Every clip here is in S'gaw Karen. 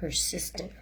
Persistent.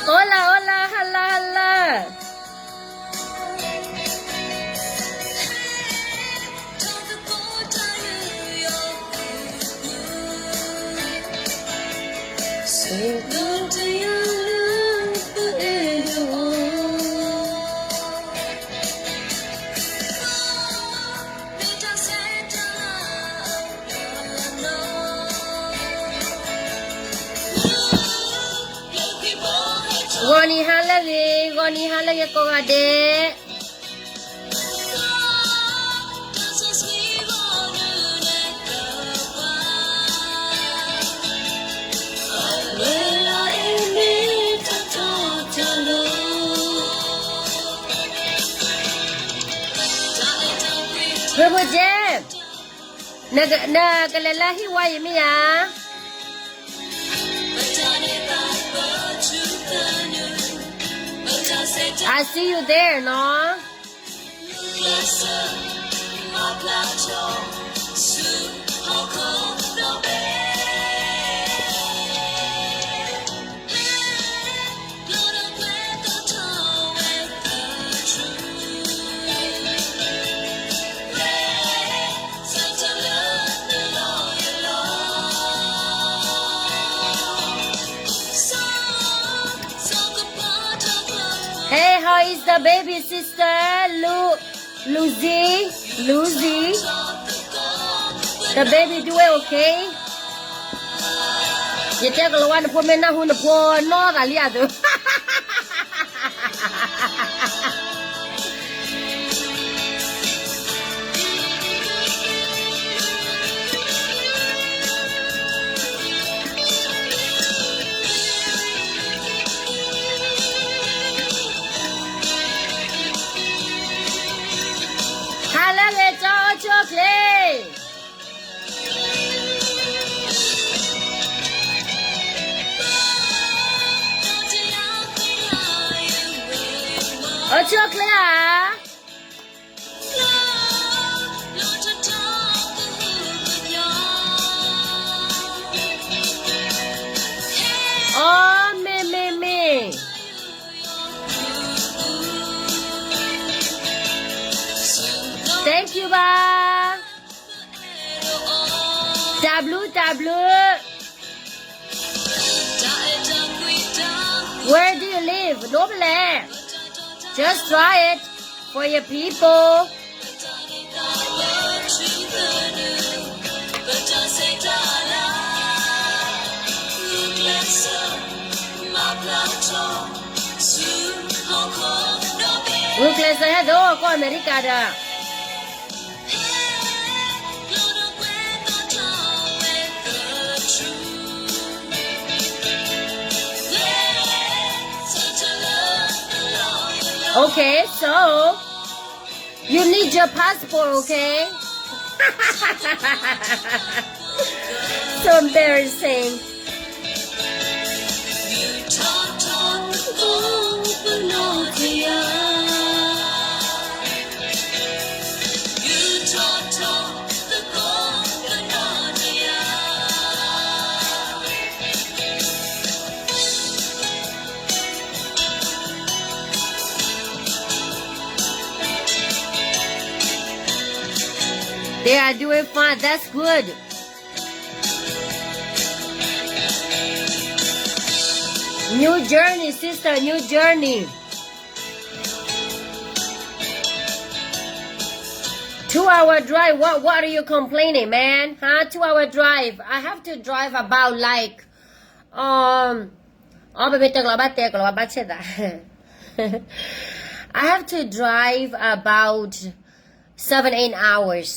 Hola, hola, hala, hala. Gawni ha lege, gawni ha lege kogade. Privileged. နကလဲၤလၢဟံၣ်ဝါအံၤမ့ၢ်ဧါ. I see you there နီၤ. Hey, how is the baby, sister? Lu-, Lucy, Lucy. The baby doing okay? ယတဲကလၤဝါနဖိမ့ၢ်နၢ်ဟူနဖိနီၢ်သးလံအသိး. Hello, လၢကၠီအိၣ်ဆူၣ်အိၣ်ချ့, အိၣ်ဆူၣ်အိၣ်ချ့ဧါ. အိ မ့ၢ်မ့ၢ်မ့ၢ်, thank you ဘၣ်, တၢ်ဘျုးတၢ်ဘျုး. Where do you live? ဒိပလဲၣ်. Just try it for your people. Gluclesa ဟဲဒိကီၢ်အမဲရကၤဒီး. Okay, so you need your passport, okay? So embarrassing. They are doing fine. That's good. New journey, sister, new journey. Two hour drive, what, what are you complaining, man? Huh? Two hour drive. I have to drive about like, um, အဘမ့ၢ်တဲကလီၤဘၣ်တဲကလီၤဘၣ်ဆဲးသး I have to drive about seven, eight hours.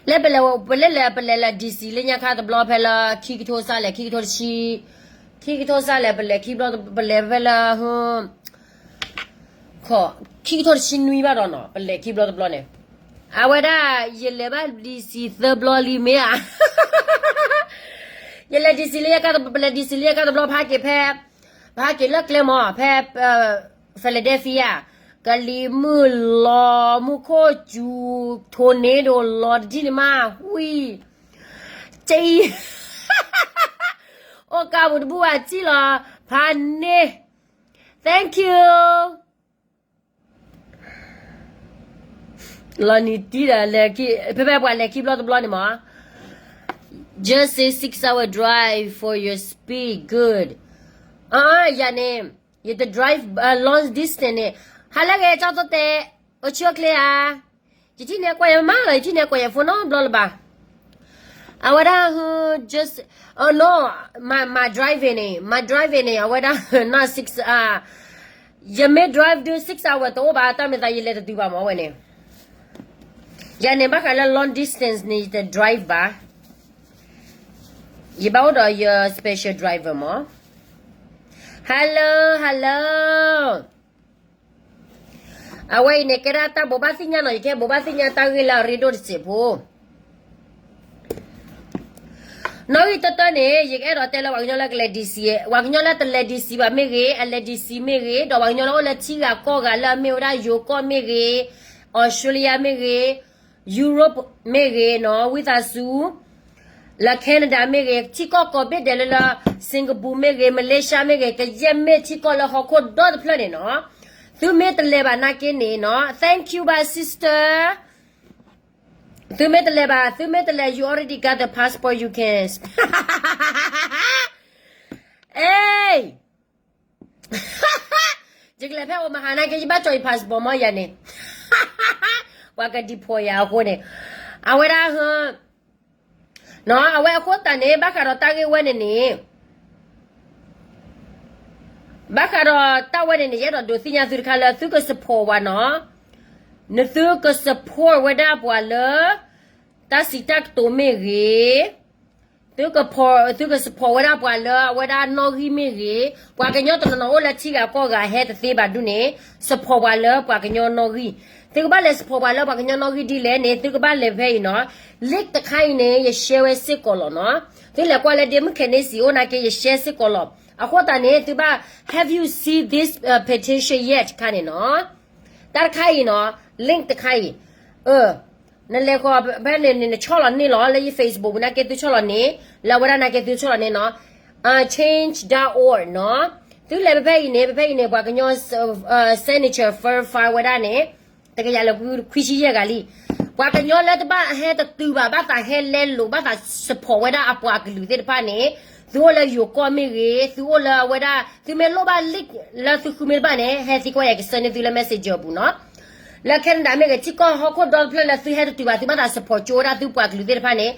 လၢပလဲၤ ပလဲၤလဲၤ ပလဲၤလၢ D C လၢညါခါတဘျီဖဲလၢ ခံကထိစၢ်လဲၣ် ခံကထိတဆံ, ခံကထိစၢ်လဲၣ် ပလဲၤခံဘျီ ပလဲၤဖဲလၢ ခံကထိတဆံနွံဘၣ်ဒီးနီၤ ပလဲၤခံဘျီတဘျီန့ၣ်, အဝဲဒၣ် ယလဲၤဘၣ် D C သၢဘျီလံမ့ၢ်ဧါ, ယလဲၤ D C လၢယကါ ပလဲၤ D C လၢယကါတဘျီ ဖးက့ၤဖဲ, ဖးက့ၤလၢကျဲမး ဖဲ Philadelphia ကလံၤမုၢ်လီၤ မူခိၣ်စူၤ tornado လီၤတဒ်န့ၣ်မး ဝံၤ ကၠံ အိၣ်ကါပူၤတဘူၣ်ဘၣ်စံၣ်လီၤ ဖးန့ၣ် Thank you. လီၤနံၤတံၢ်ဒီး ဖဲဖဲပှၤလဲၤခံဘျီတဘျီန့ၣ်မး, just say six hour drive for your speed good. အၢ ယၤန့ၣ် ယတ drive long distance န့ၣ်, ဟါလၢဂ့ၤ ကၠီသိတဲ, အိၣ်ဆူၣ်အိၣ်ချ့ဧါ, ယထံၣ်န့ၢ်ကွၢ်ယမါလီၤ ယထံၣ်န့ၢ်ကွၢ်ယ phone နီတဘျီလၢၤဘၣ်. အဝဲဒၣ် just, oh no, my, my driving န့ၣ် my driving န့ၣ် အဝဲဒၣ် not six, ယမ့ၢ် drive ဒုး six hour တအိၣ်ဘၣ် တၢ်မ့ၢ်သးယလဲၤတတုၤဘၣ်မးဝဲန့ၣ်, ယၤန့ၣ် ဘၣ်ဃးလၢ long distance န့ၣ် ယတ drive ဘၣ်, ယဘၣ်အိၣ်ဒီးယ special driver မး. Hello, hello. အဝဲအံၤန့ၣ် ကဲဒၣ်တၢ်ဘိးဘၣ်သ့ၣ်ညါနီၤ ယကဟဲဘိးဘၣ်သ့ၣ်ညါတၢ်ဂ့ၢ်လၢအရ့ဒိၣ်တစဲးဖိ နီၣ်ဂံၢ်တၢတၢန့ၣ် ယကအဲၣ်ဒိးတဲလၢပှၤကညီလၢကလဲၤ D C, ပှၤကညီလၢတလဲၤ D C ဘၣ်မ့ၢ်ဂ့ၤ, အလဲၤ D C မ့ၢ်ဂ့ၤ, ဒီးပှၤကညီလၢအိၣ်လၢထံဂၤကီၢ်ဂၤလၢအမ့ၢ်ဝဲဒၣ်ယိၤကီၢ်မ့ၢ်ဂ့ၤ, Australia မ့ၢ်ဂ့ၤ, Europe မ့ၢ်ဂ့ၤနီၤ ဝံသးစူၤ လၢ Canada မ့ၢ်ဂ့ၤ, ထံကီၢ်ကိးဘ့ၣ်ဒဲးလၢလၢ Singapore မ့ၢ်ဂ့ၤ, Malaysia မ့ၢ်ဂ့ၤ, ကယဲၢ်မ့ၢ်ထံကီၢ်လၢဟီၣ်ခိၣ်ဒီတဖျၢၣ်န့ၣ်နီၤ, သုမ့ၢ်တလဲၤဘၣ်နာ်က့န့ၣ်နီၤ thank you ဘၣ် sister. သုမ့ၢ်တလဲၤဘၣ်, သုမ့ၢ်တလဲၤ you already got the passport, you can ယကလဲၤဖဲ Omaha နာ်က့ ယဘၣ်ကၠီယ passport မ့ၢ်ယၤန့ၣ်, ပှၤက deport ယၤအဃိန့ၣ်, အဝဲဒၣ် နီၤ အဝဲအဃိသတးန့ၣ် ဘၣ်ဃးဒီးတၢ်ဂ့ၢ်ဝဲန့ၣ်န့ၣ်, ဘၣ်ဃးဒီးတၢ်ဝဲန့ၣ်န့ၣ် ယအဲၣ်ဒိးဒုးသ့ၣ်ညါသုတခါလၢ သုက support ဝဲနီၤ, နသုက support ဝဲဒၣ်ပှၤလၢ တၢ်စံးတၢ်ကတိၤမ့ၢ်ဂ့ၤ, သုက support ဝဲဒၣ်ပှၤလၢအဝဲဒၣ်နီၣ်ဂံၢ်မ့ၢ်ဂ့ၤ, ပှၤကညီတနီၤနီၤအိၣ်လၢထံဂၤကီၢ်ဂၤဟဲတသ့ဘၣ်ဒုးန့ၣ်, support ပှၤလၢပှၤကညီနီၣ်ဂံၢ်, သုကဘၣ်လဲၤ support ပှၤလၢပှၤကညီနီၣ်ဂံၢ်ဒ်လဲၣ်န့ၣ် သုကဘၣ်လဲၤဖဲအံၤနီၤ, link တခါအံၤန့ၣ် ယ share ဝဲစ့ၢ်ကီးလီၤနီၤ, သုလဲၤကွၢ်လၢ Democracy အိၣ်နာ်က့ ယ share စ့ၢ်ကီးလီၤ, အဃိသတးန့ၣ် သုဘၣ် have you see this petition yet တခါန့ၣ်နီၤ တၢ်တခါအံၤနီၤ, link တခါအံၤ, နလဲၤဃီၤဖဲန့ၣ် နဆီၣ်လီၤန့ၢ်လီၤ လၢယ Facebook ပူၤနာ်က့ သုဆီၣ်လီၤန့ၢ်, လၢအဝဲဒၣ်နာ်က့ သုဆီၣ်လီၤန့ၢ်နီၤ, change dot org နီၤ, သုလဲၤဖဲဖဲအံၤန့ၣ် ဖဲဖဲအံၤန့ၣ် ပှၤကညီ signature verify ဝဲဒၣ်န့ၣ် တကယၤလၢခွံဆံယဲၢ်ဂၤလံ, ပှၤကညီလၢတဘၣ်ဟဲတတုၤဘၣ် ဘၣ်သးဟဲလဲလိာ် ဘၣ်သး support ဝဲဒၣ်အပှၤကလုာ်သ့ၣ်တဖၣ်န့ၣ်, သုအိၣ်လၢယိၤကီၢ်မ့ၢ်ဂ့ၤ, သုအိၣ်လၢအဝဲဒၣ် သုမ့ၢ်လိၣ်ဘၣ် link လၢသုဃုမ့ၢ်တဘၣ်န့ၣ် ဟဲသံကွၢ်ယၤ ကဆှၢန့ၢ်သုလၢ messenger အပူၤနီၤ, လၢ Canada မ့ၢ်ဂ့ၤ ထံကီၢ်ဟီၣ်ခိၣ်ဒီတဖျၢၣ်လၢ သုဟဲတတုၤဘၣ် သုဘၣ်သး support ကၠိဝဲဒၣ်သုပှၤကလုာ်သ့ၣ်တဖၣ်န့ၣ်,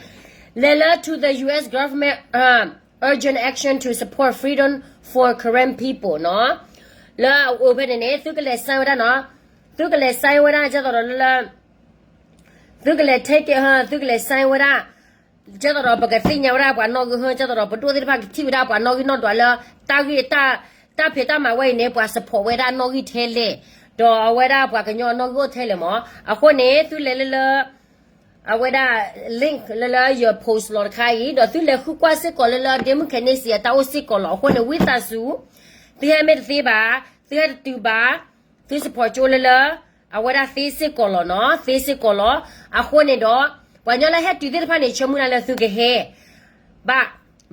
လဲၤလၢ to the U S government urgent action to support freedom for Karen people နီၤ, လၢအအိၣ်ဖဲန့ၣ်န့ၣ် သုကလဲၤ sign ဝဲဒၣ်နီၤ, သုကလဲၤ sign ဝဲဒၣ် ကၢ်သိးဒီးလၢ သုကလဲၤ take it ဟၢ သုကလဲၤ sign ဝဲဒၣ်, ကၢ်သိးဒီးပကသ့ၣ်ညါဝဲဒၣ်ပှၤနီၣ်ဂံၢ်ဟၢ ကၢ်သိးဒီးပဒိၣ်သ့ၣ်တဖၣ်ကထံၣ်ဝဲဒၣ်ပှၤနီၣ်ဂံၢ်နီၣ်ဒွးလၢ တၢ်ဂ့ၢ်တၢ် တၢ်ဖံးတၢ်မၤဝဲအံၤန့ၣ် ပှၤ support ဝဲဒၣ်နီၣ်ဂံၢ်ထဲလဲၣ်, ဒီးအဝဲဒၣ်ပှၤကညီနီၣ်ဂံၢ်အိၣ်ထဲလဲၣ်မး, အဃိန့ၣ် သုလဲၤလၢလၢ အဝဲဒၣ် link လၢလၢယ post လီၤတခါအံၤ ဒီးသုလဲၤဃုကွၢ်စ့ၢ်ကီးလၢလၢ Democracy အတၢ်အိၣ်စ့ၢ်ကီးလီၤ, အဃိန့ၣ် ဝံသးစူၤ, သုဟဲမ့ၢ်တသ့ဘၣ်, သုဟဲတတုၤဘၣ်, သု support ကၠိလၢလၢ အဝဲဒၣ်သ့စ့ၢ်ကီးလီၤနီၤ, သ့စ့ၢ်ကီးလီၤ, အဃိန့ၣ်ဒီး ပှၤကညီလၢဟဲတုၤသ့ၣ်တဖၣ်န့ၣ် ဆၢမုၢ်လၢ်လၢသုကဟဲ ဘၣ်,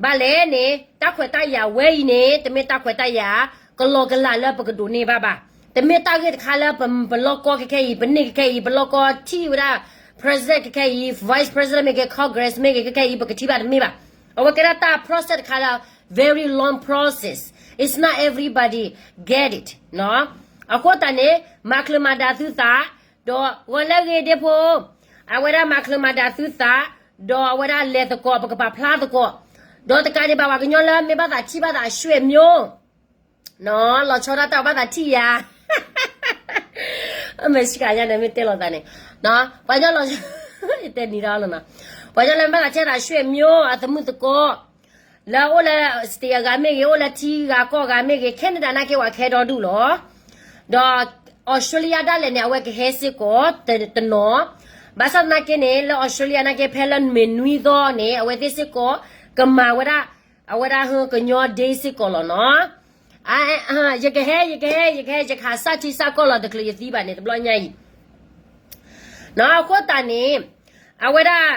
ဘၣ်လဲၣ်န့ၣ် တၢ်ခွဲးတၢ်ယာ်ဝဲအံၤန့ၣ် တမ့ၢ်တၢ်ခွဲးတၢ်ယာ် ကလီကလးလၢပကဒိးန့ၢ်ဘၣ်ဘၣ်, တမ့ၢ်တၢ်ဂ့ၢ်တခါလၢပလီၢ်ကီခဲခဲအံၤ ပန့ၢ်ခဲခဲအံၤ ပလီၢ်ကီထံၣ်ဝဲဒၣ် president ခဲခဲအံၤ, vice president မ့ၢ်ဂ့ၤ, Congress မ့ၢ်ဂ့ၤ, ခဲခဲအံၤ ပကထံၣ်ဘၣ်တမ့ၢ်ဘၣ်. အဝဲကဲဒၣ်တၢ် process တခါလၢ very long process. It's not everybody get it နီၤ. အဃိသတးန့ၣ် မၤချုးမၤဒါသုသး, ဒီးဂီၤလၢအဂ့ၤဒ့ဖိ, အဝဲဒၣ်မၤချုးမၤဒါသုသး, ဒီးအဝဲဒၣ်လဲၤသကိး ပကပာ်ဖျါသကိး, ဒီးတကးဒံးဘၣ် ပှၤကညီလၢမ့ၢ်ဘၣ်သးထံၣ်ဘၣ်သး ဆွေမျိုး နီၤ, လီၤဆီဒၣ်တၢ်ဘၣ်သးထံၣ်ယၤ အမဲာ်ဆှးညါန့ၣ် မ့ၢ်တဲလိာ်သးန့ၣ်, ပှၤကညီလီၤ, ယတဲနံၤဒၣ်လီၤနီၤ, ပှၤကညီလၢမ့ၢ်ဘၣ်သးထံၣ်သး ဆွေမျိုး အသမုာ်သကိး, လၢအိၣ်လၢ state အဂၤမ့ၢ်ဂ့ၤ, အိၣ်လၢထံဂၤကီၢ်ဂၤမ့ၢ်ဂ့ၤ, Canada နာ်က့ပှၤကဟဲဒီဒူၣ်လီၤ. ဒီး Australia ဒၣ်လဲာ်န့ၣ် အဝဲကဟဲစ့ၢ်ကီးတနီၤ, ဘၣ်ဆၣ်သနာ်က့န့ၣ် လၢ Australia နာ်က့ ဖဲလၢနမ့ၢ်နွံသီန့ၣ် အဝဲသ့ၣ်စ့ၢ်ကီး ကမၤဝဲဒၣ်, အဝဲဒၣ်ဟၢကညီ day စ့ၢ်ကီးလီၤနီၤ. ယကဟဲ ယကဟဲ ယကဟဲ ယကဟးစၢ်ထံစၢ်ကီၢ်လီၤ တချုးယသံဘၣ်န့ၣ် တဘျီညါအံၤ, အဃိသတးန့ၣ် အဝဲဒၣ်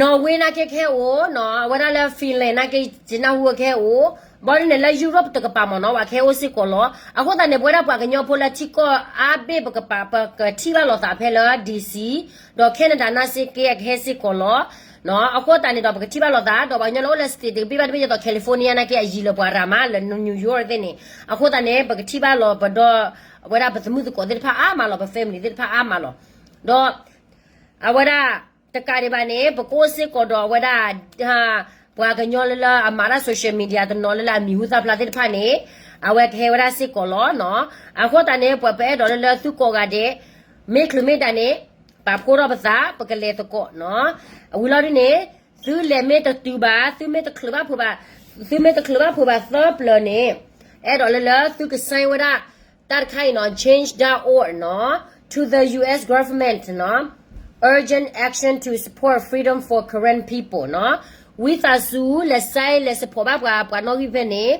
Norway နာ်က့ကဟဲအိၣ်နီၤ, အဝဲဒၣ်လၢ Finland နာ်က့ ယနၢ်ဟူကဟဲအိၣ်, ဘၣ်ဒ်န့ၣ်လၢ Europe တကပၤမ့ၢ်နီၤ ပှၤကဟဲအိၣ်စ့ၢ်ကီးလီၤ. အဃိသတးန့ၣ် ပဝဲဒၣ်ပှၤကညီဖိလၢထံကီၢ်အါဘ့ၣ် ပကပာ် ပကထံၣ်ဘၣ်လိာ်သးဖဲလၢ D C, ဒီး Canada နာ်စ့ၢ်ကီးကဟဲစ့ၢ်ကီးလီၤ. အဃိသတးန့ၣ်ဒီး ပကထံၣ်ဘၣ်လိာ်သး ဒီးပှၤကညီလၢအိၣ်လၢ state တကပၤဘၣ်တဘ့ၣ် ဒ်သိး California နာ်က့ အယံၤလၢပှၤရၤမး လၢ New York သ့ၣ်န့ၣ်, အဃိသတးန့ၣ် ပကထံၣ်ဘၣ်လိာ်ပဒီး အဝဲဒၣ်ပသမုၣ်သကိးသ့ၣ်တဖၣ်အါမးလီၤ, ပ family သ့ၣ်တဖၣ်အါမးလီၤ. ဒီး အဝဲဒၣ် တကးဒံးဘၣ်န့ၣ် ပကအိၣ်စ့ၢ်ကီးဒီးအဝဲဒၣ် ပှၤကညီလၢလၢအမၤတၢ် social media တနီၤလၢလၢအမံၤဟူသၣ်ဖျါသ့ၣ်တဖၣ်န့ၣ်, အဝဲကဟဲဝဲဒၣ်စ့ၢ်ကီးလီၤနီၤ. အဃိသတးန့ၣ် ပှၤပအဲၣ်ဒိးလၢလၢသုကိးဂၤဒဲး မ့ၢ်ချုးမ့ၢ်ဒါန့ၣ် ပာ်ဖှိၣ်ထီၣ်ပသး ပကလဲၤသကိးနီၤ. အဝံၤလီၤဒ်န့ၣ် သုလဲၤမ့ၢ်တတုၤဘၣ် သုမ့ၢ်တချုးဘၣ်ဖိဘၣ်, သုမ့ၢ်တချုးဘၣ်ဖိဘၣ်သၢပျၢၤန့ၣ် အဲၣ်ဒိးလၢလၢသုက sign ဝဲဒၣ် တၢ်တခါအံၤနီၤ change dot org နီၤ to the U S government နီၤ urgent action to support freedom for Karen people နီၤ. ဝံသးစူၤ လဲၤ sign လဲၤ support ဘၣ်ပှၤ ပှၤနီၣ်ဂံၢ်ဖဲန့ၣ်,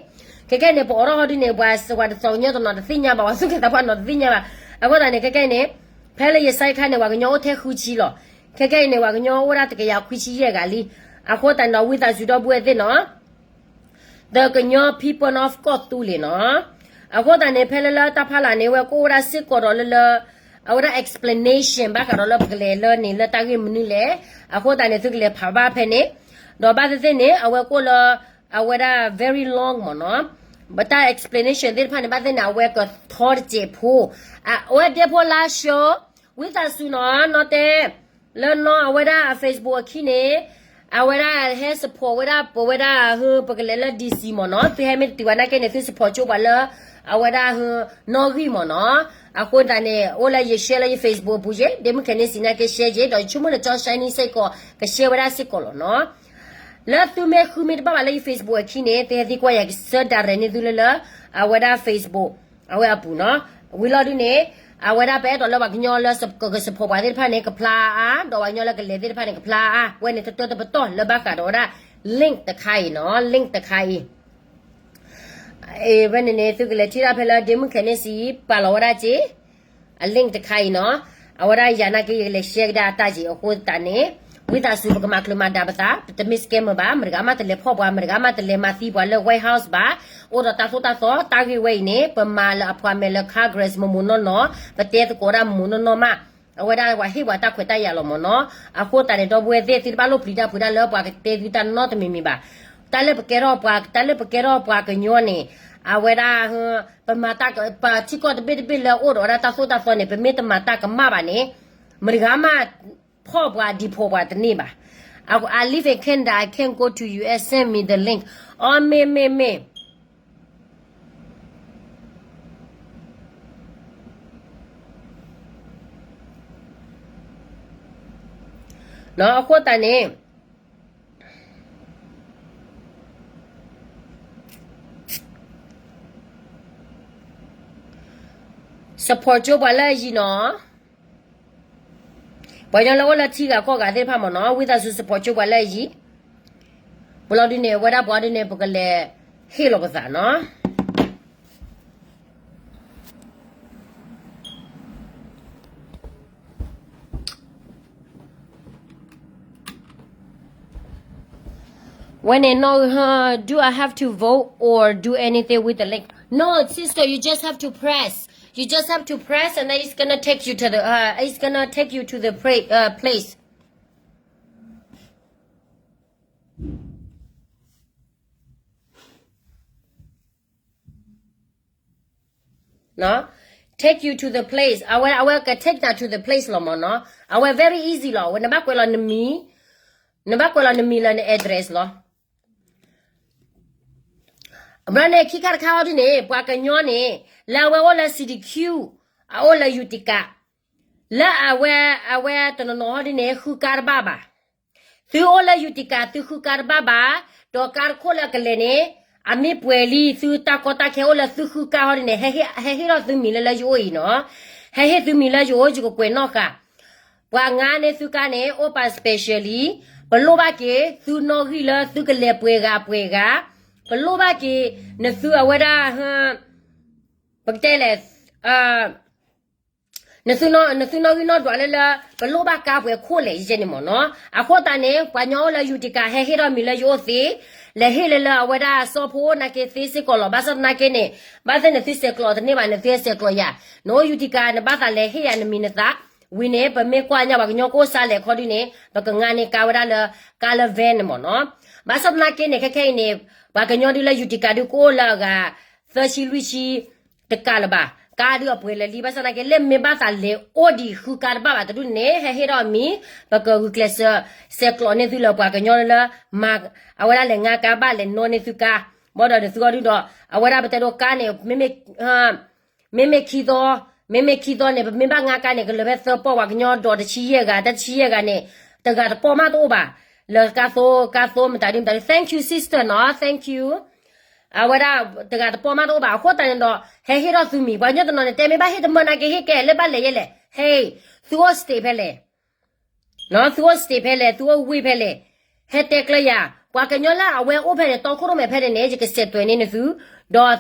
ခဲကဲန့ၣ် ပအိးထီၣ်ဟီဒ်န့ၣ် ပှၤစဝၤတသီကညီတနီၤတသ့ၣ်ညါဘၣ်, ပှၤသူၣ်ကဲၤသးပှၢ်နီၤတသ့ၣ်ညါဘၣ်. အဃိသတးန့ၣ် ခဲကဲအံၤန့ၣ် ဖဲလၢယ sign ခါန့ၣ် ပှၤကညီအိၣ်ထဲဃုဆံလီၤ. ခဲကဲအံၤန့ၣ် ပှၤကညီအိၣ်ဝဲဒၣ်တကယၤခွံဆံယဲၢ်ဂၤလံ. အဃိသတးန့ၣ်ဒီး ဝံသးစူၤဒီပုၢ်ဝဲၢ်သ့ၣ်နီၤ the ကညီ people of ကီၢ်သူလ့ၤနီၤ. အဃိသတးန့ၣ် ဖဲလၢလၢတၢ်ဖးလၢ်န့ၣ် ဝဲကအိၣ်ဝဲဒၣ်စ့ၢ်ကီးဒီးလၢလၢ အဝဲဒၣ် explanation ဘၣ်ဃးဒီးလၢပကလဲၤလၢန့ၣ်လၢတၢ်ဂ့ၢ်မနုၤလဲၣ်. အဃိသတးန့ၣ် သုကလဲၤဖးဘၣ်ဖဲန့ၣ်, ဒီးဘၣ်သ့ၣ်သ့ၣ်န့ၣ် အဝဲကအိၣ်လၢ အဝဲဒၣ် very long မ့ၢ်နီၤ. ဘၣ်တၢ် explanation သ့ၣ်တဖၣ်န့ၣ် ဘၣ်သ့ၣ်သ့ၣ်န့ၣ် အဝဲကထီတစဲးဖိ, အဝဲဒၣ်ဖိလါၡိ ဝံသးစူၤနီၤ နီၢ်တဲ လၢနီၢ်အဝဲဒၣ်အ Facebook အခံန့ၣ် အဝဲဒၣ်ဟဲ support ဝဲဒၣ် ပဝဲဒၣ်ဟၢ ပကလဲၤလၢ D C မ့ၢ်နီၤ. သုဟဲမ့ၢ်တတုၤဘၣ်နာ်က့န့ၣ် သု support ကၠိပှၤလၢ အဝဲဒၣ်ဟၢ နီၣ်ဂံၢ်မ့ၢ်နီၤ. အဃိသတးန့ၣ် အိၣ်လၢယ share လၢယ Facebook အပူၤယ့ၣ် ဒ့မုၣ်ခဲန့ၣ်စံးနာ်က့ share ယ့ၣ် ဒီးယဆိကမိၣ်န့ၣ် ကၠီ Shiny စ့ၢ်ကီး က share ဝဲဒၣ်စ့ၢ်ကီးလီၤနီၤ. လၢသုမ့ၢ်ဃုမ့ၢ်တဘၣ်ဘၣ်လၢယ Facebook အခံန့ၣ် သုဟဲသံကွၢ်ယၤ ကစၢ်ဒၣ်ရဲၣ်န့ၢ်သုလၢလၢ အဝဲဒၣ် Facebook အဝဲအပူၤနီၤ. ဝံၤလီၤဒုန့ၣ် အဝဲဒၣ်ပအဲၣ်ဒိးလၢပှၤကညီလၢက support ပှၤသ့ၣ်တဖၣ်န့ၣ် ကဖျါအါအါ, ဒီးပှၤကညီလၢကလဲၤသ့ၣ်တဖၣ်န့ၣ် ကဖျါအါအါ, ဝဲန့ၣ် တတၢတပတီၢ်လၢဘၣ်ဃးဒီးဝဲဒၣ် link တခါအံၤနီၤ, link တခါအံၤ ဝဲန့ၣ်န့ၣ် သုကလဲၤထံၣ်ဒၣ်ဖဲလၢ ဒ့မုၣ်ခဲန့ၣ်စံး ပာ်လီၤဝဲဒၣ်က့ၤ အ link တခါအံၤနီၤ. အဝဲဒၣ်ယၤနာ်က့ ယကလဲၤ share ကဒါအတၢ်က့ၤ အဃိသတးန့ၣ် ဝံသးစူၤ ပကမၤချုးမၤဒါပသး, ပတမ့ၢ် scammer ဘၣ်, မတၤဂၤမးတလဲၤဖီၣ်ပှၤ, မတၤဂၤမးတလဲၤမၤသံပှၤလၢ White House ဘၣ်, အိၣ်ဒီးတၢ်သိၣ်တၢ်သီ တၢ်ဂ့ၢ်ဝဲအံၤန့ၣ် ပမၤလၢအဖှၤမဲာ်လၢ Congress မိၢ်မိၢ်နီၢ်နီၢ်, ပတဲသကိးဒၣ်မိၢ်မိၢ်နီၢ်နီၢ်မး, အဝဲဒၣ်ပှၤဟ့ၣ်ပှၤတၢ်ခွဲးတၢ်ယာ်လီၤမ့ၢ်နီၤ. အဃိသတးန့ၣ် ဒီပုၢ်ဝဲၢ်သ့ၣ် သုတဘၣ်လိၣ်ပျံၤတၢ်ဖုးတၢ်လၢပှၤကတဲသုတၢ်နီတမံၤမံၤဘၣ်. တၢ်လၢပကဲထီၣ်ပှၤ, တၢ်လၢပကဲထီၣ်ပှၤကညီန့ၣ် အဝဲဒၣ် ပမၤတၢ်, ပထံကီၢ်တဘ့ၣ်တဘ့ၣ်လၢအိၣ်ဒီးဝဲဒၣ်တၢ်သိၣ်တၢ်သီန့ၣ် ပမ့ၢ်တမၤတၢ်ကမၣ်ဘၣ်န့ၣ် မတၤဂၤမးဖီၣ်ပှၤ deport ပှၤတန့ၢ်ဘၣ်. I live in Canada, I can't go to U S, send me the link. အီ မ့ၢ် မ့ၢ် မ့ၢ် နီၤ အဃိသတးန့ၣ် support ကၠိပှၤလၢအယံၤနီၤ. ပှၤကညီလၢအိၣ်လၢထံဂၤကီၢ်ဂၤသ့ၣ်တဖၣ်မ့ၢ်နီၤ ဝံသးစူၤ support ကၠိပှၤလၢအယံၤ. ပလီၤဒုန့ၣ် အဝဲဒၣ်ပှၤဒုန့ၣ် ပကလဲၤဟ့ၣ်လီၤပသးနီၤ. When it no, uh, do I have to vote or do anything with the link? No, sister, you just have to press. You just have to press and then it's gonna take you to the uh, it's gonna take you to the pra- uh, place. Take you to the place. အဝဲအဝဲက take နၤ to the place လီၤမၢ်နီၤ. အဝဲ very easy လီၤ. အဝဲနဘၣ်ကွဲးလီၤနမံၤ, နဘၣ်ကွဲးလီၤနမံၤလၢန address လီၤ. ဘျီန့ၣ် ခံခါတခါအီၤဒ်န့ၣ် ပှၤကညီန့ၣ် လၢအဝဲအိၣ်လၢ City Q, အအိၣ်လၢ Utica, လၢအဝဲ အဝဲတနီၤနီၤဟီဒ်န့ၣ် ဃုကါတဘၣ်ဘၣ်. သုအိၣ်လၢ Utica သုဃုကါတဘၣ်ဘၣ်, ဒီးကါတခိၣ်လၢအကလဲၤန့ၣ် အမ့ၢ်ပှဲၤလံ သုတၢ်ကီတၢ်ခဲအိၣ်လၢသုဃုကါဟီဒ်န့ၣ် ဟဲဟ့ၣ်ထီၣ်သုမံၤလၢလၢယအိၣ်အံၤနီၤ. ဟဲဟ့ၣ်သုမံၤလၢယအိၣ် ယကကွဲးနီၣ်ဃာ် ပှၤငါန့ၣ်သုကါန့ၣ် အိၣ်ပာ် specially, ပလိၣ်ဘၣ်က့ၤ သုနီၣ်ဂံၢ်လၢသုကလဲၤပှဲၤဂၤပှဲၤဂၤ, ပလိၣ်ဘၣ်က့ၤ နသုအဝဲဒၣ် ပကတဲလဲၣ်, နသုနီၣ်ဂံၢ်နီၣ်ဒွးလၢလၢ ပလိၣ်ဘၣ်ကါပှဲၤခိၣ်လဲၣ် ယဲန့ၣ်မၢ်နီၤ. အဃိသတးန့ၣ် ပှၤညီအိၣ်လၢ Utica ဟဲဟ့ၣ်ထီၣ်မံၤလၢယအိၣ်သ့, လဲၤဟ့ၣ်လၢလၢအဝဲဒၣ်စီၤဖိနာ်က့သ့စ့ၢ်ကီးလီၤ. ဘၣ်ဆၣ်သနာ်က့န့ၣ် ဘၣ်သ့ၣ်နသုဆဲးကျိးတန့ၢ်ဘၣ် နသုဟဲဆဲးကျိးယၤ, နအိၣ် Utica နဘၣ်သးလဲၤဟ့ၣ်ယၤနမံၤနသၣ်, ဝံၤန့ၣ် ပမ့ၢ်ကွၢ်ညါ ပှၤကညီကအိၣ်စါလဲၤခီဒုန့ၣ် ပကငါန့ၢ်ကါဝဲဒၣ်လၢ ကါလၢ van န့ၣ်မၢ်နီၤ. ဘၣ်ဆၣ်သနာ်က့န့ၣ် ခဲခဲအံၤန့ၣ် ပှၤကညီဒုလၢ Utica ဒုကအိၣ်လၢအဂၤ သၢဆံလွံၢ်ဆံ တကးလၢၤဘၣ်. ကါဒုအပှဲၤလၢာ်လံ ဘၣ်ဆၣ်သနာ်က့ လၢမ့ၢ်ဘၣ်သးလဲၤအိၣ်ဒံးဃုကါတဘၣ်ဘၣ်တဒူၣ်န့ၣ် ဟဲဟ့ၣ်ထီၣ်အမံၤ, ပကဂုာ်ကျဲးစၢး ဆဲးကျိးန့ၢ်သုလၢပှၤကညီလၢ အဝဲဒၣ်လဲၤငါကါဘၣ်လဲၤနီၣ်န့ၢ်သုကါ, ဘၣ်ဒီးနသုဂီၢ်ဒုဒီး အဝဲဒၣ်ပတဲဒိးကါန့ၣ် မ့မ့ၢ် မ့မ့ၢ်ခံသီ, မ့မ့ၢ်ခံသီန့ၣ် ပမ့ၢ်ဘၣ်ငါကါန့ၣ် ကလၢၤဖဲသၢပီၢ် ပှၤကညီဒီးတဆံယဲၢ်ဂၤ တဆံယဲၢ်ဂၤန့ၣ် တဂၤတပီၢ်မးတအိၣ်ဘၣ်, လၢကါသိကါသိမတၤဒုမတၤဒု thank you sister နီၤ thank you. အဝဲဒၣ်တဂၤတပီၢ်မးတအိၣ်ဘၣ် အဃိသတးန့ၣ်ဒီး ဟဲဟ့ၣ်ထီၣ်သုမံၤ ပှၤကညီတနီၤန့ၣ် တဲမ့ၢ်ဘၣ်ဟ့ၣ်တမၢနာ်က့ ဟ့ၣ်ကဲလၢဘၣ်လဲၤယဲလဲၣ် ဟဲ, သုအိၣ် state ဖဲလဲၣ် သုအိၣ် where ဖဲလဲၣ် သုအိၣ်ဝ့ၢ်ဖဲလဲၣ်, ဟဲတဲကျၢၤယၤ, ပှၤကညီလၢအဝဲအိၣ်ဖဲန့ၣ် တီခိၣ်ရိၣ်မဲာ်ဖဲန့ၣ်န့ၣ် ယကဆဲးတွဲးန့ၢ်နသု, ဒီး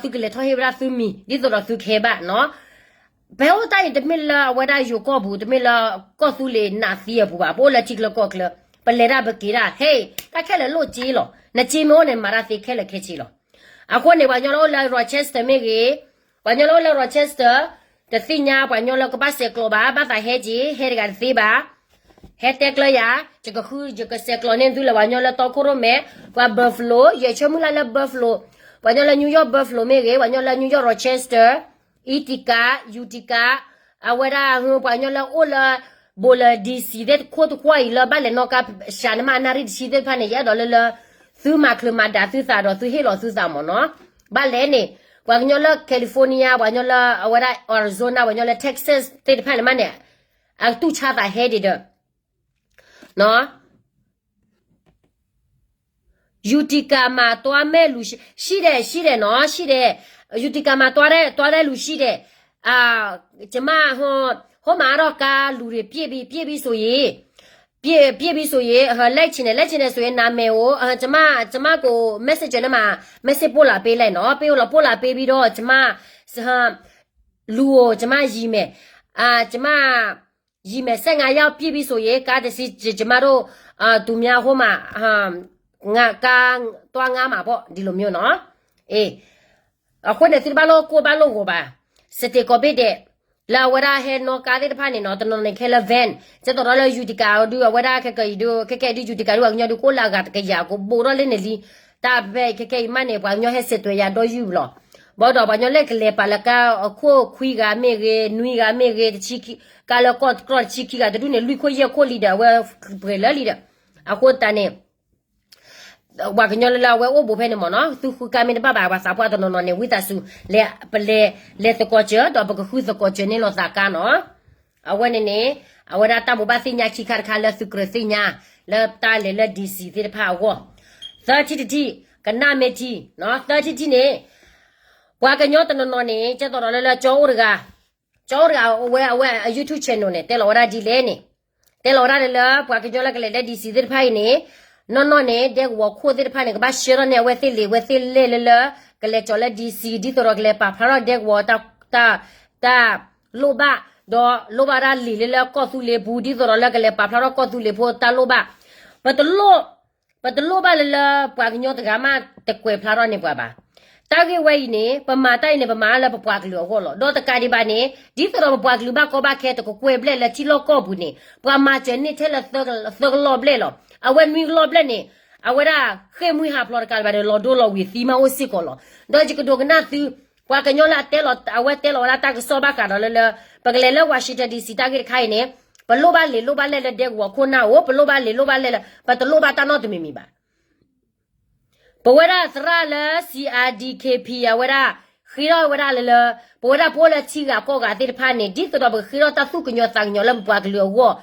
သုကလဲၤထီၣ်ဟ့ၣ်ဝဲဒၣ်သုမံၤ ဒ်သိးဒီးသုကဟဲဘၣ်နီၤ. ပအိၣ်တၢ်အံၤတမ့ၢ်လၢအဝဲဒၣ်ယိၤကီၢ်ပူၤ တမ့ၢ်လၢကီၢ်သူလ့ၤနးသံအပူၤဘၣ်, ပအိၣ်လၢထံချၢကီၢ်ချၢ, ပလဲၤတၢ်ပက့ၤတၢ် ဟဲ, တၢ်ခဲလၢာ်လိၣ်စ့လီၤ, နစ့မ့ၢ်အိၣ်န့ၣ် မၤတၢ်သ့ခဲလၢာ်ခဲဆ့လီၤ. အဃိန့ၣ် ပှၤကညီလၢအိၣ်လၢ Rochester မ့ၢ်ဂ့ၤ, ပှၤကညီလၢအိၣ်လၢ Rochester တသ့ၣ်ညါ ပှၤကညီလၢကဘၣ်ဆဲးကျိးဘၣ် ဘၣ်သးဟဲက့ၤ ဟဲတဂၤတသ့ဘၣ်, ဟဲတဲကျၢၤယၤ, ယကဃု ယကဆဲးကျိးန့ၢ်သုလၢပှၤကညီလၢတီခိၣ်ရိၣ်မဲာ်, ပှၤ Buffalo, ယဆၢမုၢ်လၢ်လၢ Buffalo, ပှၤကညီလၢ New York Buffalo မ့ၢ်ဂ့ၤ, ပှၤကညီလၢ New York Rochester, Utica, Utica, အဝဲဒၣ် ပှၤကညီလၢအိၣ်လၢ ဘိးလၢ D C သ့ၣ်တခိၣ်တကွၢ်အံၤလၢဘၣ်လဲၤနီၣ်ကါ စှၤန့ၢ်မးနၣ်ရံၣ်တဆံသ့ၣ်တဖၣ်န့ၣ် ယအဲၣ်ဒိးလၢလၢ သုမၤချုးမၤဒးသုသးဒီးသုဟ့ၣ်လီၤသုသးမၢ်နီၤ. ဘၣ်လဲၣ်န့ၣ် ပှၤကညီလၢ California, ပှၤကညီလၢ Arizona, ပှၤကညီလၢ Texas သ့ၣ်တဖၣ်န့ၣ်မးန့ၣ် အတူၢ်ဆါသးဟဲဒံးဒီး Utica မှာသွားမဲ့လူရှိရှိတယ်, ရှိတယ်နော်, ရှိတယ်, Utica မှာသွားတဲ့, သွားတဲ့လူရှိတယ်, အာ, ကျမဟို, ဟိုမှာတော့ကားလူတွေပြည့်ပြီ, ပြည့်ပြီဆိုရင်, ပြည့်, ပြည့်ပြီဆိုရင်, ဟို, လိုက်ချင်တယ်, လိုက်ချင်တယ်ဆိုရင်နာမည်ကို, အာ, ကျမ, ကျမကို messenger နဲ့မှာ message ပို့လာပေးလိုက်နော်, ပေးလို့ပို့လာပေးပြီးတော့ ကျမ, ဟို, လူကိုကျမယီမယ်, အာ, ကျမ ယီမယ် ဆယ့်ငါးယောက်ပြည့်ပြီဆိုရင် ကားတစ်စီး ကျမတို့, အာ, သူများဟိုမှာ, အာ, ငါ, ကားသွားငှားမှာပေါ့, ဒီလိုမျိုးနော်. အေး, အဃိန့ၣ် သုတဘၣ်လိၣ်ကိၢ်ဘၣ်လိၣ်ဂီၤဘၣ်, စတေးကီးဘ့ၣ်ဒဲး, လၢအဝဲဒၣ်ဟဲနီၣ်ကါသ့ၣ်တဖၣ်န့ၣ်နော်, တနီၤန့ၣ်ခဲလၢ van, ကဲသိးဒီးလၢ Utica ဒုး အဝဲဒၣ်ခဲကဲအံၤဒုး, ခဲကဲဒုး Utica ဒုး ပှၤကညီဒုး ကအိၣ်လၢအဂၤတကယၤ ကဘိးထီၣ်လၢန့ၣ်လံ, တၢ်ဖဲခဲကဲအံၤမးန့ၣ် ပှၤကညီဟဲစဲးသွဲးယၤဒီးယုၢ်လီၤ. ဘၣ်ဒီးပှၤကညီလၢကလဲၤပာ်လၢကါအခိၣ် ခွံဂၤမ့ၢ်ဂ့ၤ, နွံဂၤမ့ၢ်ဂ့ၤ, တဆံခံ, ကါလၢကီၢ်တြီၢ်တဆံခံဂၤ တဒူၣ်န့ၣ် လွံၢ်ခိၣ်ယဲၢ်ခိၣ်လံဒီး အဝဲပှဲၤလၢာ်လံဒီး, အဃိသတးန့ၣ် ပှၤကညီလၢလၢအဝဲအိၣ်ဘူးဖဲန့ၣ်မ့ၢ်နီၤ, သုဃုကါမ့ၢ်တဘၣ်ဘၣ် ပှၤသးပှၢ်တနီၤနီၤန့ၣ် ဝံသးစူၤ လဲၤ, ပလဲၤ, လဲၤသကိးစၢၤ ဒီးပကဃုသကိးစၢၤန့ၢ်လိာ်သးကါနီၤ. အဝဲန့ၣ်န့ၣ်, အဝဲဒၣ်တၢ်ဘိးဘၣ်သ့ၣ်ညါခံခါတခါလၢသုကြၢးသ့ၣ်ညါ, လၢတၢ်လဲၤလၢ D C သ့ၣ်တဖၣ်အဂီၢ်, သၢထံၣ်တထံၣ်, ကနၣ်မ့ၢ်ထံ, သၢထံၣ်တထံၣ်န့ၣ်, ပှၤကညီတနီၤနီၤန့ၣ် ကဲသိးဒီးလၢလၢကၠီအိၣ်တဂၤ, ကၠီအိၣ်တဂၤ အဝဲ, အဝဲအ YouTube channel န့ၣ် တဲလီၤဝဲဒၣ်ဒ်လဲၣ်န့ၣ်, တဲလီၤဝဲဒၣ်လၢလၢ ပှၤကညီလၢကလဲၤလၢ D C သ့ၣ်တဖၣ်အံၤန့ၣ်, နီၢ်နီၢ်န့ၣ် ဒဲကဝီၤခိၣ်သ့ၣ်တဖၣ်န့ၣ် ကဘၣ်ဆှၢထီၣ်န့ၢ်အဝဲသ့ၣ်လံာ်ဝဲသ့ၣ်လဲၢ်လၢလၢ, ကလဲၤကၠီၤလၢ D C ဒ်သိးဒီးကလဲၤပာ်ဖျါထီၣ်ဒဲကဝီၤတၢ်, တၢ်, တၢ်လိၣ်ဘၣ်, ဒီးလိၣ်ဘၣ်ဒၣ်လံာ်လၢလၢကီၢ်သူလ့ၤပူၤ ဒ်သိးဒီးလၢကလဲၤပာ်ဖျါထီၣ်ကီၢ်သူလ့ၤဖိတၢ်လိၣ်ဘၣ်, ပတလိၣ် ပတလိၣ်ဘၣ်လၢလၢ ပှၤကညီတဂၤမးတကွဲးဖျါထီၣ်န့ၢ်ပှၤဘၣ်. တၢ်ဂ့ၢ်ဝဲအံၤန့ၣ် ပမၤတၢ်အံၤန့ၣ် ပမၤလၢပပှၤကလုာ်အဂီၢ်လီၤ. ဒီးတကးဒံးဘၣ်န့ၣ် ဒ်သိးဒီးပပှၤကလုာ်ဘၣ်ကီဘၣ်ခဲတကကွဲၢ်ဘျဲၣ်လၢထံလီၢ်ကီၢ်ပူၤန့ၣ် ပှၤမၤစၢၤန့ၢ်ထဲလၢသၢကလီၢ်ဘျဲၣ်လီၤ. အဝဲနွံကလီၢ်ဘျဲၣ်န့ၣ် အဝဲဒၣ်ဃ့ၢ်မှံဟးဖျိးတကးဒံးဘၣ်ဒီး လီၤဒိလီၤဝံၤသံမးအိၣ်စ့ၢ်ကီးလီၤ. ဒီးယကဒိးကနၣ်သု ပှၤကညီလၢအတဲလီၤ အဝဲတဲလီၤဝဲဒၣ်တၢ်ကစီၣ်ဘၣ်ဃးဒီးလၢလၢ ပကလဲၤလၢ Washington D C တၢ်ဂ့ၢ်တခါအံၤန့ၣ် ပလိၣ်ဘၣ်လံာ်လိၣ်ဘၣ်လဲၢ်လၢဒဲကဝီၤခိၣ်နၢ်အိၣ် ပလိၣ်ဘၣ်လံာ်လိၣ်ဘၣ်လဲၢ်လၢ ပတလိၣ်ဘၣ်တၢ်နီတမံၤမံၤဘၣ်. ပဝဲဒၣ်သရၣ်လၢ C R D K P အဝဲဒၣ် ဃ့ထီၣ်ဝဲဒၣ်လၢလၢ ပဝဲဒၣ်ပအိၣ်လၢထံဂၤကီၢ်ဂၤသ့ၣ်တဖၣ်န့ၣ် ဒ်သိးဒီးပကဃ့ထီၣ်တၢ်သူၣ်ကညီၤသးကညီၤလၢပပှၤကလုာ်အဂီၢ်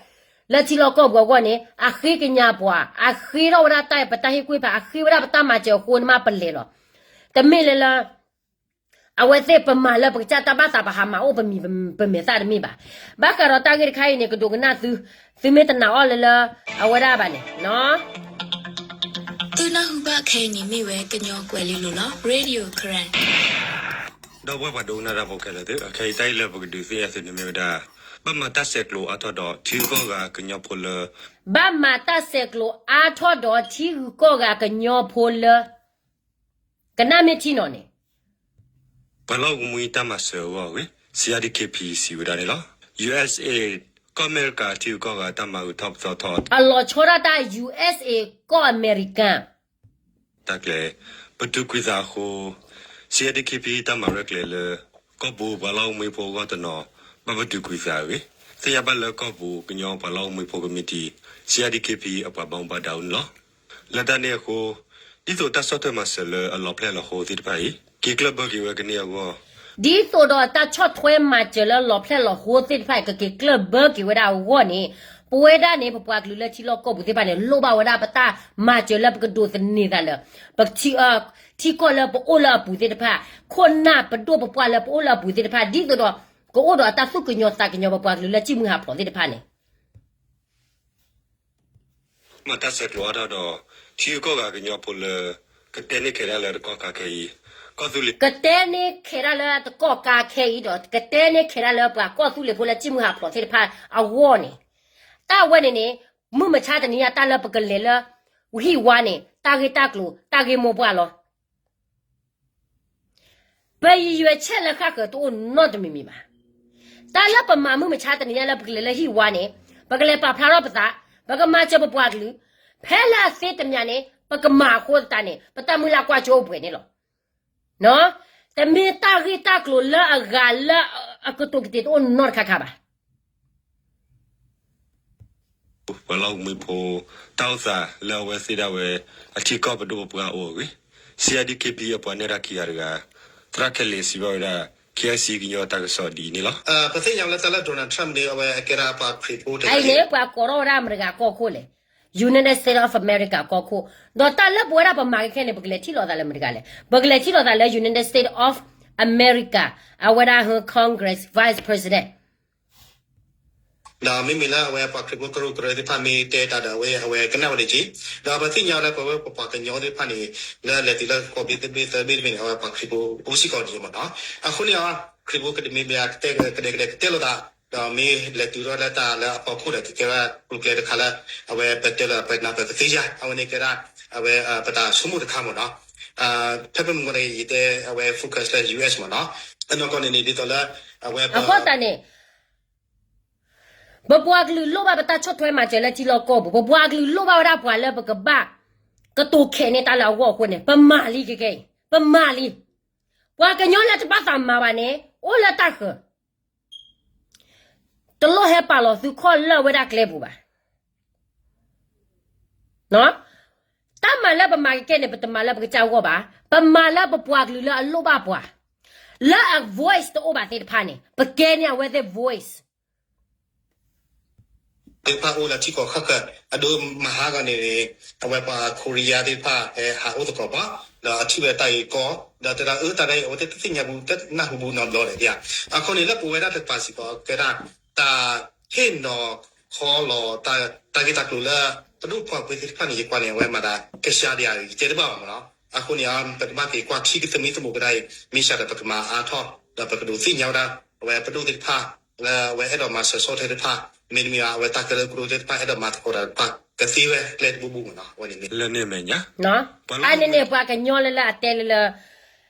လၢထံလီၢ်ကီၢ်ပူၤအဂီၢ်န့ၣ် အဃ့ကညးပှၤ အဃ့ထီၣ်ဝဲဒၣ်တၢ်ပတၢ်ဟ့ၣ်ကူၣ်ဟ့ၣ်ဖး အဃ့ဝဲဒၣ်ပတၢ်မၤစၢၤအဃိန့ၣ်မးပလဲၤလီၤ. တမ့ၢ်လၢလၢ အဝဲသ့ၣ်ပမၤလၢပကစၢ်တၢ်ဘၣ်သးပဟးမၤအိၣ်ပမံၤပမဲာ်သၣ်တမ့ၢ်ဘၣ်. ဘၣ်ဃးဒီးတၢ်ဂ့ၢ်တခါအံၤန့ၣ် ကဒိးကနၣ်သု သုမ့ၢ်တနာ်အီၤလၢလၢ အဝဲဒၣ်ဘၣ်န့ၣ် သုနၢ်ဟူဘၣ်ခဲအံၤန့ၣ်မ့ၢ်ဝဲကညီကွဲၤလ့လိၤလီၤ Radio Karen ဒီပုၢ်ဝဲၢ်ပှၤဒိကနၣ်တၢ်ဖိခဲလၢာ်သ့ၣ် ခဲအံၤတၢ်အံၤလၢပကဒုးသ့ၣ်ညါသုန့ၣ်မ့ၢ်ဝဲဒၣ် ဘၣ်မၤတၢ်ဆဲးကျိးအါထီၣ်ဒီးထံဂုၤကီၢ်ဂၤကညီဖိလၢ ဘၣ်မၤတၢ်ဆဲးကျိးအါထီၣ်ဒီးထံဂုၤကီၢ်ဂၤကညီဖိလၢ ကနၣ်မ့ၢ်ထံနီၤန့ၣ် ပှၤလီၢ်အိၣ်မှံတၢ်မၤစၢၤအဂီၢ်အဂ့ၢ် C R D K P စံးဝဲဒၣ်န့ၣ်လီၤ. U S A ကီၢ်အမဲရကၤထံဂုၤကီၢ်ဂၤတၢ်မၤဂုာ်ထီၣ်ပသီထီၣ် အလီၤဆီဒၣ်တၢ် U S A ကီၢ်အမဲရကၤ တၢ်ကျဲၤ ပတုာ်ကွံာ်သးအဃိ C R D K P တၢ်မၤရဲၣ်ကျဲၤလၢ ကီၢ်ပူၤပှၤလီၢ်အိၣ်မှံဖိအဂီၢ်တနီၤ ဘၣ်ပတုာ်ကွံာ်သးအဂ့ၢ် သ့ၣ်ညါဘၣ်လၢကီၢ်ပူၤကညီပှၤလီၢ်အိၣ်မှံဖိကမံးတံာ် C R D K P အပှၤဘၣ်မူဘၣ်ဒါအိၣ်န့ၣ်လီၤ. လၢတၢ်န့ၣ်အဃိ ဒ်သိးတၢ်ဆီၣ်ထွဲမၤစၢၤလၢအလီၤဖျဲၣ်လီၤဃိသ့ၣ်တဖၣ်အံၤ က့ၤကျၢၢ်ဘၢက့ၤဝဲကန့ၢ်အဂီၢ် ဒ်သိးဒီးတၢ်ဆီၣ်ထွဲမၤစၢၤလၢလီၤဖျဲၣ်လီၤဃိသ့ၣ်တဖၣ်အံၤ ကက့ၤကျၢၢ်ဘၢက့ၤဝဲဒၣ်အဂီၢ်န့ၣ် ပဝဲဒၣ်န့ၣ် ပပှၤကလုာ်လၢထံလီၢ်ကီၢ်ပူၤသ့ၣ်တဖၣ်န့ၣ် လိၣ်ဘၣ်ဝဲဒၣ်ပတၢ်မၤစၢၤလၢပကဒိးသန့ၤသးလၢ ပ ထံကီၢ်လၢပအိၣ်လၢအပူၤသ့ၣ်တဖၣ် ခိၣ်နၢ်ပဒိၣ်ပပှၢ်လၢပအိၣ်လၢအပူၤသ့ၣ်တဖၣ် ဒ်သိးဒီး ကအိၣ်ဒီးတၢ်သူၣ်ကညီၤသးကညီၤပပှၤကလုာ်လၢစံၣ်မှံဟးဖျိးသ့ၣ်တဖၣ်န့ၣ် မၤတၢ်ဆဲးကျိးအါထီၣ်ဒီး ထံဂုၤကီၢ်ဂၤကညီဖိလၢ ကတဲန့ၢ်ခဲးဒၣ်လၢတကီၢ်ခါခဲအံၤ ကီၢ်သူလ့ၤ ကတဲန့ၢ်ခဲးဒၣ်လၢတကီၢ်ခါခဲအံၤဒီး ကတဲန့ၢ်ခဲးဒၣ်လၢပှၤကီၢ်သူလ့ၤဖိလၢစံၣ်မှံဟးဖျိးသ့ၣ်တဖၣ်အဂီၢ်န့ၣ် တၢ်ဝဲန့ၣ်န့ၣ် မုၢ်မဆါတနံၤညါတၢ်လၢပကလဲၤလၢ ဟံၣ်ဝါန့ၣ် တၢ်ဂ့ၢ်တၢ်ကျိၤ တၢ်ဂ့ၢ်မိၢ်ပှၢ်လီၤ. ပယံၤယွဲၤဆဲးလၢဃၣ်ဃၢၤတအိၣ်နီတမံၤမံၤဘၣ်. တၢ်လၢပမၤမုၢ်မဆါတနံၤညါလၢပကလဲၤလၢဟံၣ်ဝါန့ၣ် ပကလဲၤပာ်ဖျါထီၣ်ပသး, ပကမၤစၢၤပပှၤကလုာ်, ဖဲလၢအသ့တမံၤန့ၣ် ပကမၤအဃိသတးန့ၣ် ပတၢ်မုၢ်လၢ်ကွၢ်စိအိၣ်ပှဲၤန့ၣ်လီၤ. တမ့ၢ်တၢ်ဂ့ၢ်တၢ်ကျိၤလၢအဂၤလၢအကတိၤကတ့ၤတအိၣ်နီတခါခါဘၣ်. ပှၤလီၢ်အိၣ်မှံဖိ တၢ်အိၣ်သးလၢအဝဲသ့ၣ်ဒၣ်ဝဲ အထံကီၢ်ပဒိၣ်ပပှၢ်အအိၣ်အဂ့ၢ်, C R D K P အပှၤနဲၣ်တၢ်ခံဂၤတဂၤ သရၣ်ခဲလ့စံးဘၣ်ဝဲဒၣ် K I C ကညီတၢ်ကစီၣ်ဒ်အံၤန့ၣ်လီၤ. ပသ့ၣ်ညါလၢတၢ်လၢ Donald Trump န့ၣ် အဝဲအကဲဒၣ်ပှၤခရံာ်ဖိတဂၤအံၤန့ၣ် ပှၤကိးထီၣ်ဝဲဒၣ်မတၤတဂၤကီၢ်ခိၣ်လဲၣ်, United States of America ကီၢ်ခိၣ်, ဒီးတၢ်လၢပဝဲဒၣ်ပမၤကဲခဲန့ၣ် ပကလဲၤထံၣ်လိာ်သးလၢမတၤတဂၤလဲၣ်, ပကလဲၤထံၣ်လိာ်သးလၢ United States of America အဝဲဒၣ် Congress Vice President ဒီးမ့မ့ၢ်လၢအဝဲပှၤခရံာ်ဖိကရူၢ်ကရၢသ့ၣ်တဖၣ်မ့ၢ်တဲတၢ်ဒီးအဝဲ အဝဲကနၣ်ဝဲဒၣ်က့ၤ, ဒီးပသ့ၣ်ညါလၢပဝဲပပှၤကညီသ့ၣ်တဖၣ်န့ၣ် လၢလဲၤတုၤလၢကီၢ်ဘ့ၣ်သဘ့ၣ်သၢဘ့ၣ်တဘ့ၣ်န့ၣ် အဝဲပှၤခရံာ်ဖိအိၣ်စ့ၢ်ကီးဒ်အံၤမ့ၢ်နီၤ, အဃိန့ၣ် ခရံာ်ဖိကဒဲးမ့ၢ်ဘၣ်ကတဲကဒဲကဒဲကတဲလိာ်သး, ဒီးမ့ၢ်လဲၤတုၤထီၣ်လၢတၢ်လၢအဖီခိၣ်ဒီး ကကဲဝဲကျိၤကျဲတခါလၢ အဝဲပတဲလၢပနၢ်ပၢၢ်ကသ့ဧါ, အဝဲန့ၣ်ကဲဒၣ် အဝဲပတၢ်ဆိကမိၣ်တခါမ့ၢ်နီၤ, ဖဲပမုၢ်ကီၢ်န့ၣ် ယတဲအဝဲ focus လၢ U S မ့ၢ်နီၤ, အနီၢ်ကီၢ်န့ၣ်န့ၣ် ဒ်သိးလၢ အဝဲပ အဃိသတးန့ၣ် ပပှၤကလုာ်လိၣ်ဘၣ်ပတၢ်ဆီၣ်ထွဲမၤစၢၤလၢထံလီၢ်ကီၢ်ပူၤ, ပပှၤကလုာ်လိၣ်ဘၣ်ဝဲဒၣ်ပှၤလၢပကဘၣ်ကတိၤခဲးန့ၢ်တၢ်လၢအဂီၢ်အဃိန့ၣ် ပမၤလံခဲကဲအံၤ, ပမၤလံ. ပှၤကညီလၢတဘၣ်သးမၤဘၣ်န့ၣ် အိၣ်လၢတၢ်ဃၢၤ, တလိၣ်ဟဲပာ်လီၤသုခီၣ်လၢဝဲဒၣ်ကျဲပူၤဘၣ်. တၢ်မၤလၢပမၤကဲကဲန့ၣ် ပတမၤလၢပကစၢ်အဂီၢ်ဘၣ်, ပမၤလၢပပှၤကလုာ်လၢအလိၣ်ဘၣ်ပှၤ, လၢအ voice တအိၣ်ဘၣ်သ့ၣ်တဖၣ်န့ၣ် ပကဲန့ၢ်အဝဲသ့ၣ် voice သ့ၣ်တဖၣ်အိၣ်လၢထံကီၢ်ဃၣ်ဃၢၤ အဒိမဟါဂီၤန့ၣ် အဝဲပှၤ Korea သ့ၣ်တဖၣ်ဟဲဟးအိၣ်သကိးပှၤ, ဒီးအထံၣ်ဝဲတၢ်ဂ့ၢ်ကီ, ဒီးတဲဒၣ်အၢတၢ်ဒၣ်အံၤ အဝဲသ့ၣ်တသ့ၣ်ညါဘူး တနၢ်ဟူဘူးနီတဘျီဒီး, အဃိန့ၣ် လၢပဝဲဒၣ်တကပၤစ့ၢ်ကီး ကဲဒၣ်တၢ်ဟ့ၣ်နီၤခီလီၤ တၢ်ဂ့ၢ်တၢ်ကျိၤလၢ ပဒိၣ်ပပှၢ်ကွံာ်သ့ၣ်တဖၣ်န့ၣ် ယကွၢ်န့ၣ် အဝဲမၤသးကစှၤဒံးဧါ ယတဲတဘၣ်ဘၣ်မ့ၢ်နီၤ, အဃိန့ၣ် ပကဘၣ်က့ၤကွၢ်ထံကသမံသမိးကဒါအံၤ မ့ၢ်စှၤဒီးပကမၤအါထီၣ် ဒီးပကဒိးသ့ၣ်ညါဝဲဒၣ် အဝဲပဒိၣ်သ့ၣ်တဖၣ် လၢအဝဲအဲၣ်ဒိးမၤစၢၤဆီၣ်ထွဲသ့ၣ်တဖၣ်, မ့တမ့ၢ်ဘၣ် အဝဲတၢ်ခဲလၢာ်ကရူၢ်သ့ၣ်တဖၣ် အဲၣ်ဒိးမၤသကိးတၢ်တဖၣ် ကသ့ဝဲကျဲတဘိဘိမ့ၢ်နီၤ, အဝဲန့ၣ်မ့ၢ်လၢန့ၣ်အမဲာ်ညါ, အန့ၣ်န့ၣ် ပှၤကညီလၢလၢအတဲလၢလၢ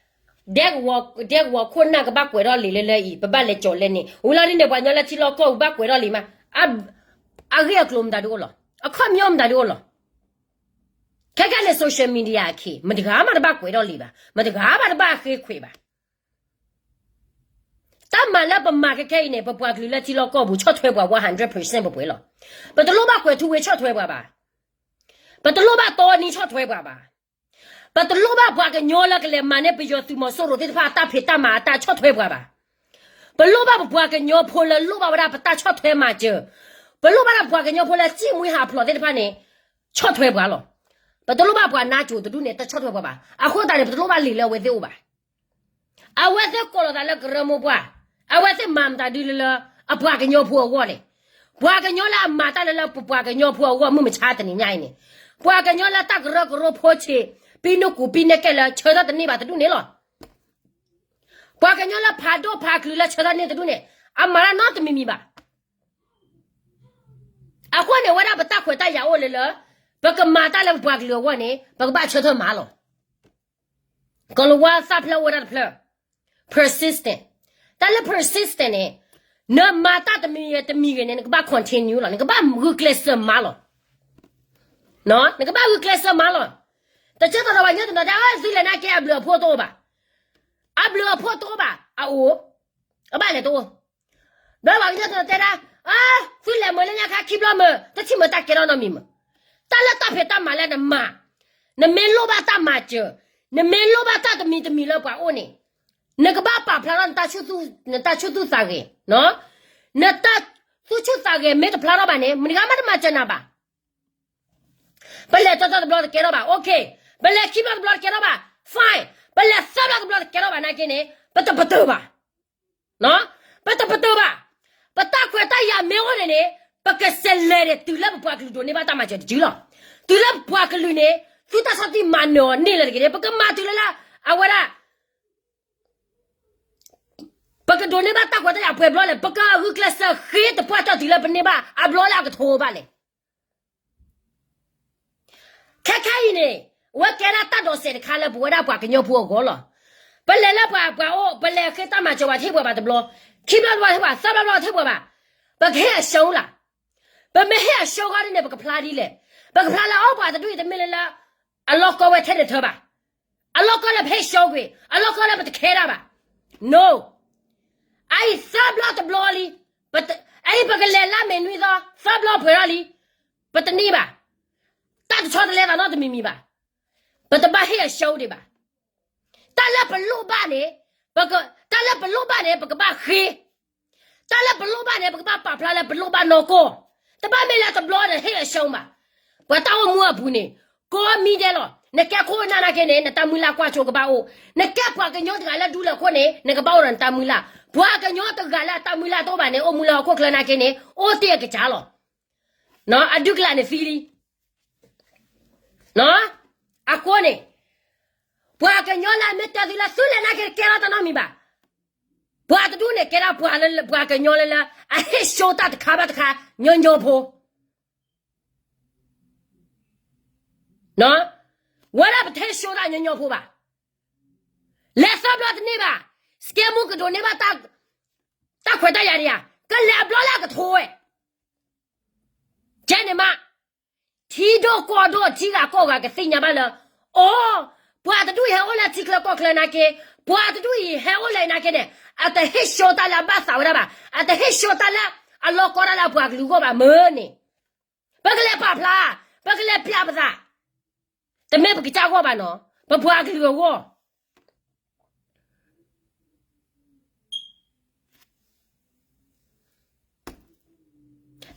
ဒဲကဝီၤ ဒဲကဝီၤခိၣ်နၢ်ကဘၣ်ကွဲးထီၣ်လံာ်လၢလၢအံၤ ပဘၣ်လဲၤကၠီၤလဲန့ၣ် ဝံၤလီၤဒ်န့ၣ် ပှၤကညီလၢထံလီၢ်ကီၢ်ပူၤဘၣ်ကွဲးထီၣ်လံာ်မး, အဂ့ၢ်အကျိၤမတၤဒုအိၣ်လီၤ, အခီပညီမတၤဒုအိၣ်လီၤ. ခဲကနံၣ်န့ၣ် social media အခ့ မတဂၤမးတဘၣ်ကွဲးထီၣ်လံာ်ဘၣ်, မတဂၤမးတဘၣ်ဃ့ခွဲးဘၣ်. တၢ်မၤလၢပမၤခဲခဲအံၤန့ၣ် ပပှၤကလုာ်လၢထံလီၢ်ကီၢ်ပူၤ ဆီၣ်ထွဲပှၤ one hundred percent ပပှဲၤလီၤ. ပတလိၣ်ဘၣ်ကွဲးထူဝ့ဆီၣ်ထွဲပှၤဘၣ်. ပတလိၣ်ဘၣ်တီနံၤဆီၣ်ထွဲပှၤဘၣ်. ပတလိၣ်ဘၣ်ပှၤကညီလၢကလဲၤမၤန့ၢ်ပယီၤသုးမီၤစိရိၤသ့ၣ်တဖၣ်အတၢ်ဖံးတၢ်မၤအတၢ်ဆီၣ်ထွဲပှၤဘၣ်. ပလိၣ်ဘၣ်ပပှၤကညီဖိလၢလိၣ်ဘၣ်ဝဲဒၣ်ပတၢ်ဆီၣ်ထွဲမၤစၢၤ, ပလိၣ်ဘၣ်ဒၣ်ပှၤကညီဖိလၢစံၣ်မှံဟးဖျိးသ့ၣ်တဖၣ်န့ၣ် ဆီၣ်ထွဲပှၤလီၤ. ပတလိၣ်ဘၣ်ပှၤနါစိၤတဒူၣ်န့ၣ် တၢ်ဆီၣ်ထွဲပှၤဘၣ်. အဃိသတးန့ၣ် ပတလိၣ်ဘၣ်လံာ်လၢအဝဲသ့ၣ်အိၣ်ဘၣ်. အဝဲသ့ၣ်ကိးလီၤသးလၢကရၢမိၢ်ပှၢ်, အဝဲသ့ၣ်မၤမတၤဒုလၢလၢ အပှၤကညီဖိအဂီၢ်န့ၣ်, ပှၤကညီလၢအမၤတၢ်လၢလၢပပှၤကညီဖိအဂီၢ်မုၢ်မဆါတနံၤညါအံၤန့ၣ်, ပှၤကညီလၢတၢ်ကရၢကရိဖိဆံး ပံနုၢ်ကူပံနၢ်ကဲလၢဆၢထၢၣ်တန့ၢ်ဘၣ်တဒူၣ်န့ၣ်လီၤ. ပှၤကညီလၢဖးဒိၣ်ဖးကလုာ်လၢဆၢထၢၣ်န့ၢ်တဒူၣ်န့ၣ် အမၤတၢ်နီတမံၤမံၤဘၣ်. အဃိန့ၣ် ဝဲဒၣ်ပတၢ်ခွဲးတၢ်ယာ်အိၣ်လၢလၢ ပကမၤတၢ်လၢပပှၤကလုာ်အဂီၢ်န့ၣ် ပကဘၣ်ဆၢထၢၣ်မၤလီၤ. ကလၤဝါသၣ်ဖျၢၣ်အိၣ်ဝဲဒၣ်တဖျၢၣ်, persistent. တၢ်လၢ persistent န့ၣ် နမၤတၢ်တမံၤဂ့ၤတမံၤဂ့ၤန့ၣ် နကဘၣ် continue လီၤ, နကဘၣ်ဂုာ်ကျဲးစၢးမၤလီၤ. နကဘၣ်ဂုာ်ကျဲးစၢးမၤလီၤ. တဆၢသီဒီးပှၤကညီတနီၤတဲ သုလဲၤနာ်က့ အဘျုးအဖှိၣ်တအိၣ်ဘၣ်. အဘျုးအဖှိၣ်တအိၣ်ဘၣ်, အအိၣ်, အဘၣ်လဲၤတအိၣ်. ဒီးပှၤကညီတနီၤတဲဒၣ်, သုလဲၤမုာ်လၢညါခါခံဘျီမုာ်, တထံၣ်မုာ်တၢ်ကဲထီၣ်နီတမံၤမုာ်. တၢ်လၢတၢ်ဖံးတၢ်မၤလၢနမၤ, နမ့ၢ်လိၣ်ဘၣ်တၢ်မၤစၢၤ, နမ့ၢ်လိၣ်ဘၣ်တၢ်တမံၤတမံၤလၢပှၤအိၣ်န့ၣ်, နကဘၣ်ပာ်ဖျါထီၣ် နတၢ်ဆူၣ်သူၣ်သးဂဲၤ, နတၢ်သူၣ်ဆူၣ်သးဂဲၤမ့ၢ်တဖျါထီၣ်ဘၣ်န့ၣ် မတၤဂၤမးတမၤစၢၤနၤဘၣ်. ပလဲၤတဘျီတဘျီတကဲထီၣ်ဘၣ်, okay. ပလဲၤခံဘျီတဘျီတကဲထီၣ်ဘၣ်, fine. ပလဲၤသၢဘျီတဘျီတကဲထီၣ်ဘၣ်နာ်က့န့ၣ် ပတပတုာ်ဘၣ်. ပတပတုာ်ဘၣ်. ပတၢ်ခွဲးတၢ်ယာ်မ့ၢ်အိၣ်န့ၣ်န့ၣ် ပကစလဲၤဒီးတုၤလၢပပှၤကလုာ်ဒိးန့ၢ်ဘၣ်တၢ်မၤစၢၤတစုလီၤ. တုၤလၢပပှၤကလုာ်န့ၣ် သုတၢ်ဆီၣ်တံၢ်မၤနၢၤအီၤန့ၢ်လၢၤတဂ့ၤန့ၣ် ပကမၤတုၤလၢလၢ အဝဲဒၣ် ပကဒိးန့ၢ်ဘၣ်တၢ်ခွဲးတၢ်ယာ်ပှဲၤဘျီလဲၣ်, ပကဂုာ်ကျဲးစၢးဃ့တပှၢ်တၢၢ်တုၤလၢပန့ၢ်ဘၣ်အဘျီလၢအကထိဘၣ်လဲၣ်. ခဲခဲအံၤန့ၣ် အဝဲကဲဒၣ်တၢ်ဒိးစဲးတခါလၢပဝဲဒၣ်ပှၤကညီဖိအဂီၢ်လီၤ. ပလဲၤလၢပှၤပှၤအိၣ် ပလဲၤဃ့တၢ်မၤစၢၤပှၤတဟ့ၣ်ပှဲၤဘၣ်တဘျီ, ခံဘျီတဘျီတဟ့ၣ်ပှဲၤ, သၢဘျီတဘျီတဟ့ၣ်ပှဲၤဘၣ်, ပကဟ့ၣ်အရှုံးလၢ်. ပမ့ၢ်ဟ့ၣ်အရှုံးဃီဒ်န့ၣ် ပကဖျါဒ်လဲၣ်. ပကဖျါလၢအီၣ်ပှၤတဒူၣ်အံၤတမ့ၢ်လၢလၢ အလီၢ်ကီဝဲထဲတထၢဘၣ်. အလီၢ်ကီလၢပဟ့ၣ်အရှုံးကွံာ်, အလီၢ်ကီလၢပတခဲဒၣ်ဘၣ်. No. အအံၤသၢဘျီတဘျီလံ, အအံၤပကလဲၤလၢမ့ၢ်နွံသီ, သၢဘျီပှဲၤထီၣ်လံ, ပတန့ၢ်ဘၣ်. တၢ်တဆီတလဲသးနီတမံၤမံၤဘၣ်. ပတဘၣ်ဟ့ၣ်အရှုံးဒံးဘၣ်. တၢ်လၢပလိၣ်ဘၣ်န့ၣ်, တၢ်လၢပလိၣ်ဘၣ်န့ၣ် ပကဘၣ်ဃ့. တၢ်လၢပလိၣ်ဘၣ်န့ၣ် ပကဘၣ်ပာ်ဖျါလၢပလိၣ်ဘၣ်နီၢ်ကီၢ်, တဘၣ်မ့ၢ်လၢတဘျီဒီးဟ့ၣ်အရှုံးဘၣ်. ပှၤတၢ်အိၣ်မူအပူၤန့ၣ် ကိးမံၤဒဲးလီၤ. နကဲခိၣ်နၢ်နာ်က့န့ၣ် နတၢ်မုၢ်လၢ်ကွၢ်စိကဘၣ်အိၣ်, နကဲပှၤကညီတဂၤလၢဒူလၢာ်ခိၣ်န့ၣ် နကဘၣ်အိၣ်ဒီးနတၢ်မုၢ်လၢ်. ပှၤကညီတဂၤလၢအတၢ်မုၢ်လၢ်တအိၣ်ဘၣ်န့ၣ် အိၣ်မူလၢဟီၣ်ခိၣ်ချၢနာ်က့န့ၣ် အိၣ်တ့ၢ်အကစၢ်လီၤ. အဒုးကလးန့ၣ်သံလံ. အဃိန့ၣ် ပှၤကညီလၢအမ့ၢ်တဲသုလၢ သုလဲၤနာ်က့ကဲထီၣ်တၢ်နီတမံၤဘၣ်. ပှၤတဒူၣ်န့ၣ် ကဲဒၣ်ပှၤလၢ ပှၤကညီလၢလၢ အဟ့ၣ်ရှုံးတၢ်တခါဘၣ်တခါ ညီညီဖိ ဝဲဒၣ်ပတဟ့ၣ်ရှုံးတၢ်ညီညီဖိဘၣ်. လဲၤသၢဘျီတန့ၢ်ဘၣ်, စကဲမူကဒိးန့ၢ်ဘၣ် တၢ်ခွဲးတၢ်ယာ်ဒံးဧါ, ကလဲၤအဘျီလၢအကထိဝဲ ကဲန့ၣ်မး, ထံဒိၣ်ကီၢ်ဒိၣ် ထံဂၤကီၢ်ဂၤကသ့ၣ်ညါဘၣ်လၢ အိ, ပှၤတဒူၣ်အံၤဟဲအိၣ်လၢထံချၢကီၢ်ချၢနာ်က့, ပှၤတဒူၣ်အံၤဟဲအိၣ်လၢနာ်က့န့ၣ် အတဟ့ၣ်ရှုံးတၢ်လၢအဘၣ်သးဝဲဒၣ်ဘၣ်, အတဟ့ၣ်ရှုံးတၢ်လၢအလီၢ်ကီတၢ်လၢအပှၤကလုာ်အဂီၢ်ဘၣ်မ့ၢ်န့ၣ်, ပကလဲၤပာ်ဖျါ, ပကလဲၤပျးပသး, တမ့ၢ်ပကစၢ်ဂီၢ်ဘၣ်နီၤ, ပပှၤကလုာ်အဂီၢ်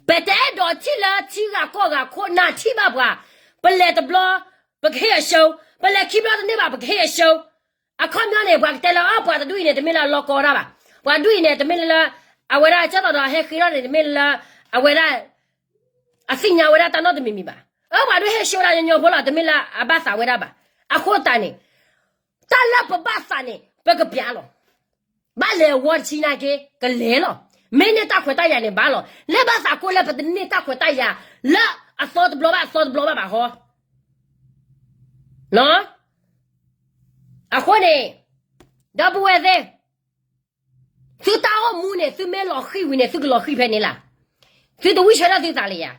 ပတအဲၣ်ဒိးထံၣ်လၢထံဂၤကီၢ်ဂၤခိၣ်နၢ်ထံၣ်ဘၣ်ပှၤ, ပလဲၤတဘျီ ပကဟ့ၣ်အရှုံး, ပလဲၤခံဘျီတန့ၢ်ဘၣ် ပကဟ့ၣ်အရှုံး, အခီပညီန့ၣ် ပှၤကတဲလၢ အၢ ပှၤတဒူၣ်အံၤန့ၣ် တမ့ၢ်လၢအလီၢ်ကီတၢ်ဘၣ်, ပှၤတဒူၣ်အံၤန့ၣ် တမ့ၢ်လၢ အဝဲဒၣ်ကၢ်သိးဒီးဟဲဃ့ထီၣ်န့ၣ် တမ့ၢ်လၢ အဝဲဒၣ် အသ့ၣ်ညါဝဲဒၣ်တၢ်နီတမံၤမံၤဘၣ်, အၢ ပှၤဒုးဟ့ၣ်ရှုံးဒၣ်ညီညီဖိလီၤ တမ့ၢ်လၢအဘၣ်သးဝဲဒၣ်ဘၣ်, အဃိသတးန့ၣ် တၢ်လၢပဘၣ်သးန့ၣ် ပကပျးလီၤ. ဘၣ်လဲၤအဝီတဆံနာ်က့ ကလဲၤလီၤ. မ့ၢ်န့ၢ်တၢ်ခွဲးတၢ်ယာ်န့ၣ်ဘၣ်လီၤ. လၢဘၣ်သးကိၣ်လၢပတန့ၢ်တၢ်ခွဲးတၢ်ယာ် လၢအသီတဘျီဘၣ်အသီတဘျီဘၣ်ဘၣ်ဟီ. အဃိန့ၣ် ဒီပုၢ်ဝဲၢ်သ့ၣ်, သုတၢ်အိၣ်မူန့ၣ် သုမ့ၢ်လီၤဃံၤဝံၤန့ၣ် သုကလီၤဃံၤဖဲန့ၣ်လီၤ. သုတဝံၢ်ဆၢထၢၣ်သုသးလၢယၤ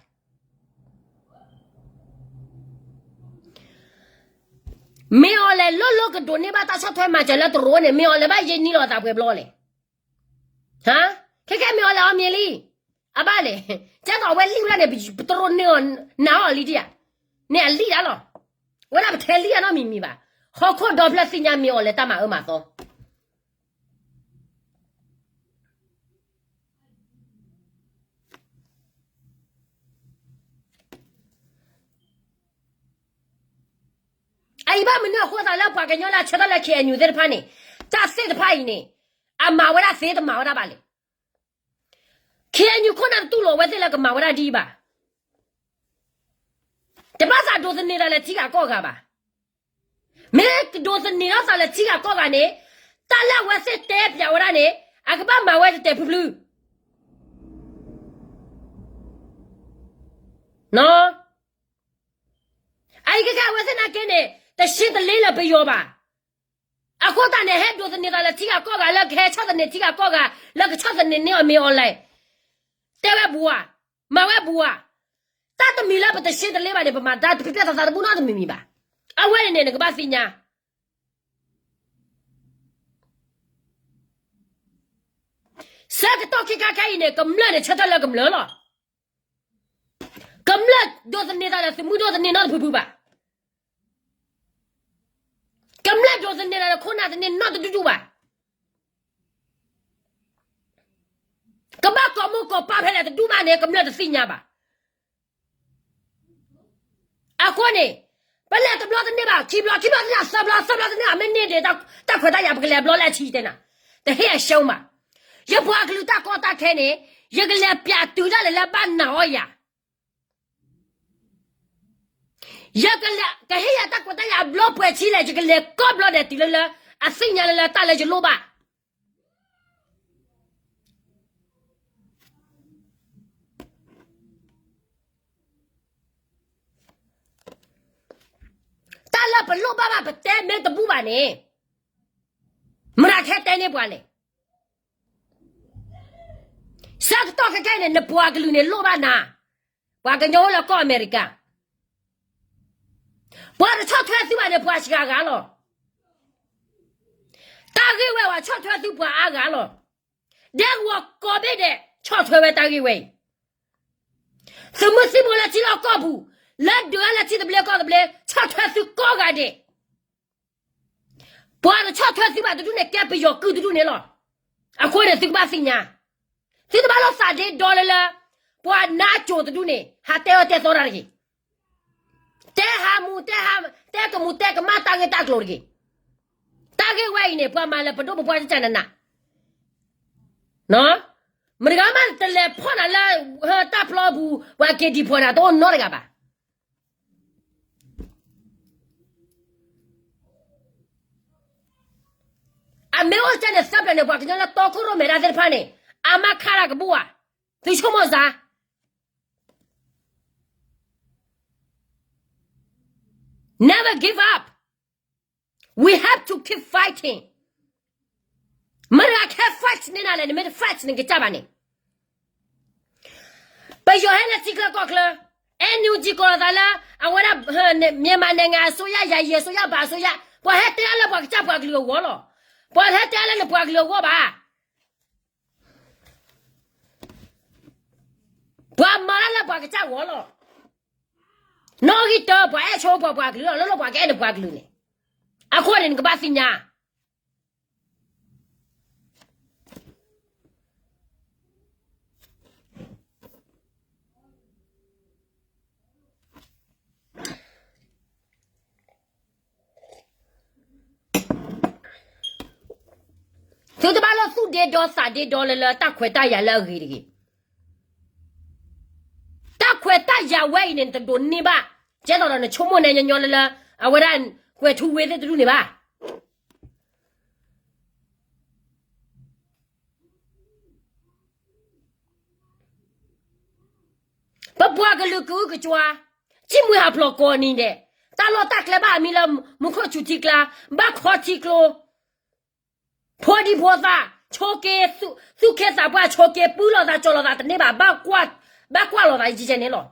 မ့ၢ်အီၤလဲၤလိၣ်လိၣ်ကဒိးန့ၢ်ဘၣ်တၢ်ဆီၣ်ထွဲမၤစၢၤလၢတရူးန့ၣ် မ့ၢ်အီၤလဲၤဘၣ်ယဲၢ်နံၣ်လီၤအသးပှဲၤဘျီလဲၣ်. ခဲခဲမ့ၢ်အီၤလဲၤအီၤမ့ၢ်လံ. အဘၣ်လဲၣ်, ကဲသိးအဝဲလံဝဲဒၣ်န့ၣ် ပတရူးန့ၢ်အီၤနၤအီၤလံဒံဧါ. န့ၣ်အလံဒၣ်လီၤ. ဝဲဒၣ်ပထဲလံအနီတမံၤမံၤဘၣ်. ဟီၣ်ခိၣ်ဒီဖျၢၣ်သ့ၣ်ညါမ့ၢ်အီၤလဲၤတၢ်မၤအၢမၤသီ အအံၤဘၣ်မနုၤအဃိသးလၢပှၤကညီလၢအဆၢထၢၣ်လၢ K N U သ့ၣ်တဖၣ်န့ၣ်, တၢ်သ့ၣ်တဖၣ်အံၤန့ၣ်, အမၤဝဲဒၣ်သ့တမၤဝဲဒၣ်ဘၣ်လဲၣ်. K N U ခိၣ်နၢ်တတူၢ်လိာ်အဝဲသ့ၣ်လၢကမၤဝဲဒၣ်ဒ်အံၤဘၣ်. တဘၣ်သးဒိးသန့ၤသးလၢထံဂၤကီၢ်ဂၤဘၣ်. မ့ၢ်ကဒိးသန့ၤထီၣ်သးလၢထံဂၤကီၢ်ဂၤန့ၣ်, တၢ်လၢအဝဲသ့ၣ်တဲပၠးဝဲဒၣ်န့ၣ်, အကဘၣ်မၤဝဲတဲာ်တဲာ်ဖျုးဖျုး အအံၤခဲခဲအဝဲသ့ၣ်နာ်က့န့ၣ် တရှဲတလ့လၢပယီၤဘၣ်. အဃိသတးန့ၣ် ဟဲဒိးသန့ၤသးလၢထံဂၤကီၢ်ဂၤ လၢကဟဲဆီၣ်သနံးထံဂၤကီၢ်ဂၤ လၢကဆီၣ်သနံးန့ၢ်အီၤမ့ၢ်အီၤလဲၣ်. တဲဝဲဘူးဧါ, မၤဝဲဘူးဧါ. တၢ်တမံၤလၢပတရှဲတလ့ဘၣ်န့ၣ် ပမၤတၢ်တပျဲၢ်သးသးတဘူၣ်နီတမံၤမံၤဘၣ်. အဝဲန့ၣ်န့ၣ် နကဘၣ်သ့ၣ်ညါ ဆၢကတီၢ်ခဲခါခဲအံၤန့ၣ် ကမျၢၢ်န့ၣ်ဆၢထၢၣ်လၢကမျၢၢ်လီၤ. ကမျၢၢ်ဒိးသန့ၤသးဒီးသုးမုၢ်ဒိၣ်သန့ၤနီတဖုဖုဘၣ်. ကမျၢၢ်ဒိးသန့ၤသးဒီးခိၣ်နၢ်သန့ၤနီတဒူၣ်ဒူၣ်ဘၣ်. ကဘၣ်ကိးမိၢ်ကိးပၢ်ဖဲလဲၣ်တဒူၣ်ဘၣ်န့ၣ် ကမျၢၢ်တသ့ၣ်ညါဘၣ်. အဃိန့ၣ် ပလဲၤတဘျီတန့ၢ်ဘၣ်, ခံဘျီ, ခံဘျီတန့ၢ်, သၢဘျီ, သၢဘျီတန့ၢ်ဘၣ်, မ့ၢ်န့ၢ်ဒံး တၢ်ခွဲးတၢ်ယာ် ပကလဲၤဘျီလၢအဆံတဲနၤ, တဟ့ၣ်အရှုံးဘၣ်. ယပှၤကလုာ်တၢ်ကီတၢ်ခဲန့ၣ် ယကလဲၤပၠးတုၤဒၣ်လဲာ်လၢဘၣ်နာ်အီၤယၤ ယကလဲၤကဟ့ၣ်ယၤတၢ်ခွဲးတၢ်ယာ်အဘျီပှဲၤဆံလဲၣ်, ယကလဲၤကိးဘျီဒဲးတုၤလၢလၢ အသ့ၣ်ညါလၢလၢတၢ်လၢယလိၣ်ဘၣ်. တၢ်လၢပလိၣ်ဘၣ်ဘၣ်ပတဲမ့ၢ်တဘူၣ်ဘၣ်န့ၣ်, မတၤကဟဲတဲန့ၢ်ပှၤလဲၣ်. ဆၢကတီၢ်ခဲခဲအံၤန့ၣ် နပှၤကလုာ်န့ၣ်လိၣ်ဘၣ်နၤ, ပှၤကညီအိၣ်လၢကီၢ်အမဲရကၤ, ပှၤတဆီၣ်ထွဲသုဘၣ်န့ၣ် ပှၤစှၤဂၤလီၤ. တၢ်ဂ့ၢ်ဝဲပှၤဆီၣ်ထွဲသုပှၤအါဂၤလီၤ. ဒဲကဝီၤကိးဘ့ၣ်ဒဲး ဆီၣ်ထွဲဝဲတၢ်ဂ့ၢ်ဝဲအံၤ, သုးမုၢ်သံၣ်ဘိလၢထံလီၢ်ကီၢ်ပူၤ, လၢဒုးဝဲလၢထံသဘျ့ကီၢ်သဘျ့ ဆီၣ်ထွဲသုကိးဂၤဒဲး ပှၤတဆီၣ်ထွဲသုဘၣ်တဒူၣ်န့ၣ် ကဲပယီၤကုၢ်တဒူၣ်န့ၣ်လီၤ. အဃိန့ၣ်သုကဘၣ်သ့ၣ်ညါ, သုတဘၣ်လိၣ်သးဒ့ဒီလၢလၢ ပှၤနါစိၤတဒူၣ်န့ၣ် ဟးတဲအၢတဲသီတၢ်တဂ့ၤ. တဲဟးမူ, တဲကမူ, တဲကမၣ်တၢ်ဂ့ၢ်တၢ်ကျိၤတဂ့ၤ. တၢ်ဂ့ၢ်ဝဲအံၤန့ၣ် ပှၤမၤလၢပဒိၣ်ပပှၢ်တကနးနး, မတဂၤမးတလဲၤဖီၣ်နၤလၢတၢ်ပျီပူၤ ပှၤက့ၤဒံးဖီၣ်နၤတအိၣ်နီတဂၤဘၣ်. အမ့ၢ်အိၣ်ကဲန့ၣ်သၢပျၢၤန့ၣ် ပှၤကညီလၢတီခိၣ်ရိၣ်မဲာ်တၢ်သ့ၣ်တဖၣ်န့ၣ် အမါခါတ᢮ကဘူၣ်ဧါ, သုဆိကမိၣ်စါ Never give up. We have to keep fighting. မတၤကဟဲ fight န့ၢ်နၤလဲၣ်, နမ့ၢ်တ fight နကစၢ်ဘၣ်န့ၣ်. ပယီၤဟဲလၢထံချၢကီၢ်ချၢ, NUG ကိးလီၤသးလၢ အဝဲဒၣ် မြန်မာနိုင်ငံအစိုးရ, ယာယီအစိုးရ, ဘၣ်အစိုးရ, ပှၤဟဲတဲအါလၢပှၤကစၢ်ပှၤကလုာ်အဂီၢ်လီၤ. ပှၤဟဲတဲအါလၢနပှၤကလုာ်အဂီၢ်ဘၣ်. ပှၤမၤတၢ်လၢပှၤကစၢ်ဂီၢ်လီၤ. နီၣ်ဂံၢ်တၢ ပှၤအဲၣ်ဆိပှၤပှၤကလုာ်လီၤ, လၢလၢပှၤကအဲၣ်နပှၤကလုာ်န့ၣ်. အဃိန့ၣ် နကဘၣ်သ့ၣ်ညါ သုတဘၣ်လိၣ်သူၣ်ဒ့ဒီသးဒ့ဒီလၢလၢတၢ်ခွဲးတၢ်ယာ်လၢအဂ့ၤတဂ့ၤ. တၢ်ခွဲးတၢ်ယာ်ဝဲအံၤန့ၣ် နတဒိးန့ၢ်ဘၣ်, ကဲသိးဒီးနဆိကမိၣ်နဲညီညီလၢလၢ အဝဲဒၣ်ကွဲၤထူဝ့သ့ၣ်တဒူၣ်န့ၣ်ဘၣ်. ပပှၤကလုာ်ကအုကစွါ, ထံၣ်မှံဟးဖျိးကိးနံၤဒဲး, တၢ်လီၢ်တၢ်ကျဲဘၣ်အမံၤလၢမူခိၣ်စူၤထံကျါ, ဘၣ်ခီထံကျိ, ဖိဒံဖိသၣ်, ဆိက့ၤ, သူၣ်က့သးပှၢ်, ဆိက့ၤပုၢ်လိာ်သး, ကၠီၤလိာ်သးတန့ၢ်ဘၣ်, ဘၣ်ကွၢ်လိာ်သးယကဲန့ၣ်လီၤ.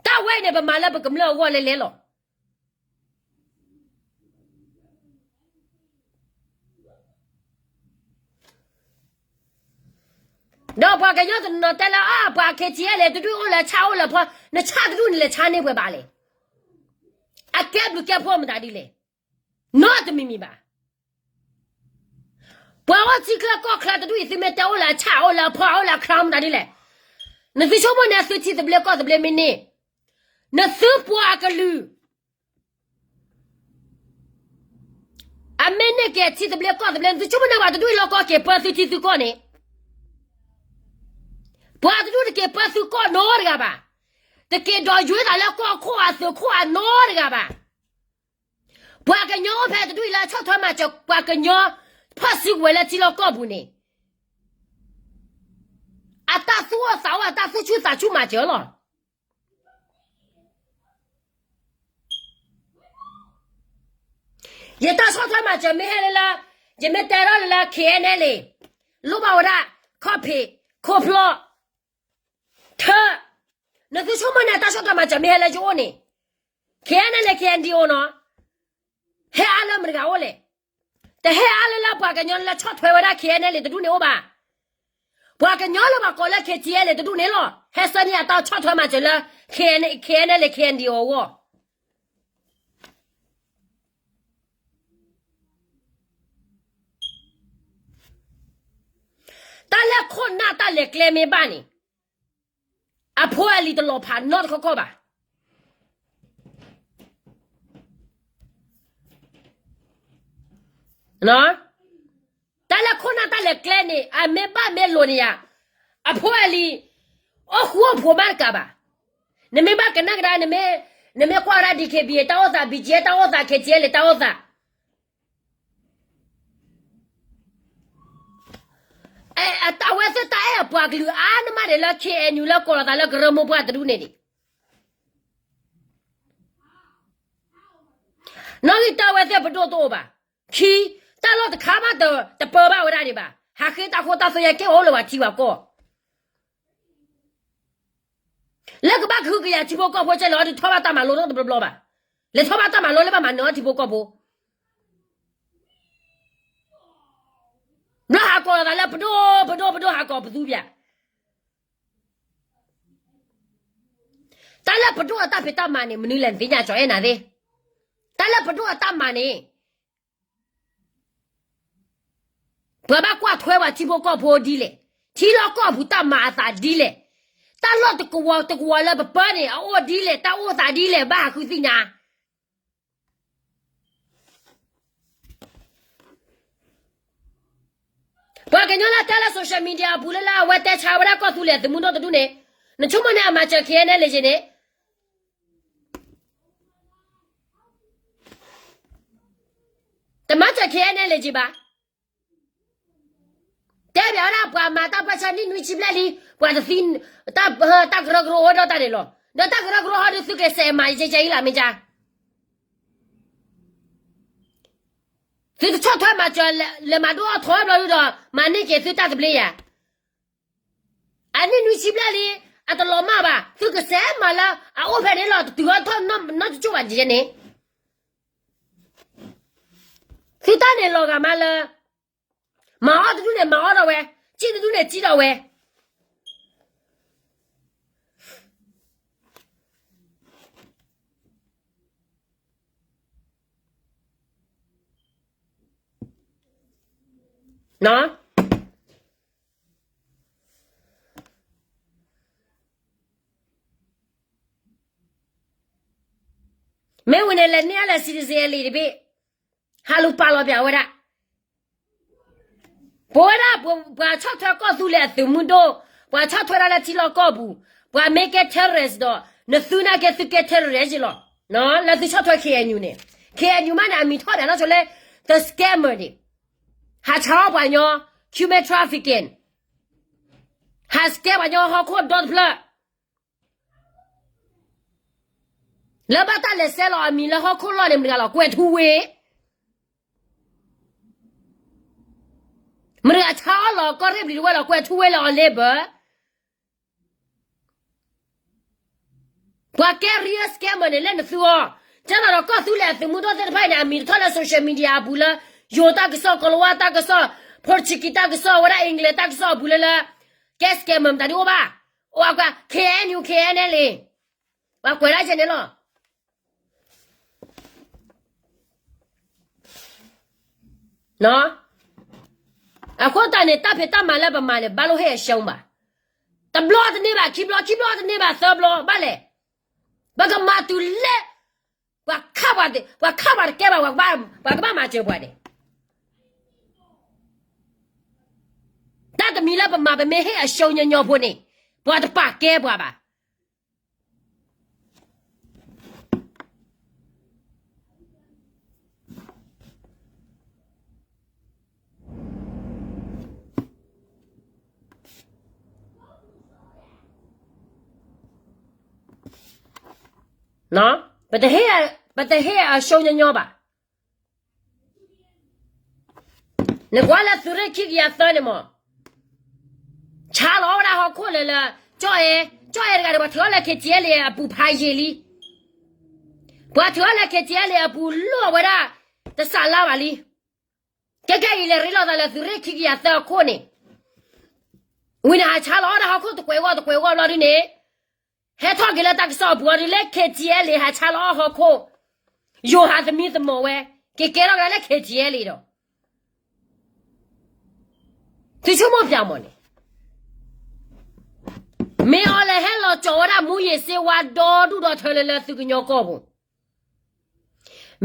တၢ်ဝဲအံၤန့ၣ် ပမၤလၢပကမျၢၢ်အဂီၢ်လဲၣ်လဲၣ်လီၤ. ဒီးပှၤကညီတနီၤတဲလၢ အၢ ပှၤ K T L တဒူၣ်အိၣ်လၢဆၣ်အိၣ်လၢဖီ, နဆၣ်တဒူၣ်န့ၣ်လဲၤဆါန့ၢ်ပှဲၤဘၣ်လဲၣ်. အကဲဘျုးကဲဖှိၣ်မတၤဒ်လဲၣ်. နီတမံၤမံၤဘၣ်. ပှၤအိၣ်ထံချၢကီၢ်ချၢတဒူၣ်အံၤ သုမ့ၢ်တဲအိၣ်လၢအဆၣ်အိၣ်လၢအဖီအိၣ်လၢအချါမတၤဒ်လဲၣ်. နသုဆိကမိၣ်န့ၣ် သုထံသဘျ့ကီၢ်သဘျ့မ့ၢ်န့ၢ်, နသုပှၤကလုာ် အမ့ၢ်န့ၢ်က့ၤထံသဘျ့ကီၢ်သဘျ့ နသုဆိကမိၣ်န့ၣ်ပှၤတဒူၣ်အံၤလီၤကီက့ၤပၢသုထံသုကီၢ်န့ၣ်, ပှၤတဒူၣ်တက့ၤပၢသုကီၢ်နီတဂၤဘၣ်. တက့ၤဒီးယွၤသးလၢကီၢ်ခိၣ်အသုးခိၣ်အနီတဂၤဘၣ်. ပှၤကညီအိၣ်ဖဲတဒူၣ်အံၤလၢဆီၣ်ထွဲမၤစၢၤပှၤကညီ ဖီၣ်စုကဝဲၤလၢထံလီၢ်ကီၢ်ပူၤန့ၣ်, အတၢ်သူၣ်အိၣ်သးအိၣ်အတၢ်သူၣ်ဆူၣ်သးဆူၣ်မၤစၢၤလီၤ. ယတၢ်ဆီၣ်ထွဲမၤစၢၤမ့ၢ်ဟဲလၢလၢ, ယမ့ၢ်တဲထီၣ်လၢလၢ K N L A လိၣ်ဘၣ်ဝဲဒၣ် ခီၣ်ဖံး, ခိၣ်ဖျီၣ်, ထၢ, နသုဆိကမိၣ်န့ၣ် တၢ်ဆီၣ်ထွဲမၤစၢၤမ့ၢ်ဟဲလၢယအိၣ်န့ၣ်, K N L A K N D O နီၤ, ဟဲအါလၢမတဂၤအိၣ်လဲၣ်. တဟဲအါလၢလၢပှၤကညီလၢဆီၣ်ထွဲဝဲဒၣ် K N L A တဒူၣ်န့ၣ်အိၣ်ဘၣ်. ပှၤကညီလၢပှၤကိးလၢ K T L A တဒူၣ်န့ၣ်လီၤ. ဟဲဆှၢန့ၢ်အတၢ်ဆီၣ်ထွဲမၤစၢၤလၢ K N L A K N D O အဂီၢ်. တၢ်လၢခိၣ်နၢ်တၢ်လဲၤကျဲမ့ၢ်ဘၣ်န့ၣ်, အဖိအလံၤတလီၤဖးနီတခီခီဘၣ်. တၢ်လၢခိၣ်နၢ်တၢ်လဲၤကျဲန့ၣ် အမ့ၢ်ဘၣ်မ့ၢ်လိၤန့ၣ်ယါ, အဖိအလံၤ အိၣ်ဃူအိၣ်ဖိးမးတကးဘၣ်. နမ့ၢ်ဘၣ်ကနၣ်ကဒါ နမ့ၢ်ကွၢ်ဝဲဒၣ် D K B A တၢ်အိၣ်သး, B G F တၢ်အိၣ်သး, K T L A တၢ်အိၣ်သး အဝဲသ့ၣ်တၢ်အဲၣ်အပှၤကလုာ်အါန့ၢ်မးဒံးလၢ K N U လၢကိးလီၤသးလၢကရၢမိၢ်ပှၢ်တဒူၣ်န့ၣ်ဒံး. နီၣ်ဂံၢ်တၢဝဲသ့ၣ်ပဒိၣ်တအိၣ်ဘၣ်. ခံ, တၢ်လီၢ်တခါဘၣ်တပၢဘၣ်ဝဲဒၣ်ဒံးဘၣ်. ဟးဃ့တၢ်ဃိတၢ်သွဲယဲၢ်ကဲအိၣ်လၢပှၤထံပှၤကီၢ် လၢကဘၣ်ကဟုကယာ်ထံဖိကီၢ်ဖိကဲလၢအီၤ တထီၣ်ဘၣ်တၢ်မၤလိနီတဘျီဘျီဘၣ်. လဲၤထီၣ်ဘၣ်တၢ်မၤလိလၢဘၣ်မၤနၢၤအီၤထံဖိကီၢ်ဖိ ဘျီဟးကိးလီၤသးလၢပဒိၣ်ပဒိၣ်ပဒိၣ် ဟးကိးပသူပၠး. တၢ်လၢပဒိၣ်အတၢ်ဖံးတၢ်မၤန့ၣ် မနုၤလဲၣ်နသ့ၣ်ညါ ကၠီၤအဲၣ်နၤသ့. တၢ်လၢပဒိၣ်အတၢ်မၤန့ၣ် ပှၤဘၣ်ကွၢ်ထွဲပှၤထံဖိကီၢ်ဖိဒ်လဲၣ်, ထံလီၢ်ကီၢ်ပူၤတၢ်မၤအသးဒ်လဲၣ်, တၢ်လီၢ်တကဝီၤတကဝီၤလၢပပၢန့ၣ် အအိၣ်ဒ်လဲၣ်, တၢ်အိၣ်သးဒ်လဲၣ်, ဘၣ်ဟးဃုသ့ၣ်ညါ. ပှၤကညီလၢတဲလၢ social media အပူၤလၢလၢအဝဲတဲဆါဝဲဒၣ်ကီၢ်သူလ့ၤအသုးမုၢ်ဒိၣ်တဒူၣ်န့ၣ်, နဆိကမိၣ်န့ၣ် အမၤစၢၤ K N L A န့ၣ်, တမၤစၢၤ K N L A ဘၣ်. တဲဘၣ်ဝဲဒၣ်ပှၤမၤတၢ်ပၢဆှၢနံၣ်နွံဆံဘျဲၣ်လံ, ပှၤတသံ, တၢ်ကရၢကရိအိၣ်ဒီးတၢ်န့ၣ်လီၤ. ဒီးတၢ်ကရၢကရိဟီဒုးသုကစဲးမၤယကဲအံၤလၢမ့ၢ်ကါ သုတဆီၣ်ထွဲမၤစၢၤလဲၤမၤဒိၣ်အီၣ်ထီၣ်ဘျီဒုးဒီး မၤန့ၢ်က့ၤသုတၢ်သဘျ့ယၤ. အနံၣ်နွံဆံဘျဲၣ်လံ, အတလီၤမၢ်ဘၣ်, သုကစဲးမၤလၢအအိၣ်ဖဲန့ၣ်လီၤ, တတုၤအီၣ်ထီၣ်နီတကၠိၢ်ဘၣ်န့ၣ်. သုတၢ်န့ၣ်လီၤဂာ်မးလၢ မၤအီၣ်တဒူၣ်န့ၣ်မၤအီၣ်ထီၣ်ဝဲ, စံၣ်တဒူၣ်န့ၣ်စံၣ်ထီၣ်ဝဲ. မ့ၢ်ဝံၤန့ၣ် လဲၤန့ၢ်အလၢ citizen အလံာ်တဘ့ၣ်, ဟးလူၤပာ်လီၤပၠးဝဲဒၣ် ပဝဲဒၣ်ပှၤဆီၣ်ထွဲကီၢ်သူလ့ၤအသုးမုၢ်ဒိၣ်, ပှၤဆီၣ်ထွဲဒၣ်လၢထံလီၢ်ကီၢ်ပူၤ, ပှၤမ့ၢ်ကဲ terrorist ဒီး နသုနာ်က့သုကဲ terrorist လီၤ. လၢသုဆီၣ်ထွဲ K N U န့ၣ်, K N U မးန့ၣ် အမံၤထီၣ်ဒၣ်နီၢ်ဆိလၢ the scammer န့ၣ်, ဟးဆါအီၣ်ပှၤကညီ, human trafficking, ဟး scam ပှၤကညီဟီၣ်ခိၣ်ဒီတဖျၢၣ် ဟး လၢဘၣ်တၢ်လဲၤဆဲးလီၤအမံၤလၢဟီၣ်ခိၣ်လီၢ်န့ၣ် မတၤတဂၤလီၤ ကွဲၤထူဝ့ မတၤတဂၤဆါအီၣ်လီၤကီၢ်ရ့ၣ်ဘျံၤတဝဲၢ်လီၤ ကွဲၤထူဝ့လၢ အီၤလ့ဘၢၣ် ပှၤကဲ real scammer န့ၣ် လၢနသုအီၤ, ကဲသိးဒီးကီၢ်သူလ့ၤအသုးမုၢ်ဒိၣ်သ့ၣ်တဖၣ်အံၤန့ၣ် အမံၤတထီၣ်လၢ social media အပူၤလၢ ယိၤတၢ်ကစီၣ် ကီၤလၤဝါတၢ်ကစီၣ် Portuguese တၢ်ကစီၣ် ဝဲဒၣ် English တၢ်ကစီၣ်အပူၤလၢလၢ ကဲ scammer မတၤဒုအိၣ်ဘၣ်, အိၣ်အကွၢ် K N U K N L A ပှၤကွဲးဒၣ်ကဲန့ၣ်လီၤ. အဃိသတးန့ၣ် တၢ်ဖံးတၢ်မၤလၢပမၤန့ၣ် ဘၣ်လိၣ်ဟ့ၣ်အရှုံးဘၣ်. တဘျီတန့ၢ်ဘၣ် ခံဘျီ ခံဘျီတန့ၢ်ဘၣ် သၢဘျီ ဘၣ်လဲၣ်. ပကမၤတုၤလၢ ပှၤခးပှၤတကဲဘၣ် ပှၤကဘၣ်မၤစၢၤပှၤန့ၣ် တၢ်တမံၤလၢပမၤ ပမ့ၢ်ဟ့ၣ်အရှုံးညီညီဖိန့ၣ် ပှၤတပာ်ကဲပှၤဘၣ်. ပတဟ့ၣ်အရှုံးညီညီဘၣ်. နကွၢ်လၢသုးရ့ၣ်ခံကယၤသၢန့ၣ်မး ဆါလီၤဝဲဒၣ်ဟီၣ်ခိၣ်လၢလၢ ကၠီၣ်အဲၣ် ကၠီၣ်အဲၣ်တဂၤန့ၣ် ပှၤထုးအီၤလၢ K T L A အပူၤဖးယံာ်လံ. ပှၤထုးအီၤလၢ K T L A အပူၤလိၣ်ဝဲဒၣ် တစးလါဘၣ်လံ. ကဲကဲအံၤလဲၤရ့လိာ်သးလၢသုးရ့ၣ်ခံကယၤသၢအခိၣ်န့ၣ် ဝံၤန့ၣ်ဟးဆါလီၤဝဲဒၣ်ဟီၣ်ခိၣ်တကွဲးဂီၢ်တကွဲးဂီၢ်ဘျီဒ်န့ၣ် ဟဲထီၣ်က့ၤလၢတၢ်ကစီၣ်အပူၤအီၤဒ်လၢ K T L A ဟးဆါလီၤအီၣ်ဟီၣ်ခိၣ် ယိၤဟးသမံသမိးဝဲ က့ၤကဲထီၣ်ကဒါလၢ K T L A ဒီး သုဆိကမိၣ်ပၠးမးန့ၣ် မ့ၢ်အီၤလဲၤဟဲလီၤကၠီၤဝဲဒၣ် မူးယစ်ဆေးဝါး ဒီဒူၣ်ဒီထၢလၢလၢသုးကညီကီၢ်ပူၤ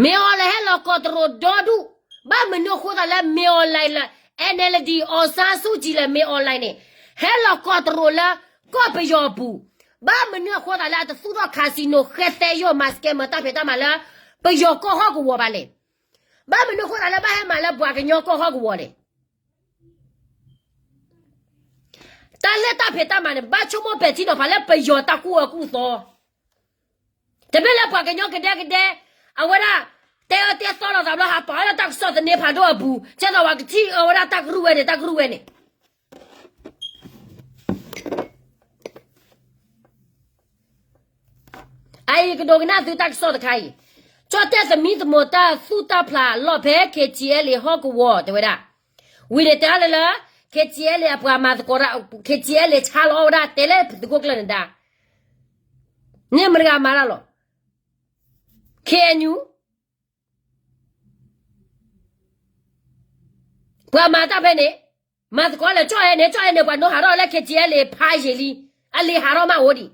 မ့ၢ်အီၤလဲၤဟဲလီၤကီးတရိးဒီဒူၣ်, ဘၣ်မနုၤအဃိသတးလၢမ့ၢ်အီၤလဲၤလၢ N L D အောင်ဆန်းစုကြည် လၢမ့ၢ်အီၤလဲၤန့ၣ် ဟဲလီၤကီးတရိးလၢကီၢ်ပယီၤအပူၤ, ဘၣ်မနုၤအဃိသတးလၢအတသူၣ်ထီၣ် casino ဃဲသဲယိာ်မၤ scam မၤတၢ်ဖံးတၢ်မၤလၢပယီၤကီၢ်ဟီၣ်ကဝီၤဘၣ်လဲၣ်. ဘၣ်မနုၤအဃိသတးလၢဘၣ်ဟဲမၤလၢပှၤကညီကီၢ်ဟီၣ်ကဝီၤလဲၣ်. တၢ်လၢတၢ်ဖံးတၢ်မၤန့ၣ် ဘၣ်ဆိကမိၣ်ပဲာ်ထံနီၤဖးလၢပယီၤတၢ်ကူၣ်အၢကူၣ်သီ တမ့ၢ်လၢပှၤကညီကဒဲကဒဲ အဝဲဒၣ် တဲအၢတဲသီလိာ်သးဘျီ ဟးပာ်အီၤလၢတၢ်ကစီၣ်သန့ဖးဒိၣ်အပူၤ ကဲသိးပှၤကထံၣ်အဝဲဒၣ်တၢ်ကရူၢ်ဝဲန့ၣ် တၢ်ကရူၢ်ဝဲန့ၣ် အအံၤကဒိကနၣ်သုတၢ်ကစီၣ်တခါအံၤ, ကၠီၣ်တဲၣ်သမံသမိးတၢ်သူၣ်တၢ်ဖျးလီၢ်ဖဲ K T L A ဟီၣ်ကဝီၤတဲဝဲဒၣ်, ဝံၤန့ၣ်တဲလၢလၢ K T L A အပှၤမၤသကိးတၢ် K T L A ဆါလီၤအီၣ်ဝဲဒၣ်တဲလၢသုးခိၣ်ကျၢၢ်နဒါ, န့ၣ်မတၤတဂၤမၤတၢ်လီၤ K N U ပှၤမၤတၢ်ဖဲန့ၣ် မၤသကိးလၢကၠီၣ်အဲၣ်န့ၣ် ကၠီၣ်အဲၣ်န့ၣ် ပှၤဒိဟးထီၣ်လၢ K T L A ဖးယံာ်လံ, အလံာ်ဟးထီၣ်မးအိၣ်ဒံး,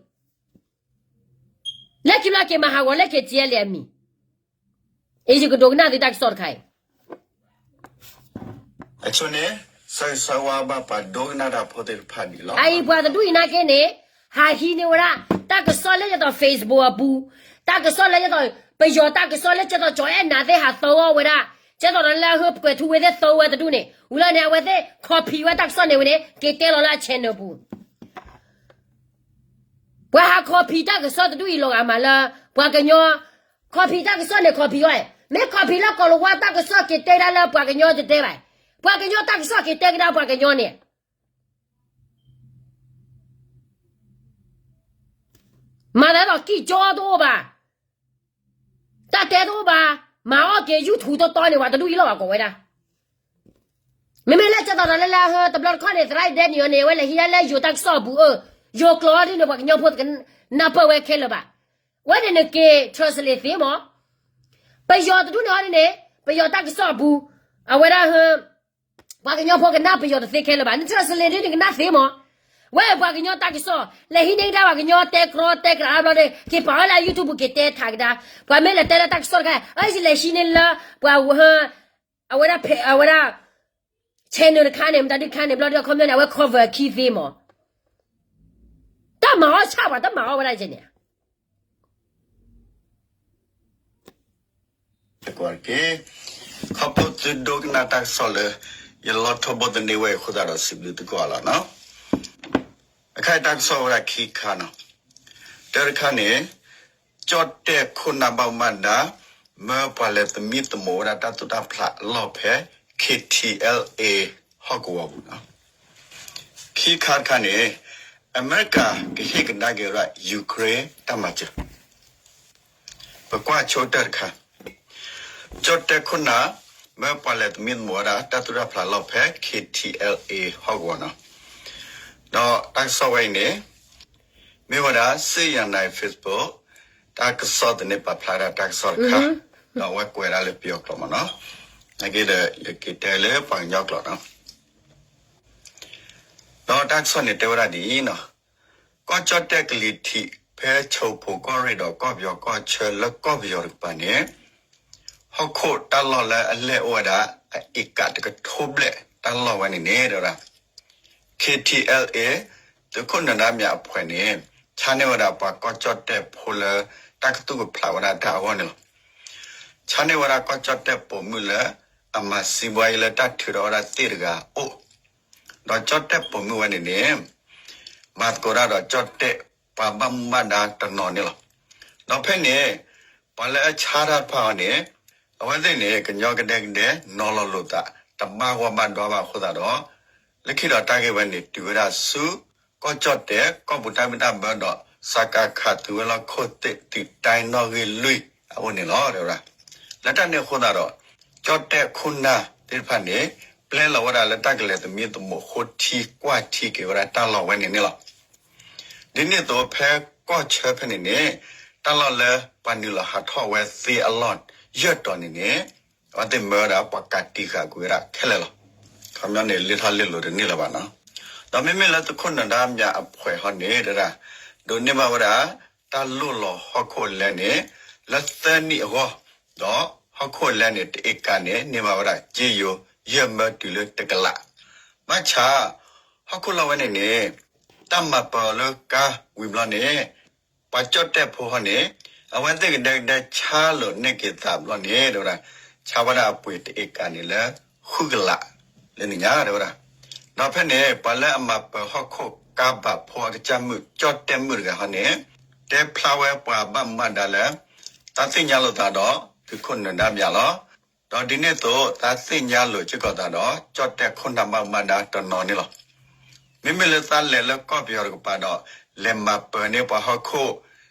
လၢခံဘျီက့ၤမၤဟးဂီၤလၢ K T L A အမံၤ, အံၤယကဒိကနၣ်သုတၢ်ကစီၣ်တခါအံၤ အဆိန့ၣ် ဆၢဂ့ၤဆၢဝါဘၣ်ပှၤဒိကနၣ်တၢ်ဖိသ့ၣ်တဖၣ်န့ၣ်လီၤ. အအံၤပှၤတဒူၣ်အံၤနာ်က့န့ၣ် ဟးဟံးန့ၢ်ဝဲဒၣ် တၢ်ကစီၣ်လၢယသိး Facebook အပူၤ, တၢ်ကစီၣ်လၢယသိး ပယီၤတၢ်ကစီၣ်လၢကဲသိးကၠီၣ်အဲၣ်နၤသ့ၣ်ဟးသၢဝဲဒၣ်, ကဲသိးဒီးလၢအဟၢဖှဲးထူဝ့သ့ၣ်သၢဝဲတဒူၣ်န့ၣ် ဝံၤလီၤန့ၣ် အဝဲသ့ၣ် copy ဝဲတၢ်ကစီၣ်န့ၣ်ဝဲန့ၣ် က့ၤတဲလီၤလၢအ channel ပူၤ ပှၤဟး copy တၢ်ကစီၣ်တဒူၣ်အံၤလီၤဂာ်မးလၢ ပှၤကညီ copy တၢ်ကစီၣ်န့ၣ် copy ဝဲ, မ့ၢ် copy လၢကီၤလၤဝါတၢ်ကစီၣ် က့ၤတဲဒၣ်လၢပှၤကညီတတဲဘၣ်, ပှၤကညီတၢ်ကစီၣ်က့ၤတဲကဒါပှၤကညီန့ၣ် မၤသးဒ်သိးကံၢ်ကၠီတအိၣ်ဘၣ်, တၢ်တဲတအိၣ်ဘၣ်, မၤအီၣ်က့ၤ YouTube တီတီန့ၣ် ပှၤတဒူၣ်အံၤလီၤဂာ်ကိးဝဲဒၣ် မ့မ့ၢ်လၢကဲသိးဒီးလၢလၢဟၢတဘျီတခီၣ်န့ၣ် သရၣ်ဒဲနံၤအီၤန့ၣ် အဝဲလဲၤဟံးဒၣ်လၢယိၤတၢ်ကစီၣ်အပူၤအၢ, ယိၤကျိာ်အီၤဒ်န့ၣ် ပှၤကညီဖိတကနၢ်ပၢၢ်ဝဲခဲလၢာ်ဘၣ်, ဝဲန့ၣ်နက့ၤ translate သ့မး, ပယီၤတဒူၣ်န့ၣ်အီၤဒ်န့ၣ် ပယီၤတၢ်ကစီၣ်အပူၤ, အဝဲဒၣ်ဟၢ ပှၤကညီဖိကနၣ်ပယီၤတသ့ခဲလၢာ်ဘၣ်, န translate ဒ်န့ၣ်ကနၣ်သ့မး, ဝဲပှၤကညီတၢ်ကစီၣ် လဲၤဟံးန့ၢ်ကဒါပှၤကညီတဲကြီတဲကြီဘျီဒီး က့ၤပာ်ဝဲလၢ YouTube က့ၤတဲထးကဒါ, ပှၤမ့ၢ်လဲၤတဲလၢတၢ်ကစီၣ်တခါ အလဲၤဟံးန့ၢ်လၢ ပှၤ အဝဲဒၣ် channel တခါန့ၣ် မတၤဒုခါန့ၣ် ဘျီဒီး comment န့ၣ် အဝဲ cover ခံသ့မး, တၢ်မၤအီၣ်ဆၣ်ပှၤ တၢ်မၤအီၣ်ဝဲဒၣ်ကဲန့ၣ် တကွၢ်တက့ၢ်. ခီဖျိသုဒိကနၣ်တၢ်ကစီၣ်လၢ ယလီထီဘိသန့ဝဲအဃိသတးဒီး စံးဘျုးသုကိးဂၤလီၤနီၤ. အခါအံၤတၢ်ကစီၣ်ဝဲဒၣ်ခံခါနီၤ. တၢတခါန့ၣ် ကၠီၣ်တဲၣ်ခိၣ်နၢ်ဘၣ်မူဘၣ်ဒါ မၢပှၤလဲၤသမံသမိးဝဲဒၣ်တၢ်သူၣ်တၢ်ဖျးအလီၢ်ဖဲ K T L A ဟီၣ်ကဝီၤပူၤနီၤ. ခံခါတခါန့ၣ် အမဲရကၤကဟ့ၣ်ကဒါက့ၤဝဲဒၣ် Ukraine တၢ်မၤစၢၤ ပကွၢ်ဆိကတၢၢ်တခါ, ကၠီၣ်တဲၣ်ခိၣ်နၢ် မၢပှၤလဲၤသမံသမိးဝဲဒၣ်တၢ်သူၣ်တၢ်ဖျးလီၢ်ဖဲ K T L A ဟီၣ်ကဝီၤနီၤ. ဒီးတၢ်ကစီၣ်ဝဲအံၤန့ၣ် မ့ၢ်ဝဲဒၣ် စ့ယၤနၤ Facebook တၢ်ကစီၣ်သန့ပာ်ဖျါဒၣ်တၢ်ကစီၣ်တခါ, ဒီးအဝဲကွဲးဒၣ်လၢပယီၤကျိာ်မ့ၢ်နီၤ, နာ်က့ဒီး ယက့ၤတဲလၢပှၤကညီကျိာ်နီၤ. ဒီးတၢ်ကစီၣ်န့ၣ်တဲဝဲဒၣ်ဒ်အံၤနီၤ, ကီၢ်ကၠီၣ်တဲၣ်ကလံၤထံး ဖဲဆိဖိကီၢ်ရ့ၣ်ဒီးကီၢ်ပယီၤကီၢ်ဆၢလၢကီၢ်ပယီၤတကပၤန့ၣ် ဟီၣ်ခိၣ်တၢ်လီၢ်လၢအလဲၢ်အိၣ်ဝဲဒၣ် အအ့ကးတကထိဘျဲၣ်တၢ်လီၢ်ဝဲန့ၣ်န့ၣ် တဲဝဲဒၣ် K T L A သုးခိၣ်နၢၤဒါမၠးအဖှဲးန့ၣ် ဆါန့ၢ်ဝဲဒၣ်ပှၤကီၢ်ကၠီၣ်တဲၣ်ဖိလၢ တၢ်ကသူၣ်ကဖျးဝဲဒၣ်တၢ်အဂီၢ်န့ၣ်လီၤ. ဆါန့ၢ်ဝဲဒၣ်ကီၢ်ကၠီၣ်တဲၣ်ပိာ်မုၣ်လၢ အမၤစံးဘှါအံၤလၢတၢ်ထုးထီၣ်ဝဲဒၣ်သ့ၣ်တဂၤအိၣ်, ဒီးကၠီၣ်တဲၣ်ပိာ်မုၣ်ဝဲန့ၣ်န့ၣ် မၤသကိးတၢ်ဒီးကၠီၣ်တဲၣ်ပှၤဘၣ်မူဘၣ်ဒါတနီၤန့ၣ်လီၤ. ဒီးဖဲန့ၣ် ပှၤလၢအဆါတၢ်တဖၣ်အံၤန့ၣ် အဝဲသ့ၣ်န့ၣ် ကညီကဒဲကဒဲ နီၤလီၤလိာ်သး တဘၣ်ဂီၢ်ဘၣ်ဒွါဘၣ်အဃိသတးဒီး လၢခံဒီးတၢ်ဂ့ၢ်ဝဲန့ၣ် တုၤဝဲဒၣ်ဆူ ကီၢ်ကၠီၣ်တဲၣ် ကီၢ်ပူၤတၢ်ဘံၣ်တၢ်ဘၢဒီး စကခသုးဝဲၤလီၢ်ခိၣ်သ့ၣ်သုးတၢ်နီၣ်ဂံၢ်လွံၢ်အအိၣ်န့ၣ်လီၤ တဲဝဲဒၣ်. လၢတၢ်န့ၣ်အဃိသတးဒီး ကၠီၣ်တဲၣ်ခိၣ်နၢ်သ့ၣ်တဖၣ်န့ၣ် ပျဲလီၤဝဲဒၣ်လၢတၢ်ကလဲၤသမံသမိးဃိထံကွၢ်ထံက့ၤဝဲဒၣ်တၢ်လီၢ်ဝဲန့ၣ်န့ၣ်လီၤ. ဒ်န့ၣ်အသိးဖဲကီၢ်ဆၢဖဲန့ၣ်န့ၣ် တၢ်လီၢ်လၢပှၤနုာ်လီၤဟးထီၣ်ဝဲသ့အလီၢ်ယဲၢ်တီၤန့ၣ်န့ၣ် အဝဲသ့ၣ်မၢဝဲဒၣ်ပှၤကးတံာ်ဃာ်ကွံာ်ဝဲဒၣ်ခဲလၢာ်လီၤ. ခီပညီန့ၣ် လ့ထီၣ်လ့လိၤတန့ၢ်လၢၤဘၣ်နီၤ. ဒီးမ့မ့ၢ်လၢသုးခိၣ်နၢၤဒါမၠးအဖှဲးဟီန့ၣ် တဲဒၣ် ဒိးန့ၢ်ဘၣ်ဝဲဒၣ် တၢ်လိၣ်လီၤဟီၣ်ခိၣ်အလဲန့ၣ် လၢသၢနံၣ်အဂီၢ်, ဒီးဟီၣ်ခိၣ်အလဲန့ၣ် တအ့ကၤန့ၣ် န့ၢ်ဘၣ်ဝဲဒၣ် က့ယိၤယဲၢ်မၢတုၤလၢတကလး. ဘၣ်ဆၣ် ဟီၣ်ခိၣ်လီၢ်ဝဲန့ၣ်န့ၣ် တၢ်မၤပၢၤအီၤလၢကါဝံၤဘျီန့ၣ် ပှၤကၠီၣ်တဲၣ်ဖိဟီန့ၣ် အဝဲသ့ၣ်ကဒဲကဒဲဆါလိာ်န့ၢ်က့ၤသးဘျီန့ၣ် တဲဝဲဒၣ် ဆါဝဲဒၣ်အပှ့ၤတအ့ကၤန့ၣ်လၢ ဃုကလး လၢနံၤညါ တဲဝဲဒၣ်. ဒီးဖဲန့ၣ် ပှၤလၢအမၤပၢၤဟီၣ်ခိၣ်ကါဘၣ်ဖိအကစၢ်မုၣ် ကၠီၣ်တဲၣ်မုၣ်တဂၤဟီန့ၣ် တဲဖျါဝဲပှၤဘၣ်မူဘၣ်ဒါလၢ သးသ့ၣ်ညါလိာ်သးဒီး သုးခိၣ်နၢၤဒါမၠးလီၤ. ဒီးဒ်န့ၣ်အသိး သးသ့ၣ်ညါလိာ်စ့ၢ်ကီးသးဒီး ကၠီၣ်တဲၣ်ခိၣ်နၢ်ဘၣ်မူဘၣ်ဒါတနီၤန့ၣ်လီၤ. မ့မ့ၢ်လၢသးလဲၤလၢကီၢ်ပယီၤတကပၤဒီး လဲၤမၤပၢၤန့ၢ်ပှၤဟီၣ်ခိၣ်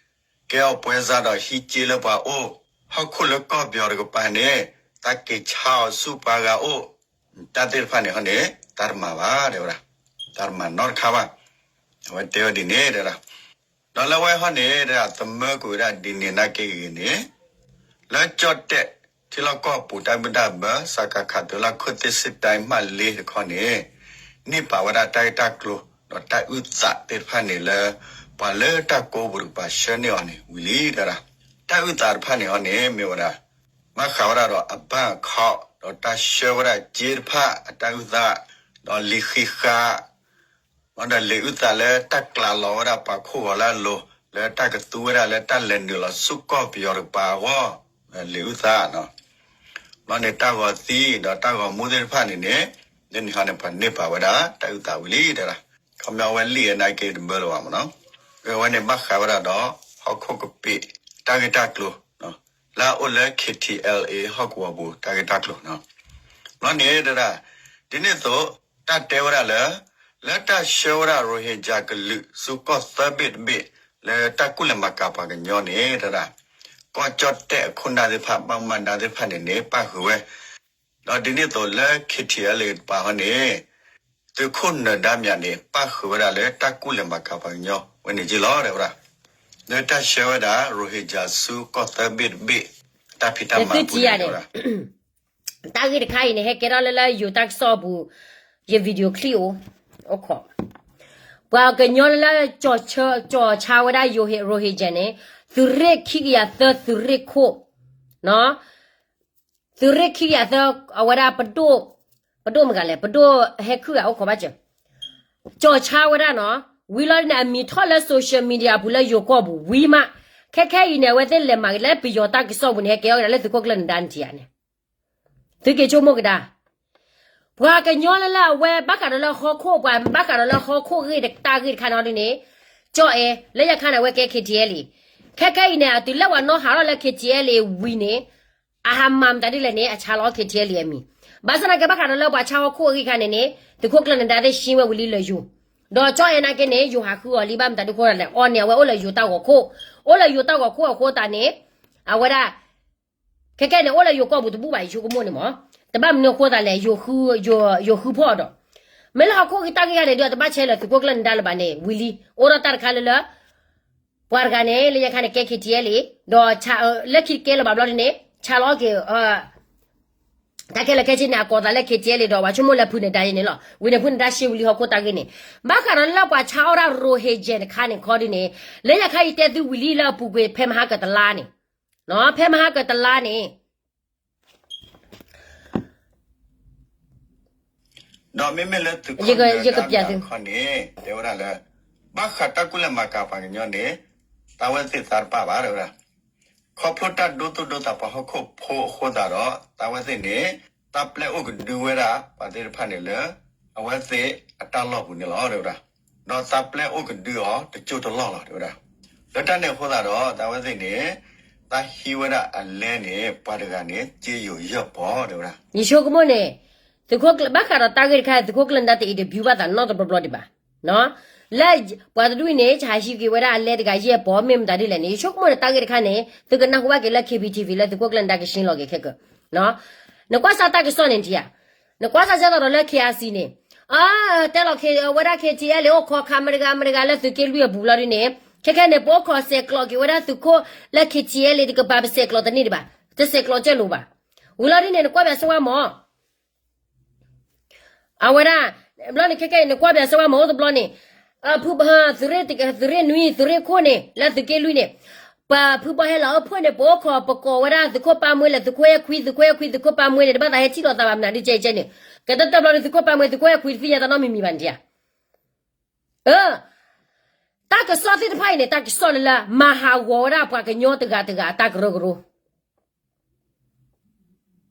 ကဲအီၣ်ပှဲၤစးဒီးဟံးက့လၢပှၤအိၣ်, ဟီၣ်ခိၣ်လၢကီၢ်ပယီၤတကပၤန့ၣ် သးက့ၤဆါအီၤဆူပှၤဂၤအိၣ်, တၢ်သ့ၣ်တဖၣ်န့ၣ်ဟီန့ၣ် သးတမၤဘၣ် တဲဝဲဒၣ်, သးတမၤနီတခါဘၣ်. အဝဲတဲဝဲဒ်န့ၣ် တဲဝဲဒၣ်. ဒီးလၢအဝဲဟီန့ၣ် တဲဒၣ် သမၢကွံာ်ဝဲဒၣ်ဒ်န့ၣ်နာ်က့ဂ့ၤန့ၣ် လၢကၠီၣ်တဲၣ်ထံလီၢ်ကီၢ်ပူၤတၢ်ဘံၣ်တၢ်ဘၢ စကခ သုးလီၢ်ခိၣ်သ့ၣ်စ့တၢ်မၢလ့တခီန့ၣ် န့ၢ်ပာ်ဝဲဒၣ်တၢ်ဂ့ၢ်တၢ်ကျိၤ ဒီးတၢ်အုၣ်သးသ့ၣ်တဖၣ်န့ၣ်လၢ ပှၤလၢတၢ်ကိးပူၤတကပၤဆှၢန့ၢ်အီၤန့ၣ်ဝံၤလံ တဲဒၣ်. တၢ်အုၣ်သးတဖၣ်န့ၣ်ဟီန့ၣ် မ့ၢ်ဝဲဒၣ် ဘၣ်ဃးဝဲဒၣ်ဒီးအဘၣ်အခီ ဒီးတၢ်ဆှၢဝဲဒၣ်စ့တဖၣ်အတၢ်အုၣ်သး, ဒီးလံာ်ဃံးဃာ် ဒီးလံာ်အုၣ်သးလၢတၢ်ကျးလီၤဝဲဒၣ်ပှၤခိၣ်ဂီၤလၢအလိၤ လၢတၢ်ကသူဝဲဒၣ်လၢတၢ်လဲၤနုာ်လီၤဆူကီၢ်ပယီၤတကပၤအဂီၢ်, လံာ်အုၣ်သးနီၤ. ဘျီန့ၣ်တၢ်ဂီၤသံဒီးတၢ်ဂီၤမူသ့ၣ်တဖၣ်န့ၣ်န့ၣ် လၢန့ၣ်ဟီန့ၣ် ပှၤန့ၢ်ပာ်ဝဲဒၣ်တၢ်အုၣ်သးဝံၤလံ တဲဒၣ်. ခီပညီအဝဲလံာ်အနာ်က့တဘၢလၢၤဘၣ်မ့ၢ်နီၤ. အဝဲန့ၣ်ဘၣ်ဃးဝဲဒၣ်ဒီး ဟီၣ်ခိၣ်ကပ့ၤ တၢ်ဂ့ၢ်တၢ်ကျိၤ လၢအအိၣ်လၢ K T L A ဟီၣ်ကဝီၤပူၤ တၢ်ဂ့ၢ်တၢ်ကျိၤနီၤ. ဘျီန့ၣ်တဲဒၣ် ဒ်န့ၣ်အသိး တၢ်တဲဝဲဒၣ်လၢ လၢတၢ်ဆှၢဝဲဒၣ် Rohingya ကလုာ်ဆူကီၢ်သၢဘ့ၣ်တဘ့ၣ် လၢတၢ်ကူၣ်လဲၤမၤကၤပှၤကညီန့ၣ် တဲဒၣ် ကီၢ်ကၠီၣ်တဲၣ်အခိၣ်နၢ်သ့ၣ်တဖၣ် ဘၣ်မူဘၣ်ဒါသ့ၣ်တဖၣ်န့ၣ်န့ၣ် ပၣ်ဃုာ်ဝဲ ဒီးဒ်န့ၣ်အသိးလၢ K T L A တကပၤဟီန့ၣ် သုးခိၣ်နၢၤဒါမၠးန့ၣ် ပၣ်ဃုာ်ဝဲဒၣ်လၢတၢ်ကူၣ်လဲၤမၤကၤပှၤကညီဝဲန့ၣ်က့လီၤ တဲဝဲဒၣ်. လၢတၢ်ဆှၢဝဲဒၣ် Rohingya ဆူကီၢ်သၢဘ့ၣ်တဘ့ၣ် တၢ်ဖံးတၢ်မၤအပူၤန့ၣ် တဲဝဲဒၣ်. တၢ်ဂ့ၢ်တခါအံၤန့ၣ် ဟဲကဲထီၣ်လၢလၢယိၤတၢ်ကစီၣ်အပူၤ ယ video clip အိၣ်, အိၣ်ခိး ပှၤကညီလၢလၢ ကၠီၣ်ဆါဝဲဒၣ်ယိၤ Rohingya န့ၣ် သုးရ့ၣ်ခံကယၤသၢ သုးရ့ၣ်ခိၣ် သုးရ့ၣ်ခံကယၤသၢ အဝဲဒၣ်ပဒိၣ်, ပဒိၣ်မတၤလဲၣ် ပဒိၣ်ဟဲခုၣ်ဂၤအိၣ်ခိးဘၣ်စၢၤ, ကၠီၣ်ဆါဝဲဒၣ်နီၤ, ဝံၤလီၤန့ၣ် အမံၤထီၣ်လၢ social media ပူၤလၢယိၤကီၢ်ပူၤဝံၤမး, ခဲခဲအံၤန့ၣ် အဝဲသ့ၣ်လဲၤမၤက့ၤလၢပယီၤတၢ်ကစီၣ်ပူၤန့ၣ် ဟဲကဲထီၣ်ကဒါလၢသုးခိၣ်ကျၢၢ်နဒါနထံၣ်ဧါန့ၣ် သုက့ၤဆိကမိၣ်ကဒါ ပှၤကညီလၢလၢအဝဲဘၣ်ဃးဒီးလၢဟီၣ်ခိၣ် ပှၤဘၣ်ဃးဒီးလၢဟီၣ်ခိၣ်ဂ့ၢ်တၢ်ဂ့ၢ်တခါန့ၣ်ဒ်န့ၣ်, ကၠီၣ်အဲၣ် လၢယခါန့ၣ် အဝဲကဲ K T L A, ခဲခဲအံၤန့ၣ် တုၤလၢပှၤနီၣ်ဟးထီၣ်လၢ K T L A ဝံၤန့ၣ် အဟးမၤမတၤဒ်လဲၣ်န့ၣ် အဆါလီၤ K T L A အမံၤ. ဘၣ်ဆၣ်သနာ်က့ ဘၣ်ဃးဒီးလၢပှၤဆါဟီၣ်ခိၣ်အဂ့ၢ်ခါန့ၣ်န့ၣ် သုးခိၣ်ကျၢၢ်နဒါသ့ၣ်ရှင်းဝဲဝံၤလံလၢယိၤ, ဒီးကၠီၣ်အဲၣ်နာ်က့န့ၣ် ယိၤဟးဃုအီၤလံ ဘၣ်မတၤဒ်အဃိလဲၣ်န့ၣ် အီၤန့ၣ် အဝဲအိၣ်လၢယိၤတၢ်ဂီၤခိၣ်, အိၣ်လၢယိၤတၢ်ဂီၤခိၣ်အဃိသတးန့ၣ် အဝဲဒၣ် ခဲခဲန့ၣ် အိၣ်လၢယိၤကီၢ်ပူၤတဘူၣ်ဘၣ် ယဆိကမိၣ်န့ၣ်မး, တဘၣ်မနုၤအဃိသတးလဲၣ် ယိၤဃုဖီၣ်အီၤဒီး မ့ၢ်လၢဟီၣ်ခိၣ်ဂ့ၤတၢ်ဂ့ၢ်ဂၤန့ၣ်ဒီး တဘၣ်ဆဲးလၢသုးခိၣ်ကျၢၢ်နဒါလၢၤဘၣ်န့ၣ် ဝံၤလံ အိၣ်ဒီးတၢ်တခါလၢလၢ ပှၤတဂၤန့ၣ် လၢညါခါန့ၣ် ကဲ K T L A ဒီး လၢခံတကဲလၢၤဘၣ်ဘျီဒ်န့ၣ် ဆါလီၤက့ၤ တၢ်ခဲလၢာ်ခဲဆ့န့ၣ် အကိးသးလၢ K T L A ဒီး ပှၤဆိကမိၣ်လၢဖုနဒါယဲန့ၣ်လီၤ. ဝံၤန့ၣ် ဖုနဒါရှင်းဝံၤလံဟီၣ်ခိၣ်တၢ်ဂ့ၢ်န့ၣ်, ဘၣ်ဃးဒီးလၢပှၤဆါအီၣ်ဒၣ် Rohingya တခါန့ၣ်ခီဒ်န့ၣ်, လၢညါခါအံၤတဲသုဝံၤလံလၢအပူၤကွံာ်ဖဲမဟါကတလါန့ၣ်, ဖဲမဟါကတလါန့ၣ် ဒီးမ့မ့ၢ်လၢသုးခိၣ်နဒါတခီန့ၣ် တဲဝဲဒၣ်လၢ ဘၣ်ဃးတၢ်ကူၣ်လဲၤမၤကၤပှၤကညီန့ၣ် တၢ်ဝဲသ့ၣ်သးတပၣ်ဘၣ် တဲဝဲဒၣ် ခီဖျိတၢ်ဒိသူၣ်ဒိသးပှၤဟီၣ်ခိၣ်ဖိအဃိသတးဒီး တၢ်ဝဲသ့ၣ်န့ၣ် တၢ်ပျဲအိၣ်ကဒုဝဲဒၣ်ပှၤသ့ၣ်တဖၣ်န့ၣ်လၢ အဝဲသ့ၣ်အတၢ်လီၢ်ပူၤန့ၣ်လီၤ တဲဝဲဒၣ်. ဒီးတၢ်ပျဲအိၣ်ကဒုအီၤတကၠိတလီၢ်လီၤ တဲဝဲဒၣ်. လၢတၢ်န့ၣ်အဃိသတးဒီး တၢ်ဝဲသ့ၣ်န့ၣ် တၢ်ဟံးဝဲဒၣ်အလဲန့ၣ် ပှၤတဂၤန့ၣ် က့ယိၤယဲၢ်ပီၤ တဲဝဲဒၣ်. ယဆိကမိၣ်န့ၣ် သုးခိၣ်ကျၢၢ် ဘၣ်ဃးဒီးတၢ်ဂ့ၢ်တခါ သုးခိၣ်ကျၢၢ်နဒါတအံၤတဘျုးဘၣ်သးနီတဘျီဘျီဒံးဘၣ် လၢပှၤတဒူၣ်အံၤန့ၣ် ဟးဟံးက့ၤဝဲဒၣ်အလဲတဂၤယဲၢ်ပီၤ မ့ၢ်မတၤဒ်လဲၣ်န့ၣ် ယဆိကမိၣ်န့ၣ် တၢ်ဂ့ၢ်တခါန့ၣ် သုကနၢ်ဟူဘၣ်က့ၤလၢ K B T V လၢသုးခိၣ်ကျၢၢ်နဒါကရှင်းလီၤက့ၤခဲကၢ် နကွၢ်စၢ်တၢ်ကစီၣ်န့ၣ်ထံဧါ, နကွၢ်စၢ်ကဲသိးဒီးလၢ K R C န့ၣ် အ တဲလီၤဝဲဒၣ် K T L A အိၣ်ခိးခးမတဂၤမတဂၤလၢသုးက့လွံၢ်အပူၤလီၤဒ်န့ၣ် ခဲခဲန့ၣ် ပအိၣ်ခိးဆဲးကျိးက့ၤဝဲဒၣ်သုးခိၣ်လၢ K T L A တကပၤ ပဆဲးကျိးတန့ၢ်ဒံးဘၣ်, တဆဲးကျိးကၢၢ်လိာ်ဘၣ်. ဝံၤလီၤဒ်န့ၣ် နကွၢ်ဘၣ်စ့ၢ်ဝါမး အဝဲဒၣ် ဘျီန့ၣ် ခဲကဲအံၤ နကွၢ်ဘၣ်စ့ၢ်ဝါမး အိၣ်တဘျီန့ၣ် ဖု သုးရ့ၣ်နွံ သုးရ့ၣ်ခိၣ်န့ၣ် လၢသုးက့လွံၢ်န့ၣ် ပှၤဖုဘီဟဲလီၤအဖှိၣ်န့ၣ် ပအိၣ်ခိးပကိးဝဲဒၣ်သုးခိၣ်ပၢ်မှဲလၢ သုးခိၣ်အဲၣ်ခွံ သုးခိၣ်အဲၣ်ခွံ သုးခိၣ်ပၢ်မှဲန့ၣ် တဘၣ်သးဟဲထံၣ်လိာ်သးဘၣ်မနုၤဒ်ကဲကဲန့ၣ် ကတၢၢ်တၢၢ်ဘျီန့ၣ် သုးခိၣ်ပၢ်မှဲ သုးခိၣ်အဲၣ်ခွံ တသ့ၣ်ညါတၢ်နီတမံၤမံၤဘၣ်န့ၣ်ဧါ. တၢ်ကစီၣ်သ့ၣ်တဖၣ်အံၤန့ၣ် တၢ်ကစီၣ်လၢလၢ မၤဟးဂီၤဝဲဒၣ်ပှၤကညီတဂၤတဂၤအတၢ်ကရၢကရိ မၤဟးဂီၤ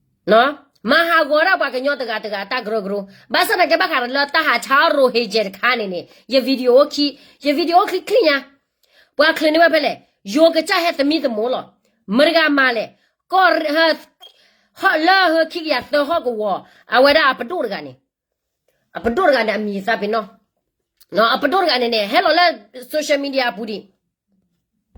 ဝဲဒၣ်ပှၤကညီတဂၤတဂၤအတၢ်ကရၢကရိ, ဘၣ်ဆၣ်သနာ်က့ဘၣ်ဃးဒီးလၢတၢ်ဟးဆါအီၣ် Rohingya တခါန့ၣ်န့ၣ် ယ video အိၣ်ခံ, ယ video အိၣ်ချံချံညါ, ပှၤချုးန့ၢ်ဝဲဖဲလဲၣ်, ယိၤကစၢ်ဟဲသမံသမိးလီၤ, မတၤတဂၤမၤလဲၣ်, ကီၢ် လၢဟၢခံကယၤသၢဟီၣ်ကဝီၤ, အဝဲဒၣ်အပဒိၣ်တဂၤန့ၣ် အပဒိၣ်တဂၤန့ၣ် အမံၤသးပ့ၤနီၣ်, အပဒိၣ်တဂၤန့ၣ်န့ၣ် ဟဲလီၤလၢ social media အပူၤဒံး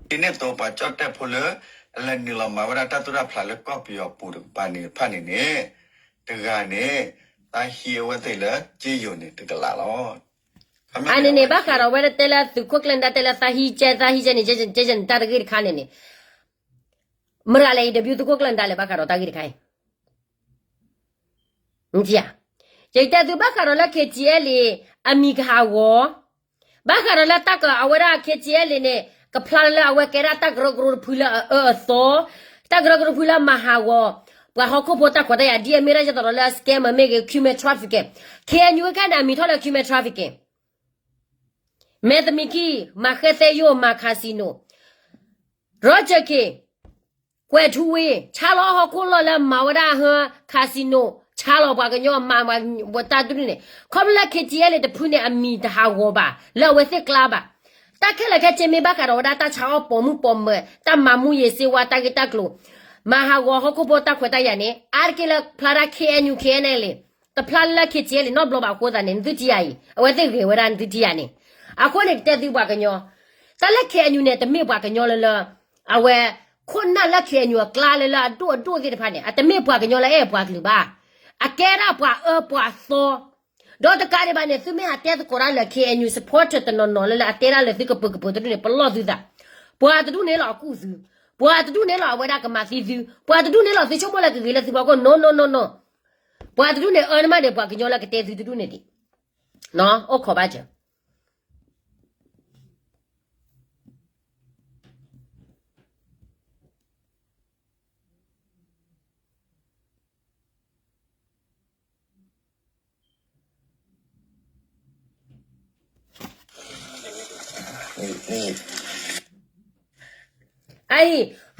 ဒ်န့ၣ်အသိး ပှၤကၠီၣ်တဲၣ်ဖိလၢ အလဲၤနုာ်လီၤမၤဝဲဒၣ်တၢ်သူၣ်တၢ်ဖျးလၢကီၢ်ပယီၤပူၤတကပၤန့ၣ်တဖၣ်န့ၣ်န့ၣ် တဂၤန့ၣ် တၢ်ဟံးအဝဲသ့ၣ်လၢက့ယိၤန့ၣ် တကလးလီၤ. အန့ၣ်န့ၣ် ဘၣ်ဃးဒီးဝဲဒၣ်တဲလၢသုးခိၣ်ကျၢၢ်နဒါတဲလၢသးဟံးကဲ သးဟံးကဲန့ၣ် ကဲန့ၣ် တၢ်တဂ့ၢ်တခါန့ၣ်န့ၣ် မတၤလဲၣ် interview သုးခိၣ်ကျၢၢ်နဒါလဲၣ် ဘၣ်ဃးဒီးတၢ်ဂ့ၢ်တခါအံၤ ယတဲသုဘၣ်ဃးဒီးလၢ K T L A အမံၤကဟးဂီၤ, ဘၣ်ဃးဒီးလၢတၢ်က အဝဲဒၣ် K T L A န့ၣ် ကဖျါလၢအဝဲကဲဒၣ်တၢ်ကရၢကရိတဖုလၢအအၢအသီ, တၢ်ကရၢကရိတဖုလၢမၤဟးဂီၤ ပှၤဟီၣ်ခိၣ်ဖိတၢ်ခွဲးတၢ်ယာ် ဒ်အမ့ၢ်ဒၣ်ယသးဒီးလၢ scammer မ့ၢ်ဂ့ၤ human trafficking, K N U ခဲန့ၣ် အမံၤထီၣ်လၢ human trafficking မဲာ်သမံးခံ မၤဃဲသဲယိာ် မၤ casino, ရီကၠၢၢ်ခ့ၣ် ကွဲးထူဝ့ ဆါလီၤဟီၣ်ခိၣ်လီၢ်လၢမၤဝဲဒၣ်ဟၢ casino ဆါလီၤပှၤကညီမၤဝဲတၢ်တဒူၣ်န့ၣ် ခီဖျိလၢ K T L A တဖုန့ၣ် အမံၤတဟးဂီၤဘၣ် လၢအဝဲသ့ၣ်ကျါဘၣ်. တၢ်ခဲလၢာ်ခဲဆ့မ့ၢ်ဘၣ်ဃးဒီးဝဲဒၣ်တၢ်ဆါအီၣ်ပိာ်မုၣ်ပိာ်မၢၤ တၢ်မၤမူယ့ၤစ့ဝါ တၢ်ဂ့ၢ်တၢ်ကျိၤ မၤဟးဂီၤဟီၣ်ခိၣ်ဖိတၢ်ခွဲးတၢ်ယာ်န့ၣ် အါတက့ၢ်လၢဖျါဒၣ် K N U K N L တဖျါလၢ K T L A နီတဘျီဘၣ်အဃိသတးန့ၣ် နသုထံၣ်ယၤအံၤ အဝဲသ့ၣ်ဂဲၤဝဲဒၣ်နသုထံၣ်ယၤန့ၣ်. အဃိန့ၣ် ကတဲသုပှၤကညီ တၢ်လၢ K N U န့ၣ် တမ့ၢ်ပှၤကညီလၢလၢ အဝဲ ခိၣ်နၢ်လၢ K N U အကျါလၢလၢအဒိၣ်အဒိၣ်သ့ၣ်တဖၣ်န့ၣ် အတမ့ၢ်ပှၤကညီလၢအဲၣ်ပှၤကလုာ်ဘၣ်. အကဲဒၣ်ပှၤအၢပှၤသီ ဒီးတကးဒံးဘၣ်န့ၣ် သုမ့ၢ်ဟးတဲသကိးတၢ်လၢ K N U supporter တနီၤနီၤလၢလၢအတဲဒၣ်လၢသုကပၢၤကပၢၤတဒူၣ်န့ၣ် ပလီၢ်သုသး. ပှၤတဒူၣ်န့ၣ်လီၤအကူၣ်သု, ပှၤတဒူၣ်န့ၣ်လီၤအဝဲဒၣ်ကမၤသံသု, ပှၤတဒူၣ်န့ၣ်လီၤသုဆိကမိၣ်လၢကဂ့ၤလၢသုဖီခိၣ် no no no no. ပှၤတဒူၣ်န့ၣ်အၢနမးန့ၣ် ပှၤကညီလၢကတဲသုတဒူၣ်န့ၣ်ဒံး အိၣ်ခိးဘၣ်စၢၤ အအံၤ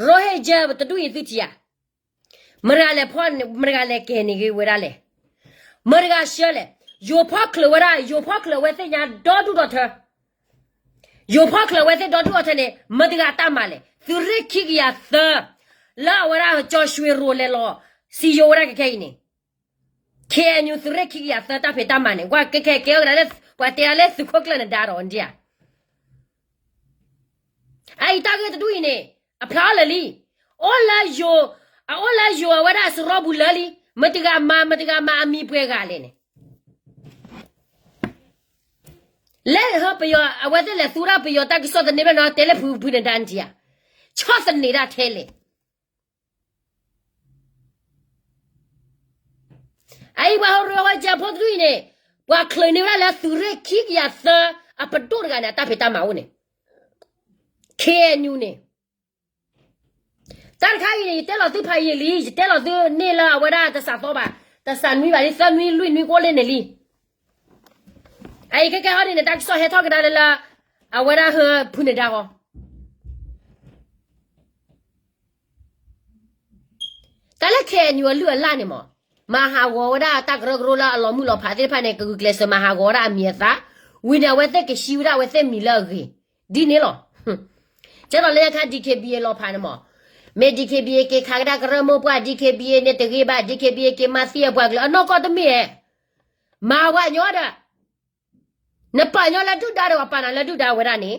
Rohingya တဒူၣ်အံၤသုထံၣ်ဧါ. မတၤလဲၤဖီၣ် မတၤလဲၤကဲၤန့ၢ်ဂ့ၤဝဲဒၣ်လဲၣ်. မတၤဆှၢလဲၣ်. ယိၤဖီၣ်ချၢးဝဲဒၣ် ယိၤဖီၣ်ချၢးဝဲသ့ၣ်ညါဒီဒူၣ်ဒီထၢ ယိၤဖီၣ်ချၢးဝဲသ့ၣ်ဒီဒူၣ်ဒီထၢန့ၣ် မတၤတဂၤတၢ်မၤလဲၣ်. သုးရ့ၣ်ခံကယၤသၢ လၢအဝဲဒၣ်ကၠီၣ်ရွှ့ရိၤလဲၤလီၤ စံယိၤဝဲဒၣ်ကခဲအံၤန့ၣ် ခ့ၣ်အဲၣ်ယူၣ် သုးရ့ၣ်ခံကယၤသၢတၢ်ဖံးတၢ်မၤန့ၣ် ပှၤကခဲကဲအီၤကဒါလၢ ပှၤတဲဒၣ်လၢသုးခိၣ်ကျၢၢ်နဒါဒီးဒ်ဧါ အအံၤတၢ်ဂ့ၢ်တဒူၣ်အံၤန့ၣ် အဖျါအီၤလၢာ်လံ, အိၣ်လၢယိၤ, အအိၣ်လၢယိၤအဝဲဒၣ်စရီပူၤလၢာ်လံ, မတၤဂၤမၤ မတၤဂၤမၤအမံၤပှဲၤဂၤလဲၣ်န့ၣ်, လၢဟၢပယီၤ အဝဲသ့ၣ်လဲၤသူဝဲဒၣ်ပယီၤတၢ်ကစီၣ်သန့ဘျီန့ၣ် တဲလၢဖုဖုနဒါနထံဧါ, ဆီၣ်သနံးဒၣ်ထဲလဲၣ် အအံၤပှၤဟီရူဟီကၠဲဖိတဒူၣ်အံၤန့ၣ် ပှၤချုးန့ၢ်ဝဲဒၣ်လၢသုးရ့ၣ်ခံကယၤသၢအပဒိၣ်တဂၤန့ၣ် အတၢ်ဖံးတၢ်မၤအိၣ်န့ၣ်, ခ့ၣ်အဲၣ်ယူၣ်န့ၣ်, တၢ်တခါအံၤန့ၣ် ယတဲလီၤသုဖးယံာ်လံ, ယတဲလီၤသုန့ၢ်လၢအဝဲဒၣ်တစးသီဘၣ်, တစးနွံဘၣ်လံ, သၢနွံလွံၢ်နွံကအိၣ်လၢန့ၣ်လံ. အအံၤခဲကဲဟီဒ်န့ၣ် တၢ်ကစီၣ်ဟဲထီၣ်ကဒါလၢလၢ အဝဲဒၣ်ဟၢဖုနဒါဟီ တၢ်လၢခဲအံၤအလုၢ်အလၢ်န့ၣ်မး, မၤဟးဂီၤဝဲဒၣ်တၢ်ကရၢကရိလၢအလီၤမုၢ်လီၤဖးသ့ၣ်တဖၣ်န့ၣ် ကဂုာ်ကျဲးစၢးမၤဟးဂီၤဝဲဒၣ်အမံၤအသၣ်, ဝံၤန့ၣ် အဝဲသ့ၣ်ကဟံးဝဲဒၣ်အဝဲသ့ၣ်မံၤလၢအဂ့ၤ, ဒ်န့ၣ်လီၤ. ကဲသိးလၢညါခါ DKBA လီၤဖးန့ၣ်မး, မ့ၢ် DKBA က့ၤခးကဒါကရၢမိၢ်ပှၢ် DKBA န့ၣ်တဂ့ၤဘၣ်, DKBA က့ၤမၤသံအပှၤကလုာ် အနီၢ်ကီၢ်တမ့ၢ်ဧါ, မၤပှၤကညီဒီး နပာ်ညီလၢဒုၣ်ဒါဒီး ပာ်နၤလၢဒုၣ်ဒါဝဲဒၣ်န့ၣ်,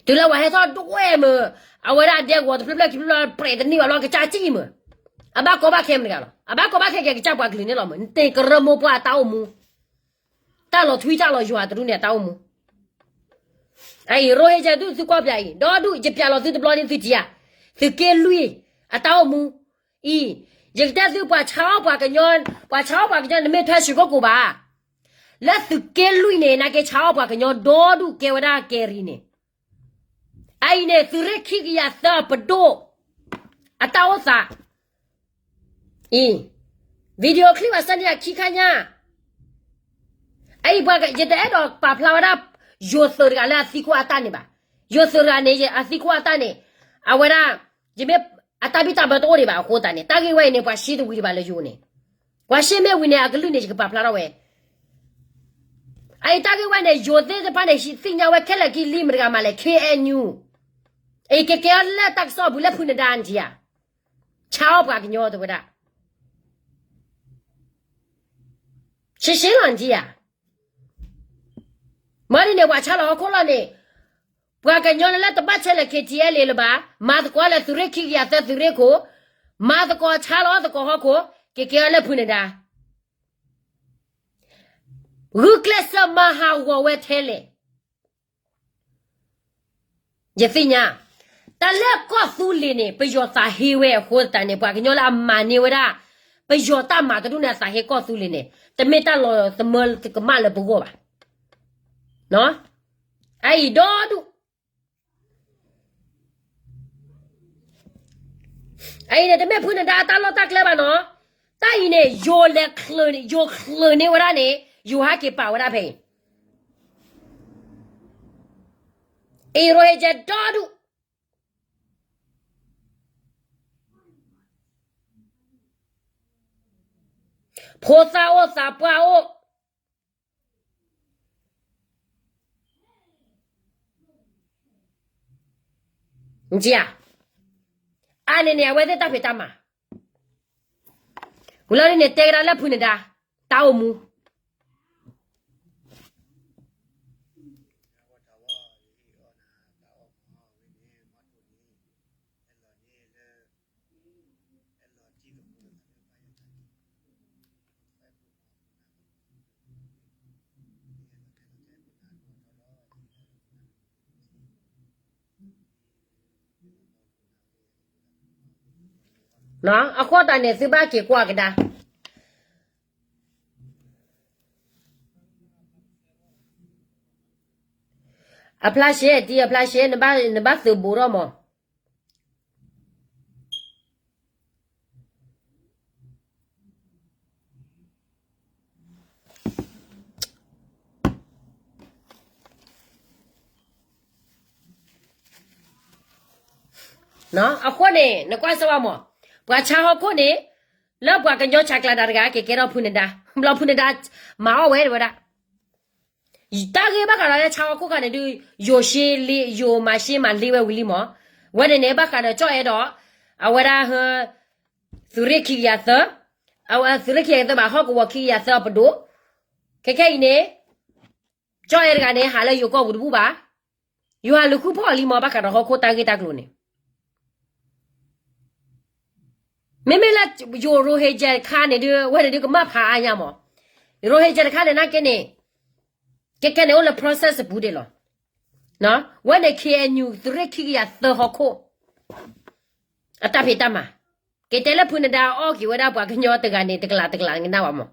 တုၤလၢပှၤဟဲထီၣ်ဒွဲၣ်မုာ်, အဝဲဒၣ်ဒဲကဝီၤတဖျၢၣ်ဖျၢၣ်ခံဖျၢၣ်ဖျၢၣ် ပြဲးတန့ၢ်ဘၣ်လီၤ ကစၢ်ကံၣ်မုာ်, အဘၣ်ကီဘၣ်ခဲမတၤတဂၤလီၤ, အဘၣ်ကီဘၣ်ခဲက့ၤကစၢ်ပှၤကလုာ်န့ၣ်လီၤမုာ်, နတဲကရၢမိၢ်ပှၢ်အတၢ်အိၣ်မူ, တၢ်လီၤထွံတၢ်လီၤယွၤတဒူၣ်န့ၣ်အတၢ်အိၣ်မူ အအံၤ ရိဟ့ကဲဒူၣ်သုကွၢ်ပၠးအံၤ ဒီဒူၣ် ယပၠးလီၤသုတဘျီန့ၣ်သုထံၣ်ဧါ, သုးက့လွံၢ် အတၢ်အိၣ်မူ, အံၤ, ယကတဲသုပှၤဆါအီၣ်ပှၤကညီ, ပှၤဆါအီၣ်ပှၤကညီ နမ့ၢ်ထွဲဆှၢကိၣ်ကိၣ်ဘၣ်, လၢသုးက့လွံၢ်န့ၣ် နာ်က့ဆါအီၣ်ပှၤကညီဒီဒူၣ်ကဲဝဲဒၣ်ကဲရံၣ်န့ၣ်, အအံၤန့ၣ် သုးရ့ၣ်ခံကယၤသၢပဒိၣ်, အတၢ်အိၣ်သး အံၤ, video clip အစၢန့ၣ်အခံခါညါ, အအံၤပှၤ ယတအဲၣ်ဒိးပာ်ဖျါဝဲဒၣ် ယိၤသုးတဂၤလၢအသံကွၢ်အတၢ်န့ၣ်ဘၣ်, ယိၤသုးတဂၤန့ၣ် အသံကွၢ်အတၢ်န့ၣ်, အဝဲဒၣ်, ယမ့ၢ်အတၢ်ဘံၣ်တၢ်ဘၢတအိၣ်ဒံးဘၣ်အဃိသတးန့ၣ် တၢ်ဂ့ၢ်ဝဲအံၤန့ၣ် ပှၤရှဲတဝံၤဒံးဘၣ်လၢယိၤန့ၣ်, ပှၤရှဲမ့ၢ်ဝံၤန့ၣ် အကလုၢ်န့ၣ် ယကပာ်ဖျါထီၣ်ဝဲ အအံၤတၢ်ဂ့ၢ်ဝဲန့ၣ် ယိၤသ့ၣ်တဖၣ်န့ၣ် သ့ၣ်ညါဝဲခဲလၢာ်ခံလံ မတၤတဂၤမၤလဲၣ် ခ့ၣ်အဲၣ်ယူၣ်, အံၤကကဲအီၤလၢတၢ်ကစီၣ်ပူၤလၢဖုနဒါနထံဧါ, ဆါအီၣ်ပှၤကညီတဝဲဒၣ်, ရှဲရှဲလီၤနထံဧါ, မ့ၢ်ဒ်န့ၣ် ပှၤဆါလီၤဟီၣ်ခိၣ်လီၤန့ၣ်, ပှၤကညီလၢတဘၣ်ဆဲးလၢ KTLA လၢၤဘၣ်, မၤသကိးလၢသုးရ့ၣ်ခံကယၤသၢသုးရ့ၣ်ခိၣ်, မၤသကိးဆါလီၤသကိးဟီၣ်ခိၣ်, ကကဲအီၤလၢဖုနဒါ, ဂုာ်ကျဲးစၢးမၤဟးဂီၤဝဲထဲလဲၣ် ယသ့ၣ်ညါ, တၢ်လၢကီၢ်သူလ့ၤန့ၣ် ပယီၤသးဟ့ဝဲအဃိသတးန့ၣ် ပှၤကညီလၢအမၤန့ၢ်ဝဲဒၣ် ပယီၤတၢ်မၤတဒူၣ်န့ၣ် အသးဟ့ကီၢ်သူလ့ၤန့ၣ် တမ့ၢ်တၢ်လီၤသမၢကမၣ်လၢပဂီၢ်ဘၣ်. အအံၤဒီဒူၣ် အအံၤန့ၣ် တမ့ၢ်ဖုနဒါအတၢ်လီၢ်တၢ်ကျဲဘၣ်နီၤ. တၢ်အံၤန့ၣ် ယိၤလဲၤချုးန့ၢ်, ယိၤချုးန့ၢ်ဝဲဒၣ်န့ၣ် ယိၤဟဲက့ၤပာ်ဝဲဒၣ်ဖဲအံၤ, အံၤ ရိဟ့ကဲဒီဒူၣ်, ဖိသၣ်အိၣ်သးပှၢ်အိၣ် ဧါ, အါန့ၣ်န့ၣ် အဝဲသ့ၣ်တၢ်ဖံးတၢ်မၤ, ဝံၤလီၤဒ်န့ၣ် တဲကဒါလၢဖုနဒါ တၢ်အိၣ်မူ အဃိသတးန့ၣ် သုဘၣ်က့ၤကွၢ်ကဒါ အဖျါရှဲတံ အဖျါရှဲ နဘၣ်သုးဘူးထီၣ်မး. အဃိန့ၣ် နကွၢ်စၢၤဘၣ်မး, ပှၤဆါဟီၣ်ခိၣ်န့ၣ် လၢပှၤကညီဆးကျးတၢ်တဂၤ ကကဲထီၣ်ဖုနဒါ, ဘျီဖုနဒါ မၤအီၣ်ဝဲတဝဲဒၣ် တၢ်ဂ့ၢ်ဘၣ်ဃးဒီးလၢဆါဟီၣ်ခိၣ်ခါန့ၣ်ဒုး ယိၤရှ့လ့ ယိၤမၤရှ့မၤလ့ဝဲဝံၤလံမး, ဝဲန့ၣ်န့ၣ် ဘၣ်ဃးဒီးကၠီၣ်အဲၣ်ဒိး အဝဲဒၣ် သုးရ့ၣ်ခံကယၤသၢ, အဝဲသုးရ့ၣ်ခံကယၤသၢဘၣ် ဟီၣ်ကဝီၤခံကယၤသၢအပဒိၣ်, ခဲခဲအံၤန့ၣ် ကၠီၣ်အဲၣ်တဂၤန့ၣ် ဟးလၢယိၤကီၢ်ပူၤတဘူၣ်ဘၣ်, ယိၤဟးလူၤဃုဖီၣ်လံမး ဘၣ်ဃးဒီးဟီၣ်ခိၣ်တၢ်ဂ့ၢ်တၢ်ကျိၤန့ၣ် မ့မ့ၢ်လၢယိၤ Rohingya တခါန့ၣ်ဒုး ဝဲန့ၣ်ဒုးကမၣ်ဖးအါညါမး, Rohingya တခါန့ၣ် နာ်က့န့ၣ် ကဲကဲန့ၣ်အိၣ်လၢ process အပူၤဒံးလီၤ. ဝဲန့ၣ် KNU သုးရ့ၣ်ခံကယၤသၢဟီၣ်ခိၣ် အတၢ်ဖံးတၢ်မၤ, ကတဲလၢဖုနဒါအီၣ်က့ၤဝဲဒၣ်ပှၤကညီတဂၤန့ၣ် တကလးတကလးကနၣ်ဝဲမး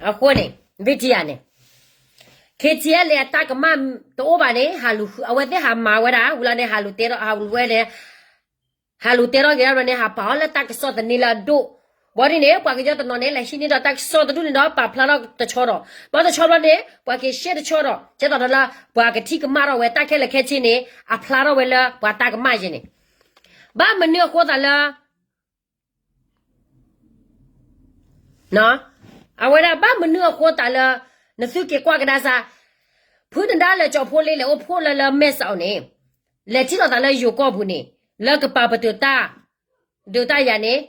အဃိန့ၣ် မ့ၢ်ထံၣ်ဧါန့ၣ် KTLA အတၢ်ကမၣ်တအိၣ်ဘၣ်န့ၣ် ဟးလူၤဃု အဝဲသ့ၣ်ဟးမၤဝဲဒၣ် ဝံၤလီၤန့ၣ် ဟးလူၤတဲထီၣ် ဟးလူၤဝဲန့ၣ် ဟးလူၤတဲထီၣ်က့ၤဒၣ်ဘျီန့ၣ် ဟးပာ်အီၤလၢတၢ်ကစီၣ်သန့လၢအဒိၣ်, ဘၣ်ဒ်န့ၣ် ပှၤကညီတနီၤန့ၣ် လဲၤဟံးန့ၢ်ဒီးတၢ်ကစီၣ်တဒူၣ်န့ၣ်ဒီး ပာ်ဖျါထီၣ်တဆီဒီး ဘၣ်တဆီဘျီန့ၣ် ပှၤက့ၤရှဲတဆီဒီး ကဲသိးဒီးလၢ ပှၤကထံၣ်ကမၣ်ထီၣ်ဝဲတၢ်ခဲလၢာ်ခဲဆ့န့ၣ် အဖျါထီၣ်ဝဲလၢပှၤတၢ်ကမၣ်ယဲန့ၣ် ဘၣ်မနုၤအဃိသတးလၢ အဝဲဒၣ်ဘၣ်မနုၤအဃိသတးလၢ နသုက့ၤကွၢ်ကဒါစၢ် ဖုနဒါလၢကၠီၤဖိလ့လဲၤအိၣ်ဖှိၣ်လၢလၢမဲာ်ဆှးအီၤန့ၣ် လဲၤထံၣ်လိာ်သးလၢယိၤကီၢ်ပူၤန့ၣ် လၢကပာ်ပတုာ်တၢ် ဒုးတၢ်ယၤန့ၣ်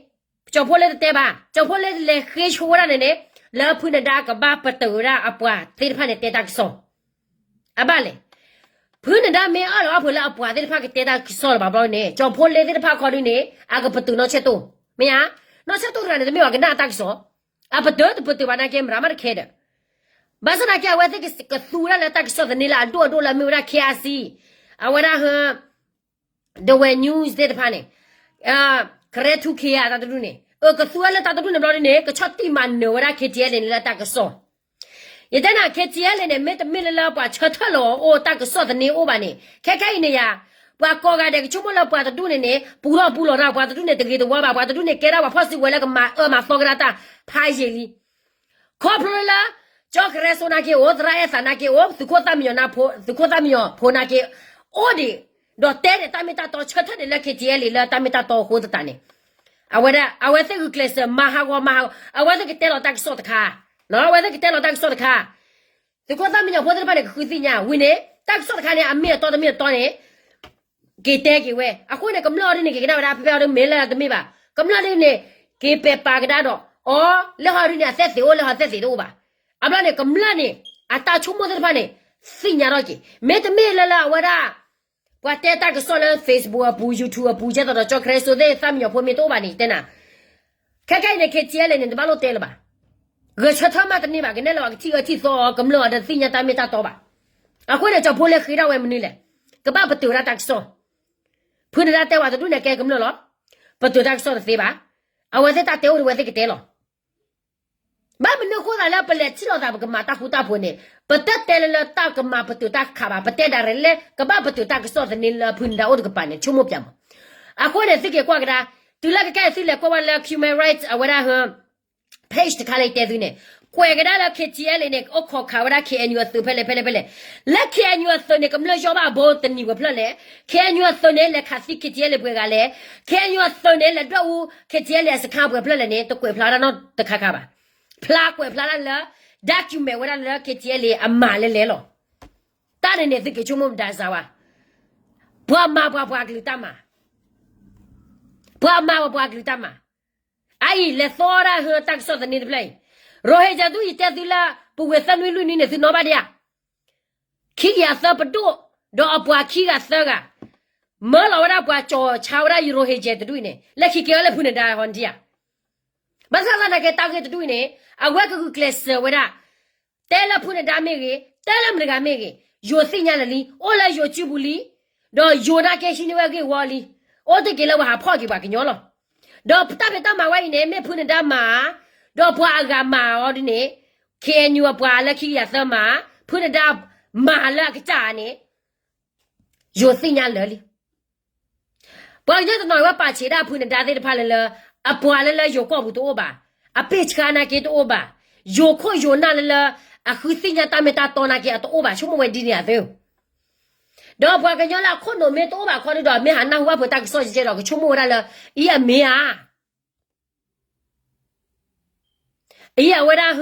ကၠီၤဖိလ့တတဲဘၣ် ကၠီၤဖိလ့လဲၤဃ့ဆိဝဲဒၣ်န့ၣ်န့ၣ် လၢဖုနဒါကဘၣ်ပတုာ်ဝဲဒၣ်အပှၤသ့ၣ်တဖၣ်န့ၣ်တဲတၢ်ကစီၣ် အဘၣ်လဲၣ်. ဖုနဒါမ့ၢ်အၢၣ်လီၤအီၣ်ဖုးလၢအပှၤသ့ၣ်တဖၣ်ကတဲတၢ်ကစီၣ်လၢၤဘၣ်ဘျီန့ၣ် ကၠီၤဖိလ့သ့ၣ်တဖၣ်ခီဒုန့ၣ် အကပတုာ်နီၢ်ဆဲၣ်တိၢ်, မ့ၢ်ဧါ, နီၢ်ဆဲၣ်တိၢ်တဂၤန့ၣ် တမ့ၢ်ပှၤကနၣ်တၢ်ကစီၣ်, အပတုာ်တပတုာ်ဘၣ်နာ်က့ မတၤမးတခဲဒီး ဘၣ်ဆၣ်သနာ်က့ အဝဲသ့ၣ်ကသူဝဲဒၣ်လၢတၢ်ကစီၣ်သန့လၢအဒိၣ်အဒိၣ်လၢအမ့ၢ်ဝဲဒၣ် KIC, အဝဲဒၣ် The Way News သ့ၣ်တဖၣ်န့ၣ်, ကရဲထူခ့ဧါ တၢ်တဒူၣ်န့ၣ် အကသူဝဲလၢတၢ်တဒူၣ်န့ၣ်ဘျီဒ်န့ၣ် ကဆီၣ်တံၢ်မၤနၢၤဝဲဒၣ် KTLA န့ၣ်လၢတၢ်ကစီၣ်, ယတဲနၤ KTLA န့ၣ် မ့တမ့ၢ်လၢလၢပှၤဆၢထၢၣ်လီၤအီၤအိၣ်တၢ်ကစီၣ်သန့အိၣ်ဘၣ်န့ၣ် ခဲခဲအံၤန့ၣ်ယၤ, ပှၤကိးဂၤဒဲးကဆိကမိၣ်လၢပှၤတဒူၣ်န့ၣ်န့ၣ် ပူထီၣ်ပူလီၤတၢ် ပှၤတဒူၣ်န့ၣ်တဂ့ၤတဝါဘၣ် ပှၤတဒူၣ်န့ၣ်ကဲဒၣ်ပှၤဖီၣ်စုကဝဲၤလၢကမၤအၢမၤသီကဒါတၢ်ဖးယံာ်လံ ခီဖျိလၢ ကၠီကရဲစိနာ်က့အိၣ် သရၣ်အဲၣ်သးနာ်က့အိၣ် သုးခိၣ်သၣ်မံယီၤ သုးခိၣ်သၣ်မံယီၤဖိနာ်က့ အိၣ်ဒံး ဒီးတဲဒံးတၢ်မ့ၢ်တၢ်တီဆၢထၢၣ်ဒံးလၢ KTLA လၢတၢ်မ့ၢ်တၢ်တီအဃိသတးန့ၣ် အဝဲဒၣ် အဝဲသ့ၣ်ဂုာ်ကျဲးစၢးမၤဟးဂီၤမၤဟးဂီၤ အဝဲသ့ၣ်ကတဲလီၤတၢ်ကစီၣ်တခါ, အဝဲသ့ၣ်ကတဲလီၤတၢ်ကစီၣ်တခါ, သုးခိၣ်သၣ်မံယီၤဖိသ့ၣ်တဖၣ်န့ၣ် ကဃုသ့ၣ်ညါဝံၤန့ၣ် တၢ်ကစီၣ်တခါန့ၣ် အမ့ၢ်အတီတမ့ၢ်အတီန့ၣ် က့ၤတဲက့ၤဝဲ အဃိန့ၣ် ကမျၢၢ်အီၤဒ်န့ၣ် က့ၤကနၣ်ဝဲဒၣ် ဖဲဖဲအီၤဒ်မ့ၢ်လၢတမ့ၢ်ဘၣ် ကမျၢၢ်ဒ်န့ၣ် က့ၤပဲာ်ပာ်ကဒါဒီး အီၤ လၢဟီဒ်န့ၣ် အသက်သေအိၣ် လၢဟီသက်သေတအိၣ်ဘၣ်, အဘျီန့ၣ် ကမျၢၢ်န့ၣ် အတၢ်ဆိကမိၣ်သ့ၣ်တဖၣ်န့ၣ် သ့ၣ်ညါထီၣ်က့ၤ မ့တမ့ၢ်လၢလၢအဝဲဒၣ် ပှၤတဲတၢ်ကစီၣ်လၢ Facebook အပူၤ YouTube အပူၤ ကဲသိးဒီး ကၠီကရဲစိသ့ၣ် သၣ်မံယီၤဖိမ့ၢ်တအိၣ်ဘၣ်န့ၣ် ယတဲနၤ ခဲခဲအံၤန့ၣ် KTLA န့ၣ် တဘၣ်လိၣ်တဲလၢၤဘၣ်, ဂဲၤဆၢထၢၣ်မးတန့ၢ်ဘၣ် ကနဲၣ်လၢအကထံၣ်အၢထံၣ်သီအီၤ ကမျၢၢ်အီၤဒီးသ့ၣ်ညါတၢ်မ့ၢ်တၢ်တီဘၣ်, အဃိန့ၣ် ကၠီဖိလ့ဃ့ဒၣ်ဝဲမနုၤလဲၣ်, ကဘၣ်ပတုာ်ဒၣ်တၢ်ကစီၣ်, ဖုနဒါတဲဝဲတဒူၣ်န့ၣ် ကဲကမျၢၢ်လီၤ, ပတုာ်တၢ်ကစီၣ်တသ့ဘၣ်, အဝဲသ့ၣ်တၢ်တဲအိၣ်ဒံးဝဲသ့ၣ်ကတဲလီၤ ဘၣ်မနုၤအဃိသတးလၢပလဲၤထံၣ်လိာ်သး ပကမၤတၢ်ဃူတၢ်ဖိးန့ၣ် ပတတဲလၢလၢတၢ်ကမၤပတုာ်တၢ်ခးဘၣ်, ပတဲဒၣ်ရဲၣ်လၢ ကဘၣ်ပတုာ်တၢ်ကစီၣ်သန့လၢဖုနဒါအိၣ်တကပၤန့ၣ် ဆိကမိၣ်ပျးမး, အဃိန့ၣ် သုက့ၤကွၢ်ကဒါ, တုၤလၢကကဲသုလဲၤကွၢ်ဝဲလၢ Human Rights အဝဲဒၣ် page တခါလၢယတဲသုန့ၣ်, ကွဲးကဒါလၢ KTLA န့ၣ် အိၣ်ခိးခးဝဲဒၣ် KNU အသုးဖဲလဲၣ်ဖဲလဲၣ်ဖဲလဲၣ်, လၢ KNU အသုးန့ၣ် ကမျၢၢ်ယီၢ်ဘၣ်အဘိတနံၤပှဲၤဖျၢၣ်လဲၣ်, KNU အသုးန့ၣ် လဲၤခးသံ KTLA ပှဲၤဂၤလဲၣ်, KNU အသုးန့ၣ် လဲၤဒွဲၣ်အူ KTLA အစခါပှဲၤဖျၢၣ်လဲၣ်န့ၣ် တကွဲးဖျါဝဲဒၣ်နီတခါခါဘၣ်, ဖျါကွဲးဖျါဒၣ်လၢ document ဝဲဒၣ်လၢ KTLA အမၤလဲၣ်လဲၣ်လီၤ, တၢ်န့ၣ်န့ၣ် သုက့ၤဆိကမိၣ်မတၤစၢၤဝဲ, ပှၤမၤပှၤပှၤကလုာ်တၢ်မၤ ပှၤမၤပှၤပှၤကလုာ်တၢ်မၤ, အအံၤလဲၤသီဒၣ်ဟၢတၢ်ကစီၣ်သန့တဖျၢၣ်အံၤ, ရိဟ့ကၠၤဒုးယတဲသုလၢ ပူၤဝ့ၤသၢနွံလွံၢ်နွံန့ၣ် သုနီၣ်ဘၣ်ဒံးဧါ, ခံကယၤသၢပဒိၣ်, ဒီးအပှၤခံဂၤသၢဂၤ, မၢလီၤဝဲဒၣ်ပှၤကၠီၤဆါဝဲဒၣ် Rohingya တဒူၣ်အံၤန့ၣ် လၢခံကဲဝဲလၢဖုနဒါဟီဒံးဧါ. ဘၣ်ဆၣ်သနာ်က့တၢ်ဂ့ၢ်တဒူၣ်အံၤန့ၣ် အဝဲကဂုာ်ကျဲးစၢးဝဲဒၣ် တဲလၢဖုနဒါမ့ၢ်ဂ့ၤ, တဲလၢမတၤတဂၤမ့ၢ်ဂ့ၤ, ယိၤသ့ၣ်ညါလၢာ်လံ, အိၣ်လၢယိၤစုပူၤလံ, ဒီးယိၤနာ်က့ဟံးန့ၢ်ဝဲဂ့ၢ်ဝီလံ, အိၣ်တ့ၢ်က့ၤလၢပှၤဟးဖီၣ်က့ၤပှၤကညီလီၤ. ဒီးတၢ်ဖံးတၢ်မၤဝဲအံၤန့ၣ် မ့ၢ်ဖုနဒါမၤဧါ, ဒီးပှၤအဂၤမၤအီၤဒ်န့ၣ်, KNU အပှၤလၢခံကယၤသၢမၤ, ဖုနဒါမၤလၢအကစၢ်ဧါန့ၣ် ယိၤသ့ၣ်ညါလၢာ်လံ. ပှၤကညီတနီၤဝဲပာ်ဆံးဒၣ်ဖုနဒါသ့ၣ်တဖၣ်လၢလၢ အပှၤလၢလၢယိၤကီၢ်ပူၤတအိၣ်ဘၣ်, အပ့ၢ်ဆှါနာ်က့တအိၣ်ဘၣ်, ယိၤခိၣ်ယိၤနၢ်လၢလၢ အဃုသ့ၣ်ညါတၢ်မ့ၢ်တၢ်တီနာ်က့အတအိၣ်ဘၣ်, ဆိကမိၣ်ဝဲဒ်န့ၣ်အသိး ဒီးပှၤကညီလၢအခိၣ်နူာ်မ့ၢ်တအိၣ်ဘၣ်ခီဒုဒီး မ့ၢ်ဟးနၢ်ဟူဘၣ်ဖိတၢ်ကစီၣ်ကဲကဲဒီး ကဆိကမိၣ်ဝဲဒၣ်လၢ အံၤအမ့ၢ်ဧါ, အံၤအဝဲဒၣ်ဟ အဝဲဒၣ်အံ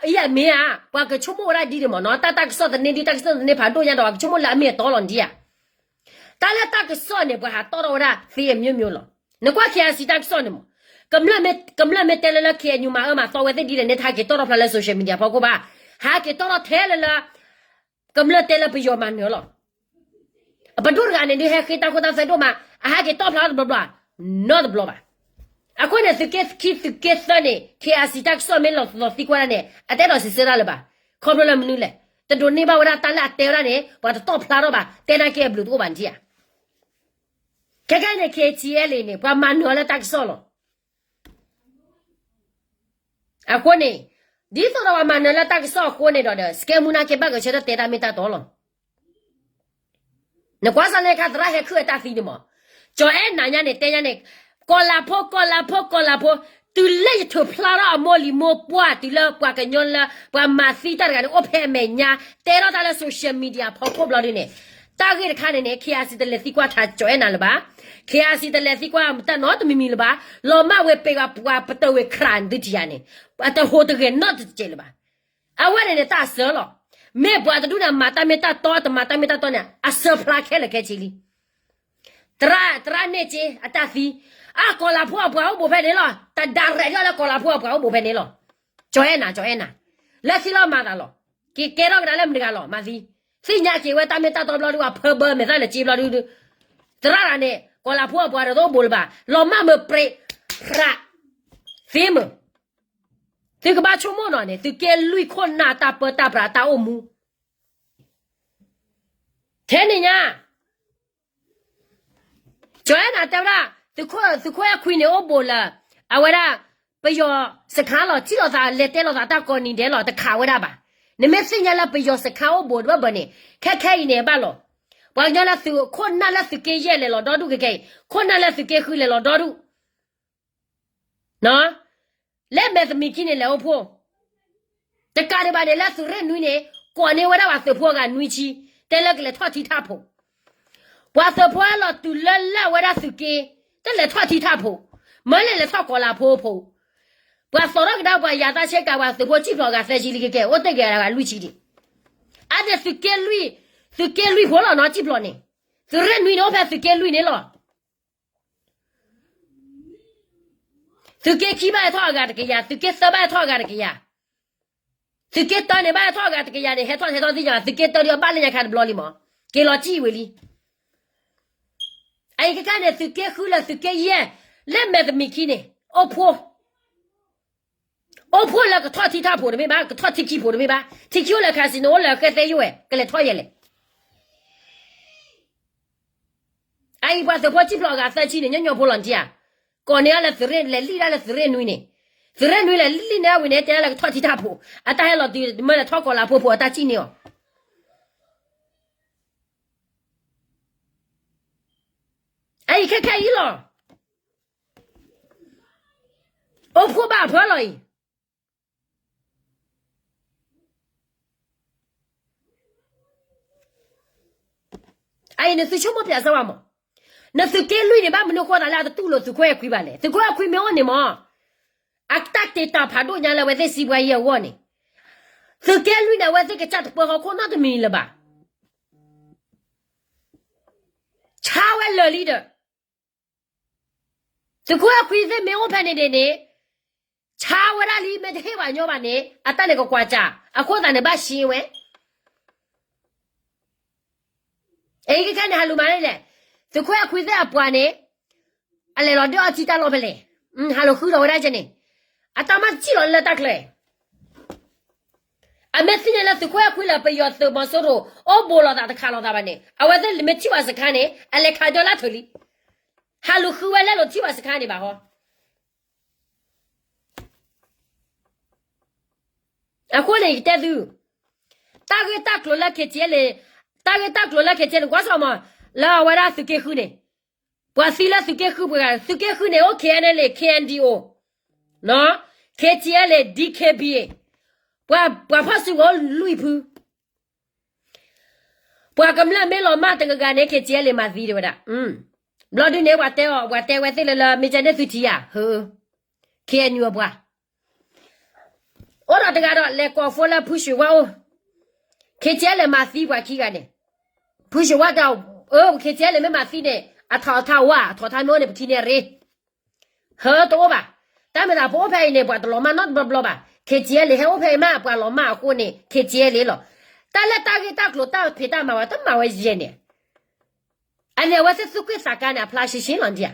ၤအမ့ၢ်ဧါ, ပှၤကဆိကမိၣ်ဝဲဒၣ်ဒ်န့ၣ်မ့ၢ်နီၤ, တၢ်တၢ်ကစီၣ်သန့ဒု တၢ်ကစီၣ်သန့ဖးဒိၣ်ညါဒီး ပှၤကဆိကမိၣ်လၢအမ့ၢ်အတီလီၤဒ်ဧါ. တၢ်လၢတၢ်ကစီၣ်န့ၣ် ပှၤဟးတီၣ်ထီၣ်ဝဲဒၣ်သ့အမျိုးမျိုးလီၤ. နကွၢ် KIC တၢ်ကစီၣ်န့ၣ်မ့ၢ်, ကမျၢၢ်မ့ၢ်တဲလၢလၢ KNU မၤအၢမၤသီဝဲသ့ၣ်ဒ်လဲၣ်န့ၣ် တဟဲက့ၤတီၣ်ထီၣ်ဖျါလၢ social media ဖီခိၣ်ဘၣ်, ဟဲက့ၤတီၣ်ထီၣ်ထဲလၢလၢ ကမျၢၢ်တဲလၢပယီၤမၤနၢၤလီၤ. ပဒိၣ်တဂၤန့ၣ်ဒုးဟဲဃ့တၢ်ခိတၢ်သွဲဒိၣ်မး, အဟဲက့ၤတီၣ်ဖျါတဘျီဘျီ, နီတဘျီဘၣ်. အဃိန့ၣ် သုးက့ခံသုးက့သၢန့ၣ် KIC တၢ်ကစီၣ်မ့ၢ်လီၤသံကွၢ်ဒၣ်န့ၣ် အတအဲၣ်ဒိးစံးဆၢတၢ်လၢၤဘၣ်. ခီဖျိလၢမနုၤလဲၣ်, တဒိးန့ၢ်ဘၣ်ဝဲဒၣ်တၢ်လၢအတဲဝဲဒၣ်န့ၣ် ပှၤတတီၣ်ဖျါထီၣ်ဘၣ်, တဲနာ်က့အဘျုးတအိၣ်ဘၣ်န့ၣ်ဧါ. ခဲခဲအံၤန့ၣ် KTLA န့ၣ် ပှၤမၤနၢၤအီၤလၢတၢ်ကစီၣ်လီၤ. အဃိန့ၣ် ဒ်သိးဒီးပှၤမၤနၢၤလၢတၢ်ကစီၣ်အဃိန့ၣ်ဒီး စကဲမူနာ်က့ဘၣ်ကဆၢထၢၣ်တဲတၢ်မ့ၢ်တၢ်တီလီၤ. နကွၢ်စၢ်န့ၣ်ခါ သရၣ်ဟဲခုၣ်အတၢ်သံန့ၣ်မ့ၢ်, ကၠီၤအဲၣ်နၤညါန့ၣ် တဲညါန့ၣ်, ကီၤလၤဖိ ကီၤလၤဖိ ကီၤလၤဖိ, တုၤလၢယထုးဖျါထီၣ်အမိၢ်လံၤမိၢ်ပှၢ် တုၤလၢပှၤကညီလၢ ပှၤမၤသံတၢ်တဂၤန့ၣ် အိၣ်ဖဲအမဲာ်ညါ တဲထီၣ်တၢ်လၢ social media ဖီခိၣ်ဘျီဒ်န့ၣ်, တၢ်ဂ့ၢ်တခါန့ၣ်န့ၣ် KIC တလဲၤသံကွၢ်ထါကၠီၤအဲၣ်နၤလၢၤဘၣ်, KIC တလဲၤသံကွၢ်တၢ်နီတမံၤမံၤလၢၤဘၣ်, လီၤမၢ်ဝဲပှၤပှၤပတဝ့ၤခရးဒုးတယၤန့ၣ်, အတဟူးတဂဲၤနီတစဲးလၢၤဘၣ်. အဝဲန့ၣ်န့ၣ်တၢ်အစၢလီၤ. မ့ၢ်ပှၤတဒူၣ်န့ၣ် မၤတၢ်မ့ၢ်တၢ်တီ တမၤတၢ်မ့ၢ်တၢ်တီန့ၣ် အစၢဖျါခဲလၢာ်ခဲဆ့လံ. သရၣ် သရၣ်န့ၢ်က့အတၢ်သံ, အကီၤလၤဖိအပှၤအိၣ်ဘူးဖဲန့ၣ်လီၤ. တဒါရဲးဒၣ်လၢကီၤလၤဖိအပှၤအိၣ်ဘူးဖဲန့ၣ်လီၤ. ကၠီၤအဲၣ်နၤ ကၠီၤအဲၣ်နၤ, လၢခံလီၤမၤသးလီၤ. ကကဲထီၣ်ကဒါလၢမတၤတဂၤလီၤ မၤသံ, သ့ၣ်ညါက့ၤဝဲတၢ်မ့ၢ်တၢ်တီဘျီဒုး အဖၢဘၢမဲာ်သၣ်လၢက့ဘျီဒုး, သရၣ်တဂၤန့ၣ် ကီၤလၤဖိအပှၤဒီးတအိၣ်ဘူးလၢၤဘၣ်, လီၤမၢ်မ့ၢ်ပြဲးရး သ့မုၢ် သုကဘၣ်ဆိကမိၣ်နီၤန့ၣ် သုးက့လွံၢ်ခိၣ်နၢ်တၢ်ပၢတၢ်ပြးတၢ်အိၣ်မူ, ထဲန့ၣ်ညါ, ကၠီၤအဲၣ်နၤတဲဝဲဒၣ်, သုးခိၣ်အဲၣ်ခွံန့ၣ်အိၣ်ဘူးလၢ အဝဲဒၣ် ပယီၤစခါလီၤ, ထံၣ်လိာ်သးလဲၤတဲလိာ်သးတၢ်ကိးနံၤဒဲးလီၤ, တခးဝဲဒၣ်ဘၣ်. နမ့ၢ်သ့ၣ်ညါလၢပယီၤစခါအိၣ်ဘူးတဘၢဘၢန့ၣ် ခဲခဲအံၤန့ၣ်ဘၣ်လီၤ. ပှၤကညီလၢသုးခိၣ်နၢ်လၢသုးက့ယဲၢ်လဲၤလီၤဒီဒူၣ်ခဲခဲအံၤ, ခိၣ်နၢ်လၢသုးက့ဃုလဲၤလီၤဒီဒူၣ် လၢမဲာ်သမံးခံန့ၣ် လဲၤအိၣ်ဖှိၣ်, တကးဒံးဘၣ်န့ၣ် လၢသုးရ့ၣ်နွံန့ၣ် ကိးန့ၢ်ဝဲဒၣ်ပှၤသုးဖိအဂၤနွံဆံ, တဲလၢကလဲၤထီၣ်ထံထၣ်ဖိ, ပှၤသုးဖိဟဲလီၤတုၤလၢလၢ်ဝဲဒၣ်သုးက့, တလဲၤထီၣ်ထံထၣ်ဖိ, မၢလဲၤလဲၤထီၣ်ကီၤလၤဖိဖိ, ပှၤသီထီၣ်ကဒါပှၤယၤတၢ်ဆ့ကၤ ပှၤသုးဖိစံၣ်ဖျိးအဂၤသၢဆံလံကဲကဲ အိၣ်တ့ၢ်က့ၤအဂၤလွံၢ်ဆံဒံး, အန့ၣ်သုးက့လွံၢ်, သုးက့လွံၢ်ဖိလီၤနီၤ စံၣ်ဖျိးန့ၣ်, သုးရ့ၣ်နွံန့ၣ် အိၣ်ဖဲသုးက့လွံၢ်န့ၣ်လီၤ. သုးက့ခံဘၣ်ဟဲထီၣ်အဂၤတကယၤ, သုးက့သၢဘၣ်ဟဲထီၣ်အဂၤတကယၤ, သုးက့တၢန့ၣ် ဘၣ်ဟဲထီၣ်အဂၤတကယၤန့ၣ် ဟဲထီၣ်ဟဲထီၣ်သ့ၣ်ညါ, သုးက့တၢဒုးအဘၣ်လၢညါခါတဘျီလံမး, က့ၤလီၤစံၣ်ဝံၤလံ. အအံၤခဲခါန့ၣ် သုးက့ဃုလၢသုးက့ယဲၢ်, လၢမဲာ်သမံးခံန့ၣ် အိၣ်ဖှိၣ် အိၣ်ဖှိၣ်လၢကထီၣ်ထံထၣ်ဖိတမ့ၢ်ဘၣ်, ကထီၣ်ထံခံဖိတမ့ၢ်ဘၣ်, ထံခံအိၣ်လၢ casino အိၣ်လၢဃဲသဲယိၣ်ဝဲ, ကလဲၤထီၣ်ယဲၢ်လဲၣ်. အအံၤပှၤသုးဖိစံၣ်ဖျိးအဂၤသၢဆံန့ၣ် ညီညီဖိလီၤတံၢ်ဧါ, ကိးန့ၢ်အီၤလၢသုးရ့ၣ်, လဲၤလံၣ်ဒၣ်လၢသုးရ့ၣ်နွံန့ၣ်, သုးရ့ၣ်နွံလဲၤလံၣ်န့ၢ်အဝံၤန့ၣ် တဲလၢကထီၣ်ထံထၣ်ဖိ, အတၢ်ဟဲလီၤတုၤမ့ၢ်လဲၤထီၣ်ကီၤလၤဖိဖိ အတၢ်စံၣ်န့ၢ်အီၤ အအံၤခဲခဲအံၤလီၤ. အိၣ်ဖှိၣ်ဘၣ်အဖၢလီၤအံၤ. အအံၤနသုဆိကမိၣ်ပျးစၢၤဝဲမး, နသုးက့လွံၢ်န့ၣ် ဘၣ်မနုၤဃိသးလၢအတတူၢ်လိာ်သုးခိၣ်အဲၣ်ခွံဘၣ်လဲၣ်. သုးခိၣ်အဲၣ်ခွံမ့ၢ်အိၣ်န့ၣ်မး, အတၢ်တ့တၢ်ဖးဒိၣ်ညါလၢအဝဲသ့ၣ်စံးပှၤယဲၢ်အဂီၢ်န့ၣ်, သုးက့လွံၢ်န့ၣ် အဝဲသ့ၣ်ကစၢ်တပၢဟီၣ်ခိၣ်နီတမံၤလၢၤဘၣ်. ဆါဝဲလၢာ်လံဒီး သုးခိၣ်အဲၣ်ခွံသ့ၣ်မ့ၢ်အိၣ်ဖဲန့ၣ်န့ၣ်န့ၣ် ဆါဝဲဒၣ်လံ မ့ၢ်တဟ့ၣ်ပှၤညီဘၣ်န့ၣ် အတၢ်န့ၣ်ကကွၢ်စၢ် အဃိသတးန့ၣ် ဘၣ်ရှ့ဝဲ အအံၤခဲခဲန့ၣ် ဟးလူၤမၤန့ၣ်လဲၣ်, သုးခိၣ်အဲၣ်ခွံသ့ၣ်အပှၤန့ၣ် အလဲၤလီၤဒုးအီထံတၢ်လီၢ်ဖဲလဲၣ်, ဟးလူၤဃုဒီးဝဲဒၣ်ကဲန့ၣ်, အတၢ်မၤတစံၣ်လီၤလၢတၢ်ကျဲ အမ့ၢ်သ့ၣ်ညါလၢသုးခိၣ်အဲၣ်ခွံလၢပယီၤသုးမီၤစိရိၤ အိၣ်ဘူးလိာ်သးတခးလိာ်သးဘၣ်န့ၣ် အဝဲသ့ၣ်မ့ၢ်ထံၣ်ပှၤစခါန့ၣ် အလဲၤခးဒီလၢထၢၣ်လံ, ဟးလူၤဃုဝဲလဲလိာ်ထံၣ်ပှၤစခါန့ၣ်ဘၣ်ဟီ အဃိန့ၣ် ယကတဲသု, တၢ်ဂ့ၢ်တၢ်ကျိၤလၢ KTLA, တၢ်ဂ့ၢ်တၢ်ကျိၤလၢ KTLA ကွၢ်စီမး, လၢအဝဲဒၣ်သုးက့ဃုန့ၣ်, ပှၤသံလၢသုးက့ဃုပှဲၤဂၤ, သုးက့ဃုန့ၣ် အိၣ် KNLA, KNDO, KTLA, DKBA, ပှၤဖီၣ်စုကအိၣ်လွံၢ်ဖု ပှၤကမျၢၢ်မ့ၢ်လီၤမၢ်တဂၤဂၤန့ၣ် KTLA မၤသံတဝဲဒၣ်, ဘျီဒုန့ၣ် ပှၤတဲအီၤ ပှၤတဲဝဲသ့ၣ်လၢလၢ မ့ၢ်ကဲန့ၣ်သုထံၣ်ဧါ, ဟၢ, KNU အပှၤ, အိၣ်ဒီးတဂၤဒီး လဲၤကိးဖိလၢဖုၣ်ရွှ့ဝၣ်အိၣ်, KTLA မၤသံပှၤခံဂၤန့ၣ်, ဖုၣ်ရွှ့ဝၣ်တဲအီၤ, အၢ KTLA မ့ၢ်မၤသံန့ၣ် အထီၣ်အထါဝါ အထီၣ်ထါမ့ၢ်အိၣ်န့ၣ် ပထံၣ်န့ၢ်ရ့ ဟၢတအိၣ်ဘၣ်, တၢ်မ့ၢ်သးပအိၣ်ဖဲအံၤန့ၣ် ပှၤတလီၤမၢ်နီတဘျီဘျီဘၣ်, KTLA ဟဲအိၣ်ဖဲအံၤမး ပှၤလီၤမၢ်အဃိန့ၣ် KTLA လီၤ, တၢ်လၢတၢ်ဂ့ၢ်တၢ်ကျိၤတၢ်ဖံးတၢ်မၤဝဲ တမၤဝဲယဲၢ်န့ၣ်, အန့ၣ်အဝဲသ့ၣ်သူၣ်က့ၣ်သးကါန့ၣ် အဖျါရှဲရှဲလီၤဒံးဧါ,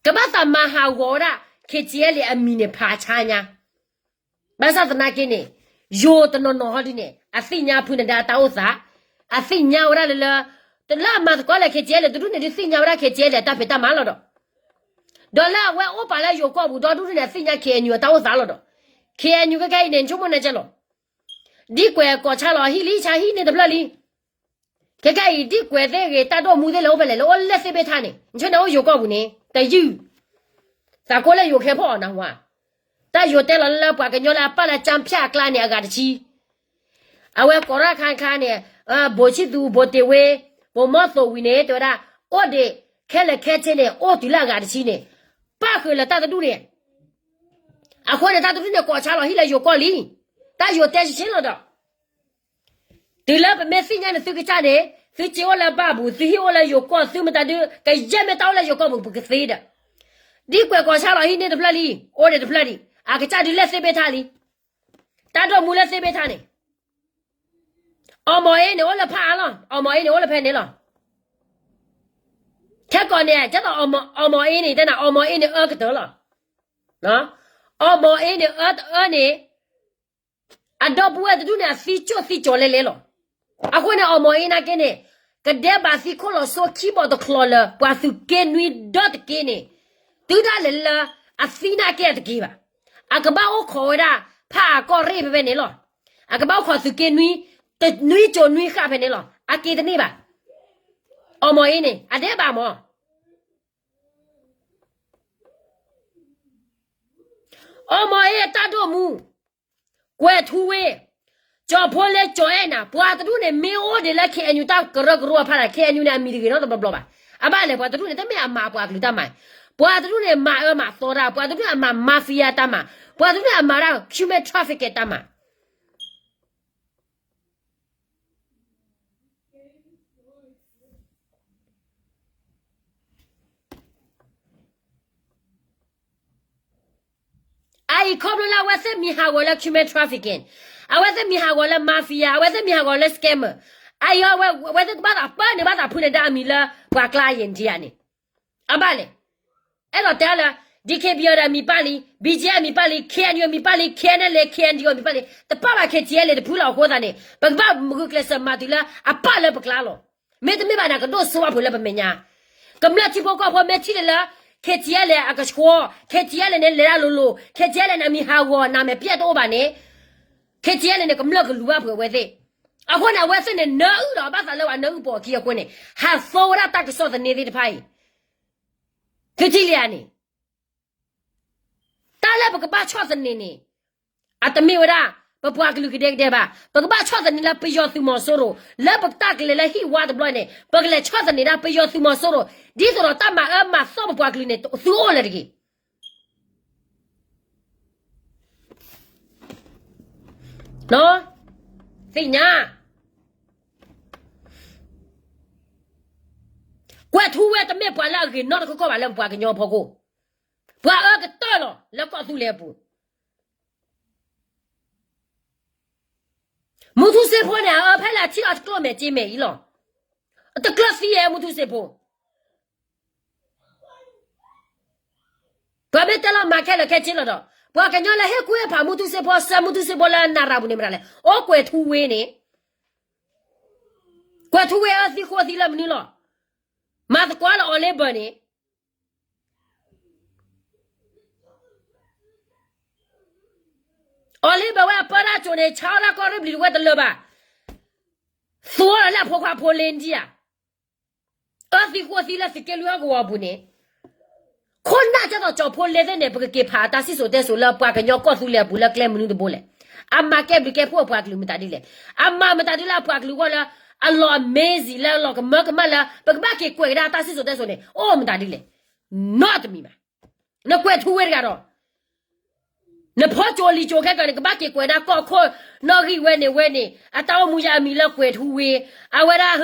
ကဘၣ်သးမၤဟးဂီၤဝဲဒၣ် KTLA အမံၤန့ၣ်ဖးဆါညါ ဘၣ်ဆၣ်သနာ်က့န့ၣ်, ယိၤတနီၤနီၤဟီဒ်န့ၣ် အသ့ၣ်ညါဖုနဒါတၢ်အိၣ်သး, အသ့ၣ်ညါဝဲဒၣ်လၢလၢ, တလၢအမၤသကိးလၢ KTLA တဒူၣ်န့ၣ်ဒုးသ့ၣ်ညါဝဲဒၣ် KTLA အတၢ်ဖံးတၢ်မၤလီၤဒီး, ဒီးလၢအဝဲအိၣ်ပာ်လၢယိၤကီၢ်ပူၤဒီဒူၣ်န့ၣ် အသ့ၣ်ညါ KNU အတၢ်အိၣ်သးလီၤဒီး, KNU ခဲခဲအံၤန့ၣ် နဆိကမိၣ်န့ၣ်ကဲလီၤ, ဒ်ကွဲးကိးဆါလီၤဟံၣ်လံဆါဟံၣ်န့ၣ်တဖျၢၣ်လံ ခဲခဲအံၤ ဒ်ကွဲးသ့ၣ်ဂ့ၤ တၢ်ဒိၣ်မူသ့ၣ်လဲၤအိၣ်ဖဲလဲၣ် လၢအိၣ်လၢသ့ၣ်ဘ့ၣ်ထါန့ၣ် နဆိန့ၣ်အိၣ်ယိၤကီၢ်ပူၤန့ၣ် တယုၢ်, သးကိးလၢယိၤခဲဖီၣ်အီၤနၢ်ဟူဧါ, တၢ်ယိၤတဲလီၤလၢပှၤကညီလၢအပာ်လၢကၠၢဖၠၣ်အကျါန့ၣ် အဂၤတဆံ, အဝဲကိးရၣ်ခါခါန့ၣ်, ဘိၣ်ဆံၣ်သူ ဘိၣ်တ့ၢ်ဝ့, ဘိၣ်မီၢ်သိၣ်ဝံၤန့ၣ် တဲဝဲဒၣ်, အိၣ်ဒံး, ခဲလၢာ်ခဲဆ့န့ၣ် အိၣ်တုၤလၢအဂၤတဆံန့ၣ်, ပၣ်ဃုာ်လၢတၢ်တဒူၣ်န့ၣ် အဃိန့ၣ် တၢ်တဒူၣ်န့ၣ် ကိးဆါလီၤဟံၣ်လၢယိၤကီၢ်လံ, တၢ်ယိၤတဲဆ့ဆ့လီၤဒီး တုၤလၢပမ့ၢ်သ့ၣ်ညါန့ၣ် သုကစၢ်န့ၣ်, သုစ့အိၣ်လၢဘၣ်ပူၤ, သုဟံၣ်အိၣ်လၢယိၤကီၢ်, သုမတၤဒုး, ကယဲၢ်မ့ၢ်တၢ်အိၣ်လၢယိၤကီၢ်ပူၤ ပကသ့ဒီး, ဒ်ကွဲးကိးဆါလီၤဟံၣ်န့ၣ်တဖျၢၣ်လံ, အိၣ်ဒံးတဖျၢၣ်ဒံး, အကစၢ်ဒုးလၢသ့ၣ်ဘ့ၣ်ထါလံ, တၢ်ဒိၣ်မူလၢသ့ၣ်ဘ့ၣ်ထါန့ၣ်, အီၣ်မီၤအ့န့ၣ် အိၣ်လၢဖးအါလီၤ, အီၣ်မီၤအ့န့ၣ် အိၣ်လၢဖဲန့ၣ်လီၤ, ခဲကိးန့ၣ် ကဲသိးအီၣ်မီၤအ့န့ၣ် တဲနၤ အီၣ်မီၤအ့န့ၣ်အၢကတၢၢ်လီၤ, အီၣ်မီၤအ့န့ၣ် အၢတအၢန့ၣ် အဒီပုၢ်ဝဲၢ်တဒူၣ်န့ၣ် အသံကၠိၣ်သံကၠိၣ်လဲလဲလီၤ. အဃိန့ၣ် အီၣ်မီၤအ့နာ်က့န့ၣ် ကဒဲးဘးသံခိၣ်လီၤစိခံဘီၣ်တချီလၢ ပှၤသုးက့နွံဒီတက့န့ၣ် တုၤဒၣ်လဲာ်လၢအသံနာ်က့အတက့ဘၣ်. အကဘၣ်အိၣ်ခိးဝဲဒၣ် ဖးအကီၢ်ရ့ၣ်ဖဲဖဲန့ၣ်လီၤ. အကဘၣ်အိၣ်ခိးသုးက့နွံ တနွံကၠိၤနွံဃၣ်ဖဲန့ၣ်လီၤ. အက့တန့ၢ်ဘၣ်. အီၣ်မီၤအ့န့ၣ် အဒဲးဘးမၢ် အီၣ်မီၤအ့အတၢ်ဒိၣ်မူ ကွဲၤထူဝ့, ကၠီၤဖိလ့ ကၠီၤအဲၣ်နၤ, ပှၤတဒူၣ်န့ၣ် မ့ၢ်အိၣ်ဒံးလၢ ခ့ၣ်အဲၣ်ယူၣ် တၢ်ကရၢကရိအဖီလာ်, ခ့ၣ်အဲၣ်ယူၣ်န့ၣ် အမံၤတဂ့ၤနီတဘျီဘျီဘၣ်. အဘၣ်လဲၣ် ပှၤတဒူၣ်န့ၣ် တမ့ၢ်အမၤပှၤကလုာ်တၢ်မၤ, ပှၤတဒူၣ်န့ၣ် မၤအၢမၤသီတၢ်, ပှၤတဒူၣ်အမၤ mafia တၢ်မၤ, ပှၤတဒူၣ်န့ၣ် အမၤတၢ် human trafficking တၢ်မၤ အအံၤခီဖျိလၢ အဝဲသ့ၣ်မံၤဟးဂီၤလၢ human trafficking, အဝဲသ့ၣ်မံၤဟးဂီၤလၢ mafia, အဝဲသ့ၣ်မံၤဟးဂီၤလၢ scammer, အအံၤအဝဲသ့ၣ်ကဘၣ်သးပၢနုာ်ဘၣ်သးဖုန့ၣ် တၢ်အမံၤလၢပှၤကျါယဲၢ်ဒံးဧါန့ၣ်, အဘၣ်လဲၣ်. အဲၣ်ဒိးတဲလၢ DKBA ဒီးအမံၤပၣ်လံ, BGF အမံၤပၣ်လံ, KNU အမံၤပၣ်လံ, KNLA KNDO အမံၤပၣ်လံ, တပၣ်ဘၣ် KTLA တဖုလီၤ. အဃိသတးန့ၣ် ပကဘၣ်မုၢ်ကျဲးစၢးမၤတုၤလၢအပၣ်လၢပကျါလီၤ. မ့တမ့ၢ်ဘၣ်န့ၣ် အကဒိၣ်စိဝဲဖိလၢပမဲာ်ညါ, ကမျၢၢ်ထံဖိကီၢ်ဖိမ့ၢ်ထံၣ်လၢလၢ KTLA အကဆှီ, KTLA န့ၣ် လဲၤဒၣ်လိၤလိၤ, KTLA န့ၣ် အမံၤဟးဂီၤ နမဲာ်ပျဲတအိၣ်ဘၣ်န့ၣ်, KTLA န့ၣ် ကမျၢၢ်ကလူၤဘၣ်ဖုးအဝဲသ့ၣ်. အဃိန့ၣ် အဝဲသ့ၣ်န့ၣ် နၢအုၣ်ဒီးဘၣ်သးလၢပှၤနၢအုၣ်ပိာ်အခံအဃိန့ၣ် ဟးသိဝဲဒၣ်တၢ်ကစီၣ်သန့သ့ၣ်တဖၣ်အံၤ သုထံၣ်လံဧါန့ၣ်, တၢ်လၢပကဘၣ်ဆီၣ်သနံးန့ၣ် အတမ့ၢ်ဝဲဒၣ် ပပှၤကလုာ်ကဒဲကဒဲဘၣ်. ပကဘၣ်ဆီၣ်သနံးလၢပယီၤသုးမီၤစိရိၤ လၢပတၢ်ကလဲၤလၢဟံၣ်ဝါတဘျီန့ၣ် ပကလဲၤဆီၣ်သနံးဒၣ်ပယီၤသုးမီၤစိရိၤ ဒ်သိးဒီးတၢ်မၤအၢမၤသီပပှၤကလုာ်န့ၣ် သုအိၣ်လၢၤတဂ့ၤ. သ့ၣ်ညါ ကွဲၤထူဝ့တမ့ၢ်ပှၤလၢအဂ့ၤနီတခီခီဘၣ်လၢပပှၤကညီဖီခိၣ်, ပှၤအၢကတၢၢ်လီၤလၢကီၢ်သူလ့ၤအပူၤ. မူထူစ့ဖိန့ၣ် အအၢဖဲလဲၣ်အထံၣ်လီၤတကျိၣ်မဲာ်က့မဲာ်အံၤလီၤ. တကျၢၢ်သံယဲမူထူစ့ဖိ ပှၤမ့ၢ်တဲလီၤမၤခဲလၢာ်ခဲဆ့လီၤဒီး ပှၤကညီလၢဟ့ၣ်ကူၣ်ဟ့ၣ်ဖးမူထူစ့ဖိ ဆှၢမူထူစ့ဖိလၢနရၤပူၤန့ၣ်မတၤလဲၣ်, အိၣ်ကွဲၤထူဝ့န့ၣ်, ကွဲၤထူဝ့အၢသံဃိသံလၢမနုၤလီၤ. မၤသကိးလၢအီၤလ့ဘၢၣ်န့ၣ် အီၤလ့ဘၢၣ်ဝဲအပၢတၢ်ကိၤန့ၣ် ဆါအီၣ်တၢ်ကီၢ်ရ့ၣ်ဘျံၤတဝဲတလၢၤဘၣ်. သူအီၤလၢအဖိခွါဖိလ့ဒံဧါ. အၢသံဃိသံလၢသုးက့လွံၢ်ဟီၣ်ကဝီၤအပူၤန့ၣ်, ခိၣ်နၢ်ကဲသိးကၠီၤဖိလ့သ့ၣ်န့ၣ် ပကက့ၤဖးအတၢ်စံၣ်စိၤတဲစိၤလၢပှၤကညီကီၢ်သူလ့ၤအပူၤလၢကျဲမနုၤတဘိလဲၣ်. အမၤကဲဘျုးကဲဖှိၣ်အပှၤကလုာ်မတၤဒ်လဲၣ်. အမၤမတၤဒ်လၢအပှၤကလုာ်အဂီၢ်လၢ အလီၤ amazing လၢအလီၤကမၢကမၣ်လၢ ပကဘၣ်က့ၤကွဲးကဒါတၢ်စံၣ်စိၤတဲစိၤန့ၣ် အိၣ်မတၤဒ်လဲၣ်. နီတမံၤဘၣ်. နကွဲၤထူဝ့တဂၤဒီး နဖီကၠိလံၤကၠိခဲကၢန့ၣ် ကဘၣ်က့ၤကွဲးဒၣ်ကီၢ်ခိၣ်နီၣ်ဂံၢ်ဝဲန့ၣ်ဝဲန့ၣ် အတၢ်အိၣ်မူယါအမံၤလၢကွဲၤထူဝ့, အဝဲဒၣ်ဟၢ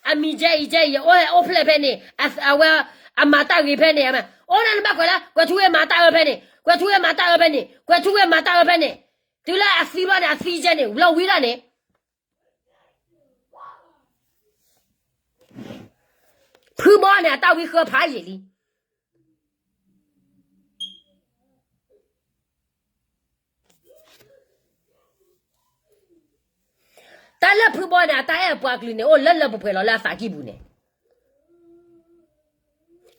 အမံၤကဲအံၤကဲအံၤ အိၣ်ဟဲအိၣ်ဖျဲၣ်ဖဲန့ၣ် အဝဲ အမၤတၢ်ဂ့ၤဖဲန့ၣ် အိၣ်ဒၣ်နဘၣ်ကွဲးလၢ ကွဲၤထူဝ့မၤတၢ်အၢဖဲန့ၣ်, ကွဲၤထူဝ့မၤတၢ်အၢဖဲန့ၣ်, ကွဲၤထူဝ့မၤတၢ်အၢဖဲန့ၣ်, တုၤလၢအသံဘျီန့ၣ် အသံကဲန့ၣ် လီၤဝံၤဒၣ်န့ၣ် ဖုဘီန့ၣ် အတၢ်ဝံဃၢဖးယံာ်လံ. တၢ်လၢဖုဘီန့ၣ် အတၢ်အဲၣ်အပှၤကလုာ်န့ၣ် အိၣ်လၢလၢပှဲၤပှဲၤလီၤလၢအသးကံၢ်ပူၤန့ၣ်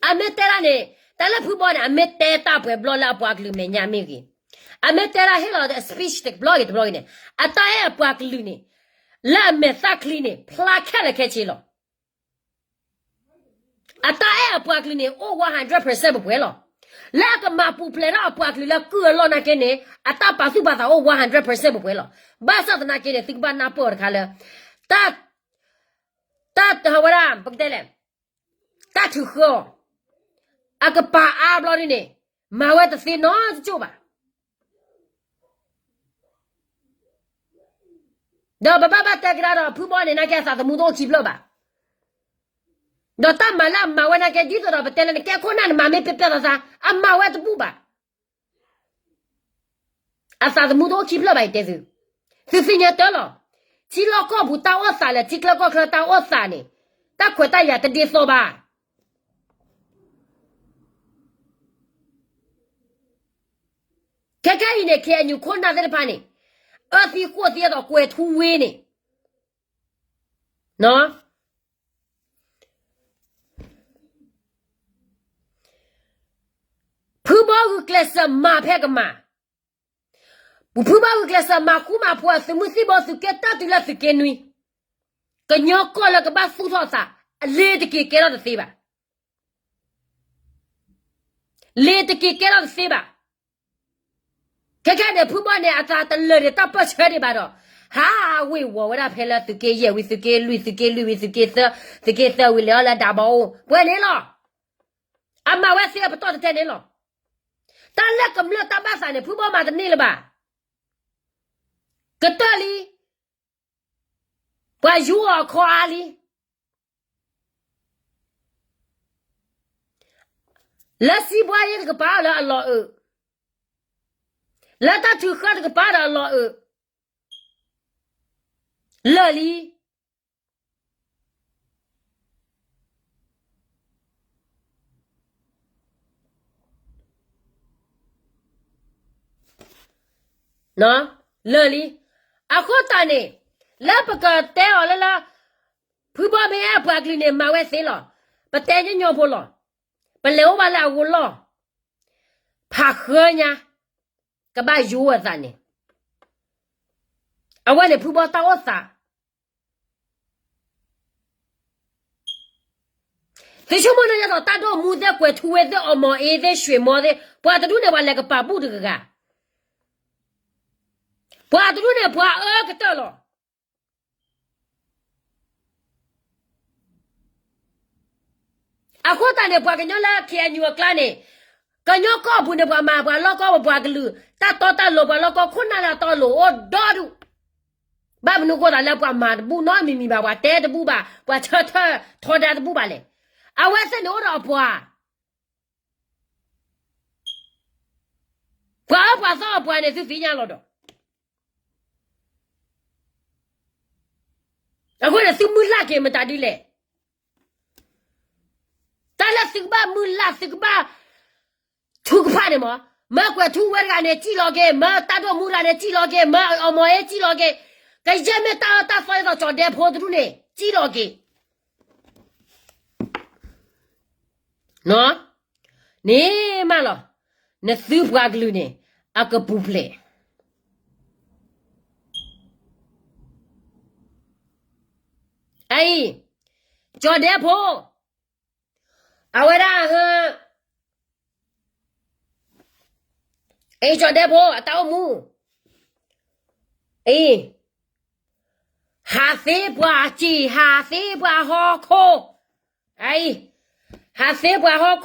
အမ့ၢ်တဲဒၣ်န့ၣ် တၢ်လၢဖုဘီန့ၣ် အမ့ၢ်တဲတၢ်ပှဲၤဘျီလၢအပှၤကလုာ်မဲာ်ညါမ့ၢ်ဂ့ၤ, အမ့ၢ်တဲဒၣ်ဟ့ၣ်လီၤ speech တဘျီဂ့ၤတဘျီဂ့ၤန့ၣ် အတၢ်အဲၣ်အပှၤကလုာ်န့ၣ် လၢအမဲာ်သၣ်ချံန့ၣ် ဖျါခဲလၢာ်ခဲဆ့လီၤ. အတၢ်အဲၣ်အပှၤကလုာ်န့ၣ် အိၣ် one hundred percent ပှဲၤပှဲၤလီၤ. လၢအကမၤပူၤဖျဲးထီၣ်အပှၤကလုာ်လၢကုၢ်အလီၢ်နာ်က့န့ၣ် အတၢ်ပာ်သူၣ်ပာ်သးအိၣ် one hundred percent ပှဲၤပှဲၤလီၤ. ဘၣ်ဆၣ်သနာ်က့န့ၣ် သုကဘၣ်နၢ်ပၢၢ်အီၤတခါလၢ တၢ် တၢ်ဝဲဒၣ် ပကတဲလဲၣ် တၢ်ထုးဃၢအီၤ အကပၤအါဘျီဒ်န့ၣ် မၤဝဲတသ့နီတကၠိၢ်ဘၣ်. ဒီးပဘၣ်ဘၣ်တဲကဒါဒီး ဖုဘီန့ၣ် နာ်က့အသးသမူတအိၣ်ခံဖျၢၣ်ဘၣ်. ဒီးတၢ်မၤလၢအမၤဝဲနာ်က့ ဒ်သိးဒီးပတဲလၢနကဲခိၣ်နၢ်နမၤမ့ၢ်ပျဲပျဲသးသး အမၤဝဲတဘူၣ်ဘၣ်. အသးသမူတအိၣ်ခံဖျၢၣ်ဘၣ် ယတဲသု, သုသ့ၣ်ညါတၢ်လီၤ. ထံလီၢ်ကီၢ်ပူၤတၢ်အိၣ်သးလၢ ထံချၢကီၢ်ချၢတၢ်အိၣ်သးန့ၣ် တၢ်ခွဲးတၢ်ယာ်တဒ်သိးဘၣ်. ခဲခဲအံၤန့ၣ် KNU ခိၣ်နၢ်သ့ၣ်တဖၣ်န့ၣ် အၢသံဃိၣ်သံအသိးကွဲၤထူဝ့န့ၣ် ဖုဘီဂုာ်ကျဲးစၢးမၤဖဲကမၤ, ဖုဘီဂုာ်ကျဲးစၢးမၤဃူမၤဖိး သုးမုၢ်သံၣ်ဘီသုးက့တၢ်တုၤလၢသုးက့နွံ, ကညီကီၢ်လၢကဘၣ်သူၣ်ထီၣ်သး အလ့ၤတက့ၤကဲထီၣ်တသ့ဘၣ်. လ့ၤတက့ၤကဲထီၣ်တသ့ဘၣ်. ခဲခဲန့ၣ် ဖုဘီန့ၣ် အသးတလၢာ်န့ၣ် တၢ်ပၢၢ်ဆၢဒံးဘၣ်ဒီး ဟးဝ့ၤဝီၤဝဲဒၣ်ဖဲလၢသုးက့ယဲၢ်ဝံၤ သုးက့လွံၢ် သုးက့လွံၢ်ဝံၤ သုးက့သၢ သုးက့သၢဝံၤလဲၤအီၤလၢဒးဘီအိၣ် ပှဲၤန့ၣ်လီၤ. အမၤဝဲသ့အပတီၢ်တတဲန့ၣ်လီၤ. တၢ်လၢကမျၢၢ်တၢ်ဘၣ်သးန့ၣ် ဖုဘီမၤတန့ၢ်လၢၤဘၣ်. ကတၢၢ်လံ ပှၤယူအီၤအခီအါလံ. လၢစံးဘှါယ့ၣ်တကပၤလၢအလီၤအုး, လၢတၢ်ထုးဃၢတကပၤဒီးအလီၤအုး, လၢာ်လံ. လၢာ်လံ. အဃိသတးန့ၣ် လၢပကတဲအီၤလၢလၢ ဖုဘီမ့ၢ်အဲၣ်ပှၤကလုာ်န့ၣ် မၤဝဲသ့လီၤ. ပတဲညီညီဖိလီၤ. ပလဲၤအိၣ်ဘၣ်လၢအဂိၢ်လီၢ် ဖးဃၢညါ ကဘၣ်ယိအသးန့ၣ် အဝဲန့ၣ်ဖုဘီတၢ်အိၣ်သး သုဆိကမိၣ်န့ၣ် ယသိးတၢ်ဒိၣ်မူသ့ၣ် ကွဲၤထူဝ့သ့ၣ် အီမီၤအ့သ့ၣ် ရွှေမော်သ့ၣ် ပှၤတဒူၣ်န့ၣ် ပှၤလဲၤကပာ်ဘူၣ်တဂၤဂၤ, ပှၤတဒူၣ်န့ၣ် ပှၤအၢကတၢၢ်လီၤ. အဃိသတးန့ၣ် ပှၤကညီလၢ KNU အကျါန့ၣ် ကညီကီၢ်ပူၤန့ၣ် ပှၤမၤပှၤလီၢ်ကီၢ်ပပှၤကလုာ် တၢ်တီတၢ်လိၤ ပှၤလီၢ်ကီၢ်ခိၣ်နၢ်လၢအတီအလိၤအိၣ်ဒီဒူၣ်, ဘၣ်မနုၤအဃိသတးလၢပှၤမၤတဘူၣ်နီတမံၤမံၤဘၣ်, ပှၤတဲတဘူၣ်ဘၣ်, ပှၤဆၢထၢၣ်ထီဒါတဘူၣ်ဘၣ်လဲၣ်. အဝဲသ့ၣ်န့ၣ်အိၣ်ဒီးအပှၤ, ပှၤအၢပှၤသီအပှၤန့ၣ် သုသ့ၣ်ညါလီၤဒီး, အဃိန့ၣ် သုမုၢ်လၢ်က့ၤမတၤဒ်လဲၣ်. တၢ်လၢသုကဘၣ်မုၢ်လၢ် သုကဘၣ် ထုကဖၣ်န့ၣ်မး, မၢကွဲးထူဝဲတဂၤန့ၣ် စံၣ်လီၤက့ၤ, မၢတၢ်ဒိၣ်မူတဂၤန့ၣ် စံၣ်လီၤက့ၤ, မၢအီမီၤအ့ စံၣ်လီၤက့ၤ, ကယဲၢ်မ့ၢ်တၢ်အၢတၢ်သီအသိး ကၠီၤဒဲဖိတဒူၣ်န့ၣ် စံၣ်လီၤက့ၤ န့ၣ်မးလီၤ. နသုပှၤကလုာ်န့ၣ် အကပူၤဖျဲး အအံၤ, ကၠီၤဒဲဖိ, အဝဲဒၣ်ဟ, အအံၤ ကၠီၤဒဲဖိ အတၢ်အိၣ်မူ, အအံၤ, ဟးသ့ပှၤစ့ၤ, ဟးသ့ပှၤဟီၣ်ခိၣ်, အအံၤ, ဟးသ့ပှၤဟီၣ်ခိၣ်, ဟးသ့ပှၤအံၤ, ဟးသ့ပှၤစ့ၤ,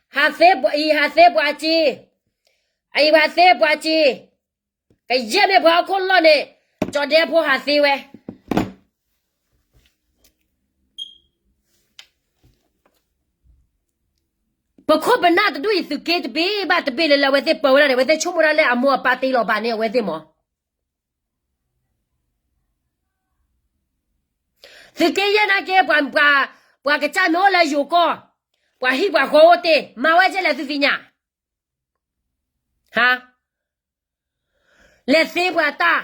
အအံၤ ဟးသ့ပှၤစ့ၤ, ကယဲၢ်မ့ၢ်ပှၤဟီၣ်ခိၣ်လီၢ်န့ၣ်, ကၠီၤဒဲဖိဟးသ့ဝဲ ပခိၣ်ပနၢ်တဒူၣ်အံၤ သုးက့တဘ့ၣ်ဘၣ်တဘ့ၣ်လၢလၢအဝဲသ့ၣ်ပၢဝဲဒၣ်န့ၣ် အဝဲသ့ၣ်ဆိကမိၣ်ဒၣ်လၢအမိၢ်အပၢ်တ့လီၤဘၣ်န့ၣ် အဝဲသ့ၣ်မး, သုးက့ယဲၢ်နာ်က့ ပှၤ, ပှၤကစၢ်မ့ၢ်အိၣ်လၢယိၤကီၢ်, ပှၤဟံၣ်ပှၤဃီအိၣ်တ့ၢ်, မၤဝဲကဲလဲၣ်သုသ့ၣ်ညါ, ဟါ, လဲၤသ့ပှၤတၢ်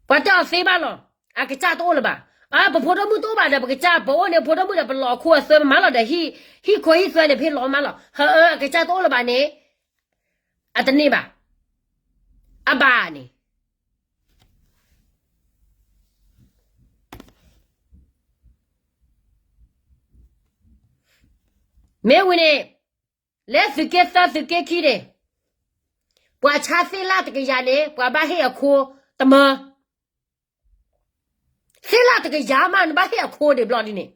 ပှၤတဲအီၤသ့ဘၣ်လီၤ, အကစၢ်တအိၣ်လၢၤဘၣ်, အၢ ပဖိဒိၣ်မုၣ်တအိၣ်ဘၣ်ဒီး ပကစၢ်ပအိၣ်န့ၣ် ဖိဒိၣ်မုၣ်ဒီး ပလီၤအခိအသွဲမးလီၤဒီး ဟံၣ်ခိၣ်ဟံၣ်သွဲန့ၣ် ဖဲလီၤမးလီၤ, ဟၢအၢ အကစၢ်တအိၣ်လၢၤဘၣ်န့ၣ်, အတန့ၢ်ဘၣ်, အဘၣ်န့ၣ် မ့ၢ်ဝံၤန့ၣ်, လၢသုးက့သၢသုးက့ခံန့ၣ်, ပှၤဆါသ့ၣ်လၣ်တကယၤန့ၣ် ပှၤဘၣ်ဟ့ၣ်အခိတမၢ, သ့ၣ်လၣ်တကယၤမး နဘၣ်ဟ့ၣ်အခိဒံးဘျီဒ်န့ၣ်,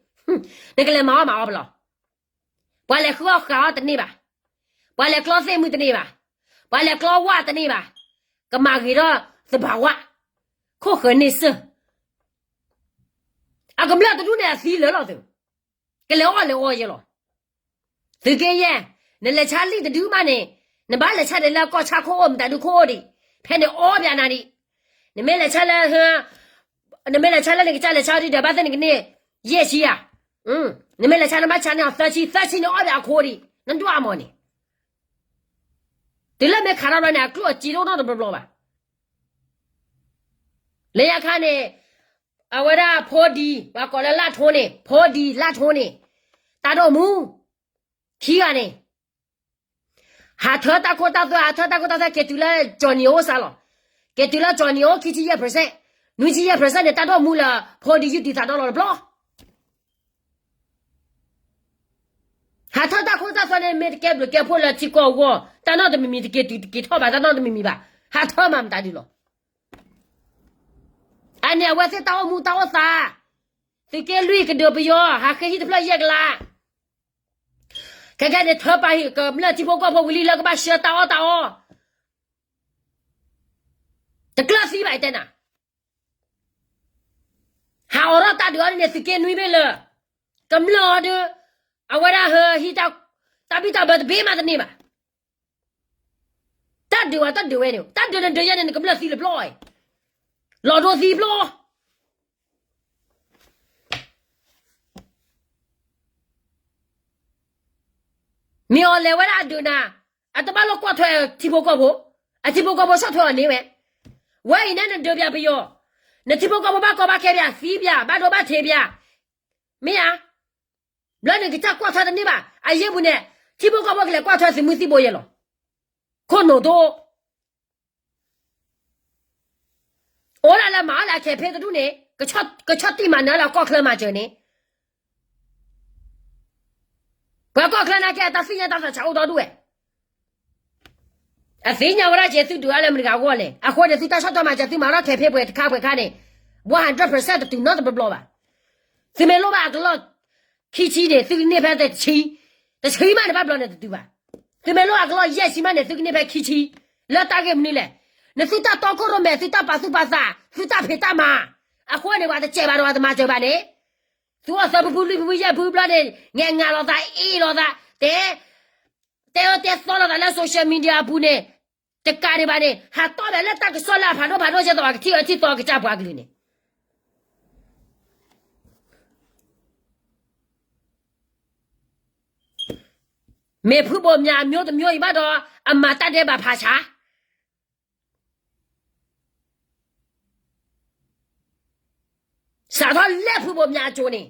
နကလဲၤမၤအီၣ်မၤအီၣ်ပလီၢ်, ပှၤလဲၤဃုအီၣ်ဃုအီတန့ၢ်ဘၣ်, ပှၤလဲၤကျီသ့ၣ်မုၢ်တန့ၢ်ဘၣ်, ပှၤလဲၤကျီဝၣ်တန့ၢ်ဘၣ်, ကမၤဂ့ၤထီၣ်သဘၣ်ဝၣ်, ခိၣ်ဃၢၤန့ၢ်စၢၢ် အကမျၢၢ်တဒူၣ်န့ၣ်အသံလၢာ်လီၤသုး, ကလဲၤအီၣ်လဲၤအီယဲလီၤ, သုးက့ယဲၢ်, နလဲၤဆါလံာ်တဒုမးန့ၣ်, နဘၣ်လဲၤဆါဒံးလၢကီၢ်ဆါခိၣ်အိၣ် မတၤဒုခိၣ်အိၣ်ဒံး, ဖဲန့ၣ်အီၣ်ဘၣ်နၤဒံး, နမ့ၢ်လဲၤဆါလၢ, နမ့ၢ်လဲၤဆါလၢနကစၢ်လဲၤဆါဒံးဒီး ဘၣ်သ့ၣ်နကန့ၢ်, ယဲၢ်ဆံယၤ, နမ့ၢ်လဲၤဆါနဘၣ်ဆါန့ၢ်အီၤသၢဆံ, သၢဆံန့ၣ်အီၣ်ဘၣ်အခိဒံး, နဒွးအမီၤန့ၣ် တုၤလၢမ့ၢ်ခးထီၣ်ဘျီန့ၣ် အကျိၣ်အစ့တအိၣ်နီတဘျီဘၣ်, လၢညါခါန့ၣ်, အဝဲဒၣ်ဖိဒံ, ပှၤကိးလၢလၢ်ထိန့ၣ်, ဖိဒံလၢ်ထိန့ၣ်, တၢ်ဒိၣ်မူ, ခံဂၤန့ၣ်, ဟးထၢတၢ်ခိတၢ်သွဲ, ဟးထၢတၢ်ခိတၢ်သွဲ က့ၤတုၤလၢကၠီၤနံၤအအိၣ်စါလီၤ, က့ၤတုၤလၢကၠီၤနံၤအအိၣ် ခံဆံယဲၢ် percent, နွံဆံယဲၢ် percent န့ၣ် တၢ်ဒိၣ်မူလၢဖိဒံယုၢ်တံၢ်သးဒီလီၤတဘျီ ဟးထၢတၢ်ခိတၢ်သွဲန့ၣ် မ့ၢ်တကဲဘျုးကဲဖှိၣ်လၢထံကီၢ်အဂီၢ်, တၢ်နီတမံၤမံၤတက့ၤတုၤတက့ၤထီၣ်ဘၣ် တၢ်နီတမံၤမံၤဘၣ်, ဟးထၢမၤမတၤဒုလီၤ. အန့ၣ်အဝဲသ့ၣ်တၢ်အိၣ်မူတၢ်အိၣ်သး, သုးက့လွံၢ်ကဒုးပယီၤ ဟးဃ့ဟံၣ်တဖျၢၣ်ယဲၢ်ကလး, ခဲကဲန့ၣ်ထၢပာ်ဟံၣ်ကမျၢၢ်ထံဖိကီၢ်ဖိဝံၤလံလၢကဘၣ်ဆှၢတၢ်အီၣ်တၢ်အီ, တကျၢၢ်သံဘၣ်တဲနၤ ဟးအိးထီၣ်တၢ်ဒုးအီၤဒ်န့ၣ် သုးက့နွံဘ့ၣ်လၢာ်, ကမျၢၢ်အီၤဒီး, အဝဲဒၣ်ဟဲဟံး, တၢ်ဘံၣ်တၢ်ဘၢတဘ့ၣ်မးတန့ၢ်ဘၣ်. တၢ်ဒုးဝဲတၢ်ဒုးဝဲန့ၣ် တၢ်ဒုးန့ၣ်ဒုးယဲန့ၣ် နကမျၢၢ်သံလၢပျီအံၤ, လီၤဒိသံပျီ မ့ၢ်အီၤလဲၤဝဲဒၣ်အဒုးနၤ, အတဘၣ်လီၤကွၢ်ထွဲထံဖိကီၢ်ဖိ, အထံဖိကီၢ်ဖိဆီၣ်ထွဲအီၤန့ၣ်ဝဲ, ဝဲအံၤန့ၣ်နဒုးပျးပယီၤ, နထံဖိကီၢ်ဖိဘၣ်ကီဘၣ်ခဲပျး သံပျး ဘၣ်ဒိဘၣ်ထံးပျး, မ့ၢ်ဧါ, ဘျီန့ၣ်ကစၢ်ကွၢ်ထွဲတန့ၢ်ဘၣ်, အယ့ၢ်ပူၤန့ၣ်, ထံဖိကီၢ်ဖိကလဲၤကွၢ်ထွဲသုးမုၢ်သံၣ်ဘိယဲလီၤ, ခိၣ်နူာ်ဒိ အိၣ်ဒၣ်လၢမၤအီၣ်လၢအခဲဖ့တဒူၣ်န့ၣ်, ကဆီၣ်တံၢ်မၤနၢၤလၢကီၢ်ချၢမၤစၢၤန့ၣ်, ပှၤကီၢ်ချၢနာ်က့အတၢ်သ့ၣ်ညါတၢ်သးဆးအိၣ်ဒီဒူၣ်ဝဲ, အသ့ၣ်ညါဝဲဒၣ်က့ၤသုဒုးအါလၢမတၤဂၤအဂီၢ်လဲၣ်, အဃိန့ၣ် သုတၢ်ဆီၣ်ထွဲမၤစၢၤ သုမၤထီၣ်ခဲဖ့ပှဲၤတခါပှဲၤခါန့ၣ်, one hundred percent တတုၤနီတဘျီဘၣ်. သုမ့ၢ်လိၣ်ဘၣ်အကလီၢ် ခံဆံန့ၣ် သုကန့ၢ်ဖဲတဆံ, တဆံမးန့ၣ်ဘၣ်ဘျီန့ၣ်တတုၤဘၣ်. သုမ့ၢ်လိၣ်အကလီၢ်ယဲၢ်ဆံမးန့ၣ် သုကန့ၢ်ဖဲခံဆံ, လၢတၢ်ဂ့ၢ်မနုၤလဲၣ်, နသုတၢ်တီခိၣ်ရိၣ်မဲ သုတၢ်ပာ်သူၣ်ပာ်သး သုတၢ်ဖံးတၢ်မၤ, အဃိန့ၣ် ပှၤတစဲးဘၣ်ဒီးပှၤတမၤစၢၤဘၣ်န့ၣ်, သုအီၣ်သၢဖုဖုလွံၢ်ဖုဖုယဲၢ်ဖုဘျီန့ၣ် ငဲၤငါလိာ်သးအ့ၣ်လိာ်သး တဲ တဲအၢတဲသီလိာ်သးလၢ social media အပူၤန့ၣ် တကးဒံးဘၣ်န့ၣ် ဟးတီၢ်ဘၣ်လၢတၢ်ကစီၣ်လၢအဖးဒိၣ်ဖးဒိၣ်ကဲသိး ပှၤကထံၣ်အၢထံၣ်သီကစၢ်ပှၤကလုာ်န့ၣ် မ့ၢ်ဖုဘိၣ်မၠးအမျိုးတမျိုးအံၤဘၣ်ဒီး အမၤတၢ်ဒဲးဘးဖးဆါ စးထီၣ်လၢဖုဘိၣ်မၠးအစိၤန့ၣ်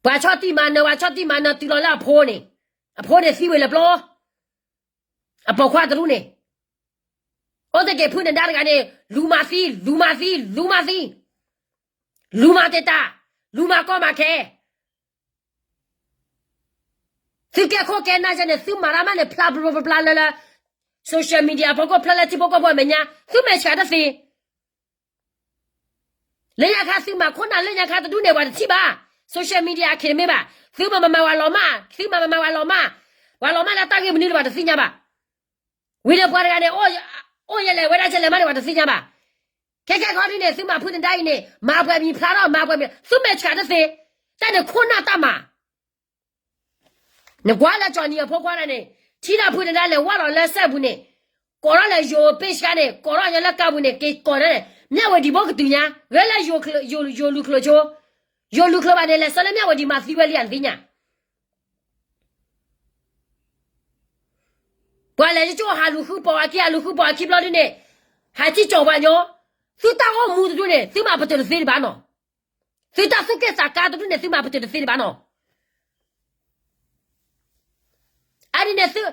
ပှၤဆီၣ်တံၢ်မၤနၢၤ ပှၤဆီၣ်တံၢ်မၤနၢၤတုၤလီၤလၢအဖိန့ၣ်, အဖိန့ၣ်သံဝံၤလၢပျီ, အပိာ်ခွါတရူးန့ၣ်, အိၣ်တ့ၢ်က့ၤဖုနဒါတဂၤန့ၣ် လူၤမၤသံ, လူၤမၤသံ, လူၤမၤသံ, လူၤမၤတံာ်တာ်, လူၤမၤကီမၤခဲ သုကဲခိၣ်ကဲနၢ်ယဲန့ၣ် သုမၤတၢ်မးန့ၣ် ဖျါပျိပျါလၢလၢ social media ဖီခိၣ် ဖျါလၢထံဖိကီၢ်ဖိအမဲာ်ညါ သုမဲာ်ဆှးတသ့. လၢညါခါသုမၤခိၣ်နၢ်လၢညါခါတဒူၣ်န့ၣ် ပှၤတထံၣ်ဘၣ်, social media အခ့တမ့ၢ်ဘၣ်, သုမၤမၤမၤပှၤလီၤမၢ်, သုမၤမၤမၤပှၤလီၤမၢ်, ပှၤလီၤမၢ်လၢတၢ်ဂ့ၢ်မနုၤလၢပှၤတသ့ၣ်ညါဘၣ်. ဝံၤဒီးပှၤတဂၤန့ၣ် အိၣ်ယဲလဲၣ်ဝဲဒၣ်ယဲလဲၣ်မးန့ၣ် ပှၤတသ့ၣ်ညါဘၣ်. ခဲခဲခီဒ်န့ၣ် သုမၤဖုနဒါအံၤန့ၣ် မၤပှဲၤမံၤဖျါထီၣ် မၤပှဲၤမံၤ သုမဲာ်ဆှးတသ့, တၢ်န့ၣ်ခိၣ်နၢ်တၢ်မၤ နကွၢ်လၢကၠီနံၤအဖိခွါတဂၤန့ၣ် ထံၣ်တၢ်ဖုနဒါလဲၤဝၢ်လီၤလၢစဲပူၤန့ၣ်, ကိးထီၣ်လၢယိၤပ့ၢ်ဆှါန့ၣ် ကိးထီၣ်ညါလၢကါပူၤန့ၣ် က့ၤကိးန့ၣ်, မၠၣ်ဝတံၤဘိကတုၤညါ ဂဲၤလၢယိၤလူၤချိၣ်, ယိၤလူၤချိၣ်ဘၣ်န့ၣ် လဲၤဆှၢလၢမၠၣ်ဝတံၤမၤသံဝဲလံ အတသ့ၣ်ညါ ပှၤလဲၤကၠိဟးလူၤဃုပိာ်အခံ ဟးလူၤဃုပိာ်အခံဘျီဒ်န့ၣ်, ဟးထံၣ်ကၠီၤပှၤညီ, သုတၢ်အိၣ်မူတဒူၣ်န့ၣ် သုမၤပတုာ်တသ့တဘၣ်နီၤ, သုတၢ်သူၣ်က့ၣ်သးကါတဒူၣ်န့ၣ် သုမၤပတုာ်တသ့တဘၣ်နီၤ. အဒ်န့ၣ်,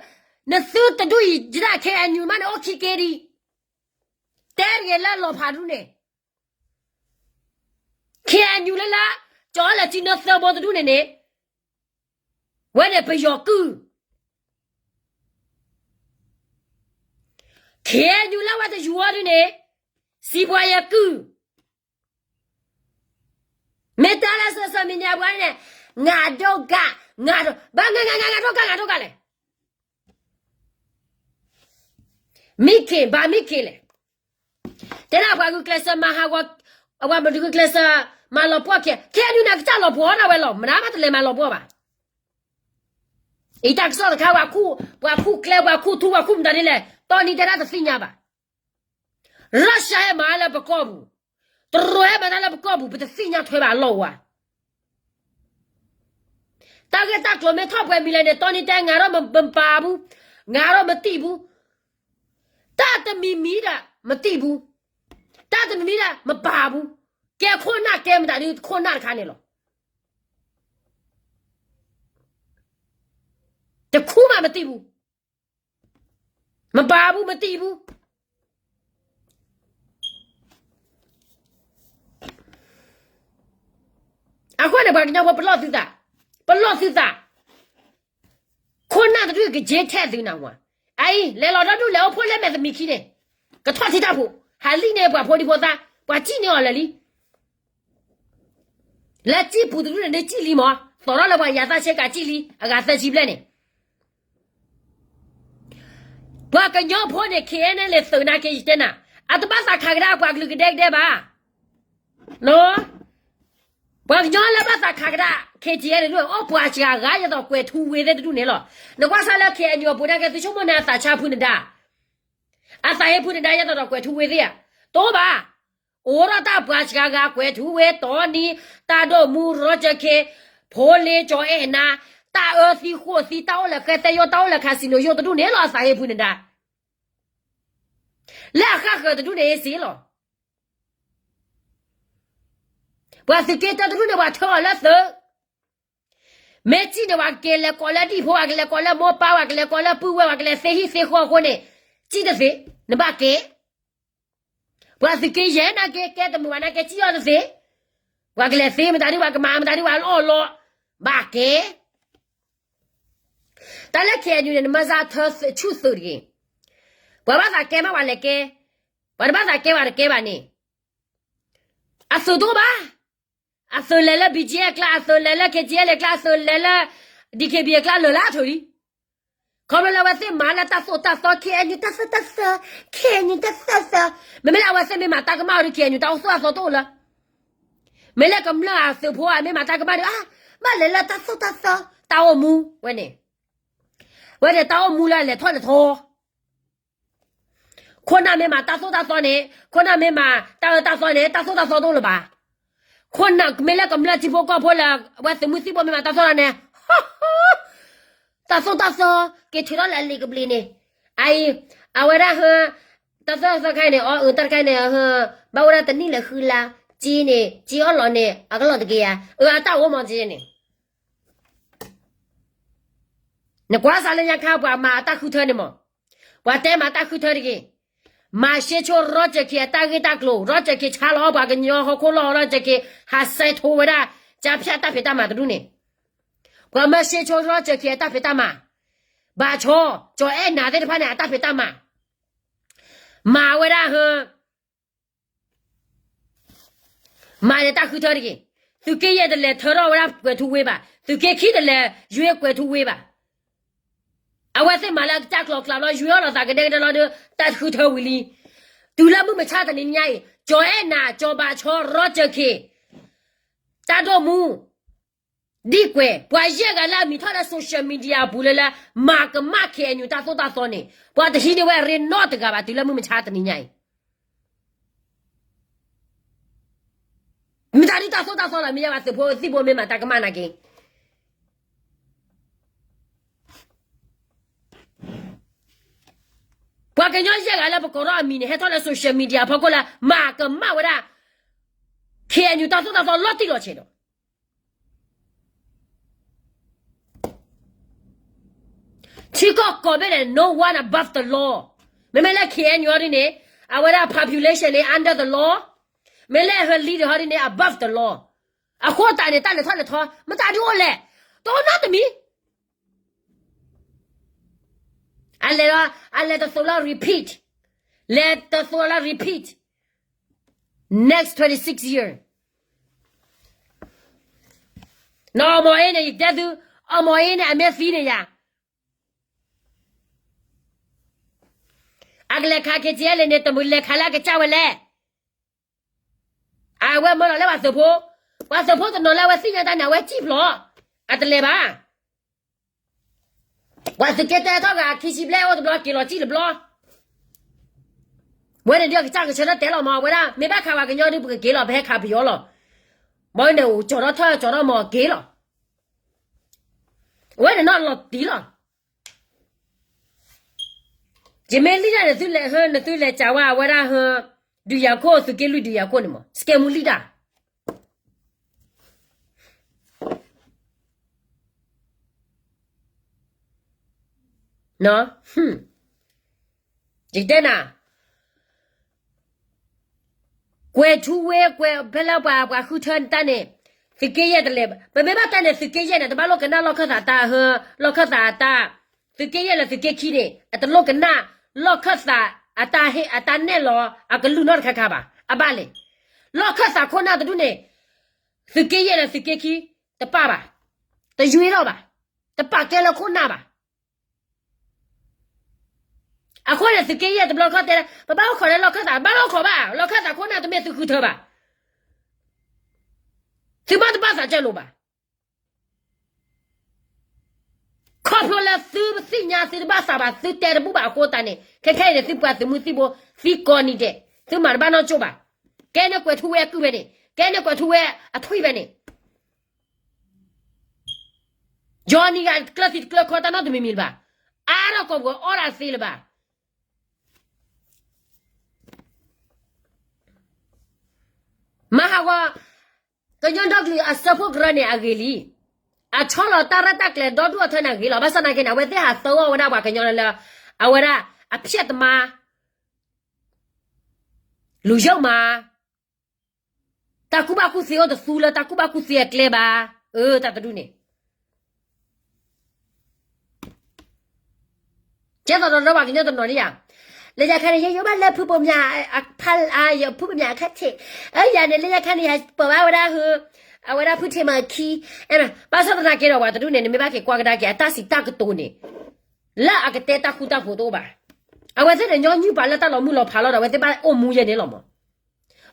နသုတဒူၣ်အံၤ ယဒၣ် KNU မးန့ၣ် အိၣ်ခံက့ဒံး, တဲတဂ့ၤလၢလီၤဖးဒူၣ်န့ၣ် KNU လၢလၢ ကၠီၤလၢထံနၢသၢဘိတဒူၣ်န့ၣ်န့ၣ်, ဝဲန့ၣ်ပယီၤကုၢ်, KNU လၢဝဲတယူၤအီၤဒ်န့ၣ်, စံးပှၤယကုၢ်, မ့ၢ်တၢ်လၢ social media ပှၤန့ၣ်, ငါဒိၣ်ကၢ်, ငါဒိၣ်, ဘၣ်ငါ ငါ ငါ ငါဒိၣ်ကၢ် ငါဒိၣ်ကၢ်လဲၣ် မ့ၢ်က့ၤ ဘၣ်မ့ၢ်က့ၤလဲၣ်. တဲဒၣ်ပှၤဂုာ်ကျဲးစၢးမၤဟးဂီၤ, အဝဲမ့ၢ်ဂုာ်ကျဲးစၢးမၤလီၤပှီၢ်ခဲ, ခဲအံၤန့ၣ် ကစၢ်လီၤပှီၢ်ဒၣ်ဝဲလီၤ, မနုၤမးတလဲၤမၤလီၤပှီၢ်ဘၣ်. အံၤတၢ်ကစီၣ်တခါ ပှၤခူၣ်ကျဲ ပှၤခူၣ်ထူ ပှၤခူၣ်မတၤဒ်လဲၣ် တီနံၤတဲဒၣ်တသ့ၣ်ညါဘၣ်. Russia ဟဲမၤလၢပကီၢ်ပူၤ, တရူးဟဲမၤတၢ်လၢပကီၢ်ပူၤ ပတသ့ၣ်ညါထွဲဘၣ်အလီၢ်ဝဲ တၢ်ဂ့ၢ်တၢ်ကျိၤမ့ၢ်ထီၣ်ပှဲၤမံၤလဲၣ်န့ၣ် တီနံၤတဲ ငါထီၣ်မပာ်ဘူး, ငါထီၣ်မတံၢ်ဘူး, တၢ်တမံၤမံၤဒီးမတံၢ်ဘူး, တၢ်တမံၤမံၤဒီးမပာ်ဘူး, ကဲခိၣ်နၢ်ကဲမတၤဒ်ခိၣ်နၢ်တခါန့ၣ်လီၤ. တခူမးမတံၢ်ဘူး, မပာ်ဘူးမတံၢ်ဘူး. အဃိန့ၣ် ပှၤကညီဖိပလီၢ်သုသး, ပလီၢ်သုသး, ခိၣ်နၢ်တဒူၣ်ကက့ထဲသုနဝၤ, အအံၤ လဲၤလီၤဒီဒူၣ်လဲၤအိၣ်ဖှိၣ်လၢမဲာ်တမံၤခံန့ၣ်, ကထီၣ်ထံတၢ်ဖိ, ဟးလံၣ်န့ၢ်ပှၤဖိဒံဖိသၣ်, ပှၤစံၣ်န့ၢ်အီၤလၢာ်လံ လၢစံၣ်ပူၤတဒူၣ်န့ၣ် ဒ်စံၣ်လံမး, သီထီၣ်လၢပှၤယၤသၣ်ဆ့ကၤစံၣ်လံ အဂၤသၢဆံဘျဲၣ်န့ၣ်, ပှၤကညီဖိန့ၣ် KNLA သုးနာ်က့ ယတဲနၤ, အတဘၣ်သးခးကဒါပှၤကလုာ်ကဒဲကဒဲဘၣ်. ပှၤကညီလၢဘၣ်သးခးကဒါ KTLA န့ၣ် အိၣ်ပှၤစှၤဂၤယဲသိးကွဲၤထူဝ့ၤသ့ၣ်တဒူၣ်န့ၣ်လီၤ. နကွၢ်စၢ်လၢ KNU အပူၤနာ်က့ သုဆိကမိၣ်န့ၣ် အသးဆါဖုနဒါ, အသးဟ့ဖုနဒါယဲသိးဒီးကွဲၤထူဝ့ၤသ့ၣ်ဧါ, တအိၣ်ဘၣ်. အိၣ်ဒီးတၢ်ပှၤစှၤဂၤ ကွဲၤထူဝ့ၤ တီနံၤ တၢ်ဒိၣ်မူ ရီကၠၢခ့ ဖိလ့ကၠီၤအဲၣ်နၤ, တၢ်အၢသံဃိၣ်သံ တၢ်အိၣ်လၢဃဲသဲယိၣ် တၢ်အိၣ်လၢခါစံနိယိၣ်တဒူၣ်န့ၣ်လီၤ အသးဟ့ဖုနဒါ လၢအဃၣ်ဃၢၤတဒူၣ်န့ၣ်စ့ၢ်လီၤ. ပှၤသုးက့တၢတဒူၣ်န့ၣ် ပှၤထၢအီၤလၢသုး, မ့ၢ်စံၣ်န့ၣ် ပှၤကလဲၤကိးလၢဒံၣ်ဖိ ပှၤကလဲၤကိးလၢမိၢ်ပၢ် ပှၤကလဲၤကိးလၢပုၢ်ဝဲၢ် ပှၤကလဲၤသ့ဟံၣ်သ့ဃီအဃိန့ၣ်, စံၣ်တသ့, နဘၣ်ကဲ ပှၤသုးက့ယဲၢ်နာ်က့ ကဲတမုာ်ဘၣ်နာ်က့ စံၣ်အီၤတသ့, ပှၤကလဲၤသ့မတၤဒ် ပှၤကမၤမတၤဒ် ပှၤလီၢ်လီၤ, ဘၣ်ကဲ တၢ်လၢ KNU န့ၣ် နမၤစၢ်ထၢဆူၣ်သုးတဂ့ၤ. ပှၤဘၣ်သးကဲမး ပှၤလဲၤကဲ, ပှၤတဘၣ်သးကဲ ပှၤတကဲဘၣ်န့ၣ်, အသုးတအိၣ်ဘၣ်. အသုးလဲၤလၢ BGF ကျါ, အသုးလဲၤလၢ KTLA ကျါ, အသုးလဲၤလၢ DKBA ကျါ လၢာ်လၢအထုးလံ. ခီဖျိလၢအဝဲသ့ၣ်မၤလၢတၢ်သိၣ်တၢ်သီ KNU တၢ်သိၣ်တၢ်သီ, KNU တၢ်သိၣ်တၢ်သီ, မ့မ့ၢ်လၢအဝဲသ့ၣ်မ့ၢ်မၤတၢ်ကမၣ်အီၤဒီး KNU တၢ်အိၣ်သူၣ်အသီတအိၣ်လၢၤ. မ့ၢ်လၢကမျၢၢ်အသုးဖိဧါ မ့ၢ်မၤတၢ်ကမၣ်ဒီး အါ ဘၣ်လဲၤလၢတၢ်သိၣ်တၢ်သီ တၢ်အိၣ်မူဝဲန့ၣ်, ဝဲန့ၣ်တၢ်အိၣ်မူလၢအလဲၤထီၣ်လဲၤထီ ခိၣ်နၢ်မ့ၢ်မၤတၢ်သိၣ်တၢ်သီန့ၣ်, ခိၣ်နၢ်မ့ၢ်မၤတၢ်အၢတၢ်သီန့ၣ် တၢ်သိၣ်တၢ်သီတအိၣ်လၢၤဘၣ်. ခိၣ်နၢ်မ့ၢ်လၢကမျၢၢ်ထံဖိကီၢ်ဖိလၢ အဝဲသုးမုၢ်သံၣ်ဘိမ့ၢ်မၤတၢ်သိၣ်တၢ်သီန့ၣ်, တၢ်သိၣ်တၢ်သီ က့ၤထုးထီၣ်လၢအလံာ်ကဘျံးန့ၣ်, အအံၤ, အဝဲဒၣ်ဟၢ, တၢ်သိၣ်တၢ်သီခါအံၤန့ၣ် အအၢတၢ်တခါအံၤန့ၣ် ဟၢ, ဘၣ်ဝဲဒၣ်တနံၣ်လၢဃုလါ, က့န့ၣ် က့အီၣ်လီၤန့ၣ် အကလီၤတက့ၢ်ဧါ, အအၢအတၢ်အိၣ်မးက့န့ၣ် နကွၢ်စးလၢညါခါပှၤမၤအတၢ်ဃုထၢန့ၣ်မး, ပှၤတဲမၤတၢ်ဃုထၢတဂ့ၤ, မၤရှဲဆိ Roger Khin အတၢ်ဂ့ၢ်တၢ်ကျိၤ, Roger Khin ဆါလီၤပှၤကညီဟီၣ်ခိၣ်လီၢ်, Roger Khin ဟးစဲးထိဝဲဒၣ် ကၠါဖၠၣ်တၢ်ဖံးတၢ်မၤတဒူၣ်န့ၣ်, ပှၤမၤရှဲဆိ Roger Khin အတၢ်ဖံးတၢ်မၤ, ဘၣ်ဆီ, ကၠီၤအဲၣ်နၤသ့ၣ်တဖၣ်န့ၣ် အတၢ်ဖံးတၢ်မၤ, မၤဝဲဒၣ်ဟၢ မၤန့ၣ်တၢ်ဃုထၢတဂ့ၤ, သုးက့ယဲၢ်တလဲၤထၢထီၣ်ဝဲဒၣ်ကွဲၤထူဝ့ဘၣ်, သုးက့ခံတလဲၤယွ့ကွဲၤထူဝ့ဘၣ်, အဝဲသ့ၣ်မၤလၢအကစၢ်ကျိၤကျါဘျီ ယွ့အီၣ်လီၤသးကဒဲကဒဲလီၤဒီး တၢ်ဃုထၢဝံၤလံ, တုၤလၢမုၢ်မဆါတနံၤညါအံၤ ကၠီၤအဲၣ်နၤ, ကၠီၤဘၣ်ဆီ, Roger Khin, တၢ်ဒိၣ်မူ ဒ်ကွဲၤ, ပှၤယဲၢ်ဂၤလၢအမံၤထီၣ်လၢ social media အပူၤလၢလၢ မၤကမၣ် KNU တၢ်သိၣ်တၢ်သီန့ၣ် ပှၤတဟံးန့ၢ်ဝဲအရ့နီတဂၤဘၣ် တုၤလၢမုၢ်မဆါတနံၤညါအံၤ, မတၤဒုတၢ်သိၣ်တၢ်သီလီၤ မ့ၢ်ယဲဘၣ်သုးဖိသံၣ်ဖိမ့ၢ်မၤတၢ်ကမၣ်နာ်က့ ပှၤကညီယဲၢ်ဂၤလၢပကိးထီၣ်အမံၤန့ၣ် ဟဲထီၣ်လၢ social media အဖီခိၣ်လၢ မၤကမၣ်ဝဲဒၣ် KNU တၢ်သိၣ်တၢ်သီလီၤတံၢ်လီၤဆဲးဒီး ထံကီၢ်ကိးဘ့ၣ်န့ၣ် no one above the law, မ့မ့ၢ်လၢ KNU အီၤဒ်န့ၣ် အဝဲဒၣ် population န့ၣ် under the law, မ့ၢ်လၢအဟၢ leader ဟီဒ်န့ၣ် above the law, အဃိသတးန့ၣ် တၢ်လဲၤထီၣ်လဲၤထီ မတၤဒုအိၣ်လဲၣ်, တအိၣ်နီတမံၤ အလဲၤ, အလဲၤတသိးလၢ repeat, လဲၤတသိးလၢ repeat, next twenty-six year, နအီၣ်မီၢ်အ့န့ၣ် ယတဲသု, အီၣ်မီၢ်အ့န့ၣ် အမ့ၢ်သံန့ၣ်ယၤ, အကလဲၤခး KTLA န့ၣ် တမုာ်လဲၤခးလၢအကစၢ်ဝဲလဲၣ် အဝဲမၢလီၤလၢပှၤသုးဖိ, ပှၤသုးဖိတနီၤလၢအဝဲသ့ၣ်ညါတၢ်န့ၣ် အဝဲစံၣ်ဖျိး, အတလဲၤဘၣ်. ပှၤသုးက့တၢထီၣ်ဂၤခံဆံဘျဲၣ်အိၣ်တဘျီ က့ၤလီၤစံၣ်တဘျီ. ဝဲန့ၣ်ဒုးအကစၢ်ကဆၢထၢၣ်တဲလီၤမး ဝဲဒၣ် မ့ၢ်ဘၣ်ခးပှၤကညီဒုး ပကက့ၤလီၤ ပဟဲခးပယီၤလီၤ. မ့ၢ်န့ၣ်အိၣ်ကၠီၤထီၣ်ထၢၣ်ကၠီၤထီၣ်မးက့ၤလီၤ. ဝဲန့ၣ်နီၢ်လီၤတံၢ်လီၤ. ယမ့ၢ်လံၣ်ဒၣ်န့ၣ် သုလဲၤဟၢ နသုလဲၤစံးဝဲအဝဲဒၣ်ဟၢ ဒုးယၤခိၣ် သုးက့လွံၢ်ဒုးယၤခိၣ်န့ၣ်မး စကဲမူလံၣ်ဒၣ် ယကတဲနၤ, ကွဲၤထူဝ့ ကွဲၤဖဲလၢပှၤ ပှၤဃုထၢနတၢ်န့ၣ်, သုးက့ယဲၢ်တလဲၤ, ပမ့ၢ်ဘၣ်တဲန့ၣ် သုးက့ယဲၢ်န့ၣ် တဘၣ်လိၣ်ကနၣ်လီၢ်ခၢၣ်သးတၢ်ဟၢ, လီၢ်ခၢၣ်သးအတၢ်, သုးက့ယဲၢ်လၢသုးက့ခံန့ၣ် အတလိၣ်ကနၣ်လီၢ်ခၢၣ်သးအတၢ်ဟ့ၣ် အတၢ်နဲၣ်လီၤ အကလုၢ်နီတခါခါဘၣ်. အဘၣ်လဲၣ်, လီၢ်ခၢၣ်သးခိၣ်နၢ်တဒူၣ်န့ၣ် သုးက့ယဲၢ်လၢသုးက့ခံ တပာ်ဘၣ်, တယွ့ထီၣ်ဘၣ်, တပာ်ကဲလၢခိၣ်နၢ်ဘၣ်. အဃိန့ၣ် သုးက့ယဲၢ်တဘျီခီၣ်တဲလၢ ပဘၣ်အိၣ်ခိးလၢလီၢ်ခၢၣ်သး, ဘၣ်အိၣ်ခိးဘၣ်, လီၢ်ခၢၣ်သးခိၣ်နၢ်တမ့ၢ်သုဃုထၢဘၣ်. သုဘၣ်တဘၣ်သးကၢလိာ်ဘၣ်. ခီဖျိလၢသုသ့ၣ်ညါသုတဘၣ်သးဘၣ် သုတဲတဘူၣ်ဘၣ်အဃိသတးန့ၣ် ခဲခဲအံၤန့ၣ် သုပှၤသုးမုၢ်သံၣ်ဘိ သံကိးနံၤဒဲး, သုမၤတဘၣ်နီၢ်ကၠိၣ်ဘၣ်. ကဲန့ၢ်ကွဲၤထူဝ့အကုၢ်ဖဲန့ၣ်, ကဲန့ၢ်ကွဲၤထူဝ့အထွံၣ်ဖဲန့ၣ် ယီၤနံၤဂၤတကျၢၤသံတကျၢၤခီတၢ်နီတမံၤမံၤလၢၤဘၣ်. အါထီၣ်ကိာ်ပှၤအီၣ်ဒၣ်သ့လၢၤဘၣ်. မၤဟးဂီၤ ကညီဒီကလုာ်အစၢဖှိၣ်ကရၢန့ၣ်အဂ့ၤလံ. အဆီလီၤတၢ်ရဲၣ်တၢ်ကျဲၤဒီဒူၣ်အထၢန့ၣ်အဂ့ၤလီၤ. ဘၣ်ဆၣ်သနာ်က့န့ၣ် အဝဲသ့ၣ်ဟးသၢဂီၢ်ဝဲဒၣ်ပှၤကညီလၢ အဝဲဒၣ်အဖျဲၣ်သမါ လူယုၢ်မး, တၢ်ကူၣ်ဘၣ်ကူၣ်သ့အိၣ်တသူလၢတၢ်ကူၣ်ဘၣ်ကူၣ်သ့အကျဲဘၣ်. အၢ တၢ်တဒူၣ်န့ၣ် ကဲသိးဒီးလၢပှၤကညီတနီၤန့ၣ်ယါ, လၢညါခါန့ၣ် ယယိဘၣ်လၢဖုဘိမၠး, ဖုဘိမၠးအခါထံး, အၢ ယၤန့ၣ် လၢညါခါန့ၣ် ယပိာ်ဘၣ်ဝဲဒၣ်ဟၢ, အဝဲဒၣ်ဖုထံးမၤခံ, ဘၣ်ဆၣ်သနာ်က့ဒီး ပှၤတဒူၣ်န့ၣ် နမ့ၢ်ဘၣ်က့ၤကွၢ်ကဒါက့ၤ အတၢ်စံးတၢ်ကတိၤန့ၣ် လၢအကတဲတၢ်ဃူတၢ်ဖိးတအိၣ်ဘၣ်. အဝဲသ့ၣ်န့ၣ်ညီနုၢ်ပာ်လၢတၢ်လီၤမုၢ်လီၤဖးလီၤဒီး အဝဲသ့ၣ်ဘၣ်အိၣ်မူယဲန့ၣ်လီၤမး.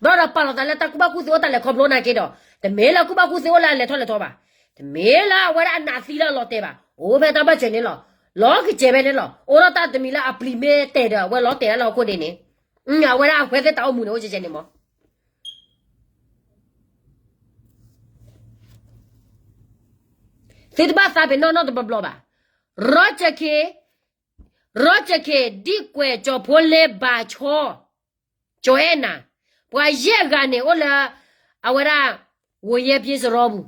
ဘျီဒီးပာ်လီၤသးလၢတၢ်ကူၣ်ဘၣ်ကူၣ်သ့အိၣ်တၢ်လဲၤခီဖျိနာ်က့ဒီး, တမ့ၢ်လၢကူၣ်ဘၣ်ကူၣ်သ့အိၣ်လၢအလဲၤထီၣ်လဲၤထီဘၣ်. တမ့ၢ်လၢအဝဲဒၣ်အနးသံလၢအလီၤတဲာ်ဘၣ်. အိၣ်ဖဲတၢ်ဘၣ်စၢၤန့ၣ်လီၤ. လီၤကစဲၤဖဲန့ၣ်လီၤ. အိၣ်ဒီးတၢ်တမံၤလၢအပျံၤမ့ၢ်တဲာ်ဒီး အဝဲလီၤတဲာ်လၢလီၢ်ခိၣ်ဒ့န့ၣ်, အဝဲဒၣ်အဝဲသ့ၣ်တၢ်အိၣ်မူန့ၣ်အိၣ်ကဲကဲန့ၣ်မး. သုတဘၣ်သးပ့ၤနီၣ်နီတဘျီဘျီဘၣ်. Roger K, Roger K, ဒံကွဲး ကၠီၤဖိလ့ဘၣ်ဆီ, ကၠီၤအဲၣ်နၤ, ပှၤယဲၢ်ဂၤန့ၣ်အိၣ်လၢ အဝဲဒၣ် ဝိုယဲပျ့စရီပူၤ.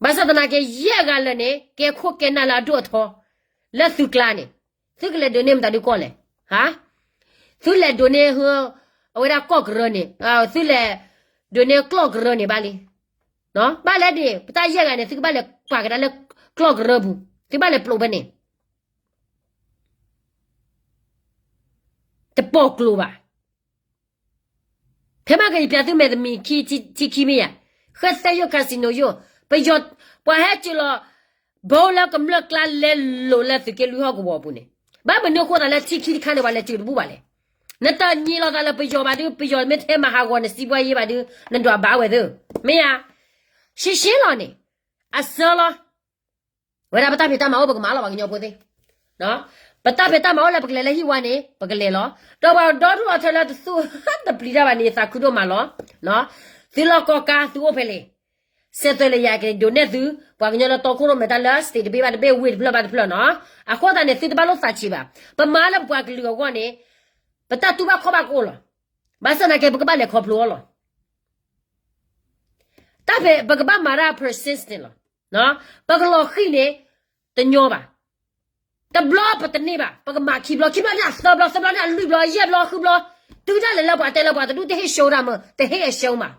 ဘၣ်ဆၣ်သနာ်က့ ယဲၢ်ဂၤလၢာ်န့ၣ် ကဲခိၣ်ကဲနၢ်လၢအဒိၣ်အထီ လၢသုကျါန့ၣ်, သုကလဲၤဒိးန့ၢ်မတၤဒုကီၢ်လဲၣ်, ဟါ, သုလဲၤဒိးန့ၢ် အဝဲဒၣ်ကီၢ်ကရၢန့ၣ်, သုလဲၤဒိးန့ၢ်ကျီၢ်ကရၢန့ၣ်ဘၣ်လံ. ဘၣ်လဲၣ်န့ၣ် ပတၢ်ယဲၢ်ဂၤန့ၣ် သုကဘၣ်လဲၤပာ်ကဒါလၢကျီၢ်ကရၢပူၤ, သုဘၣ်လဲၤပျိးဖဲန့ၣ် တပိာ်ကျိၤဘၣ်. ဖဲမ့ၢ်ကယပျးသုမဲာ်တမံၤခံ ထံခံမ့ၢ်ယၤ, ဃဲသဲယိၣ် casino ယိၣ်, ပယီၤ, ပှၤဟဲစၢၤလီၤ ဘိလၢကမျၢၢ်ကျါလဲလိာ်လၢသုးက့လွံၢ်ဟီၣ်ကဝီၤအပူၤန့ၣ်, ဘၣ်မနုၤအဃိသးလၢထံခံတခါန့ၣ် ပှၤလဲၤစၢၤတဘူၣ်ဘၣ်လဲၣ်. နတညံးလိာ်သးလၢပယီၤဘၣ်ဒုး ပယီၤမ့ၢ်ထဲမၤဟးဂီၤနစံးဘှါယ့ဘၣ်ဒုး နဒွးဘၣ်ဝဲသ့ၣ်, မ့ၢ်ယၤ, ရှဲရှဲလီၤန့ၣ်, အဆၢလီၤ ဝဲဒၣ်ပတၢ်ဖံးတၢ်မၤအိၣ်ပကမၤလီၤပှၤကညီဖိသ့ၣ်, ပတၢ်ဖံးတၢ်မၤအိၣ်လၢပကလဲၤလၢဟံၣ်ဝါန့ၣ် ပကလဲၤလီၤ. ဒီးပှၤဒီဒူၣ်အီၤထၢလၢတသူၣ်တပျံၤတၢ်ဘၣ်န့ၣ် ယသးခုဒိၣ်မးလီၤ. သုလီၢ်ကီၢ်ကါသုအိၣ်ဖဲလဲၣ်, ဆဲးသွဲးလၢယၤကဒိးနဲၣ်သု, ပှၤကညီလၢတီခိၣ်ရိၣ်မဲာ်တၢ်လၢ state တဘ့ၣ်ဘၣ်တဘ့ၣ် ဝ့ၢ်တဖျၢၣ်ဘၣ်တဖျၢၣ်နီၤ, အဃိသတးန့ၣ် သုတဘၣ်လိၣ်သးဆံးဘၣ်. ပမၤလၢပပှၤကလုာ်အဂီၢ်န့ၣ် ပတၢ်တူၢ်ဘၣ်ခီၣ်ဘၣ်ကအိၣ်လီၤ. ဘၣ်ဆၣ်သနာ်က့ ပကဘၣ်လဲၤခီဖျိအီၤလီၤ. တၢ်ဖဲပကဘၣ်မၤတၢ် persistent လီၤ. ပကလီၤဃံၤန့ၣ် တညီဘၣ်. တဘျီပတန့ၢ်ဘၣ်, ပကမၤခံဘျီ, ခံဘျီန့ၣ်သၢဘျီ, သၢဘျီန့ၣ်လွံၢ်ဘျီ, ယဲၢ်ဘျီ, ဃုဘျီ, တုၤဒၣ်လဲာ်လၢပှၤတဲလၢပှၤတဒူၣ်တဟ့ၣ်ရှုံးတၢ်မ့ၢ်, တဟ့ၣ်အရှုံးဘၣ်.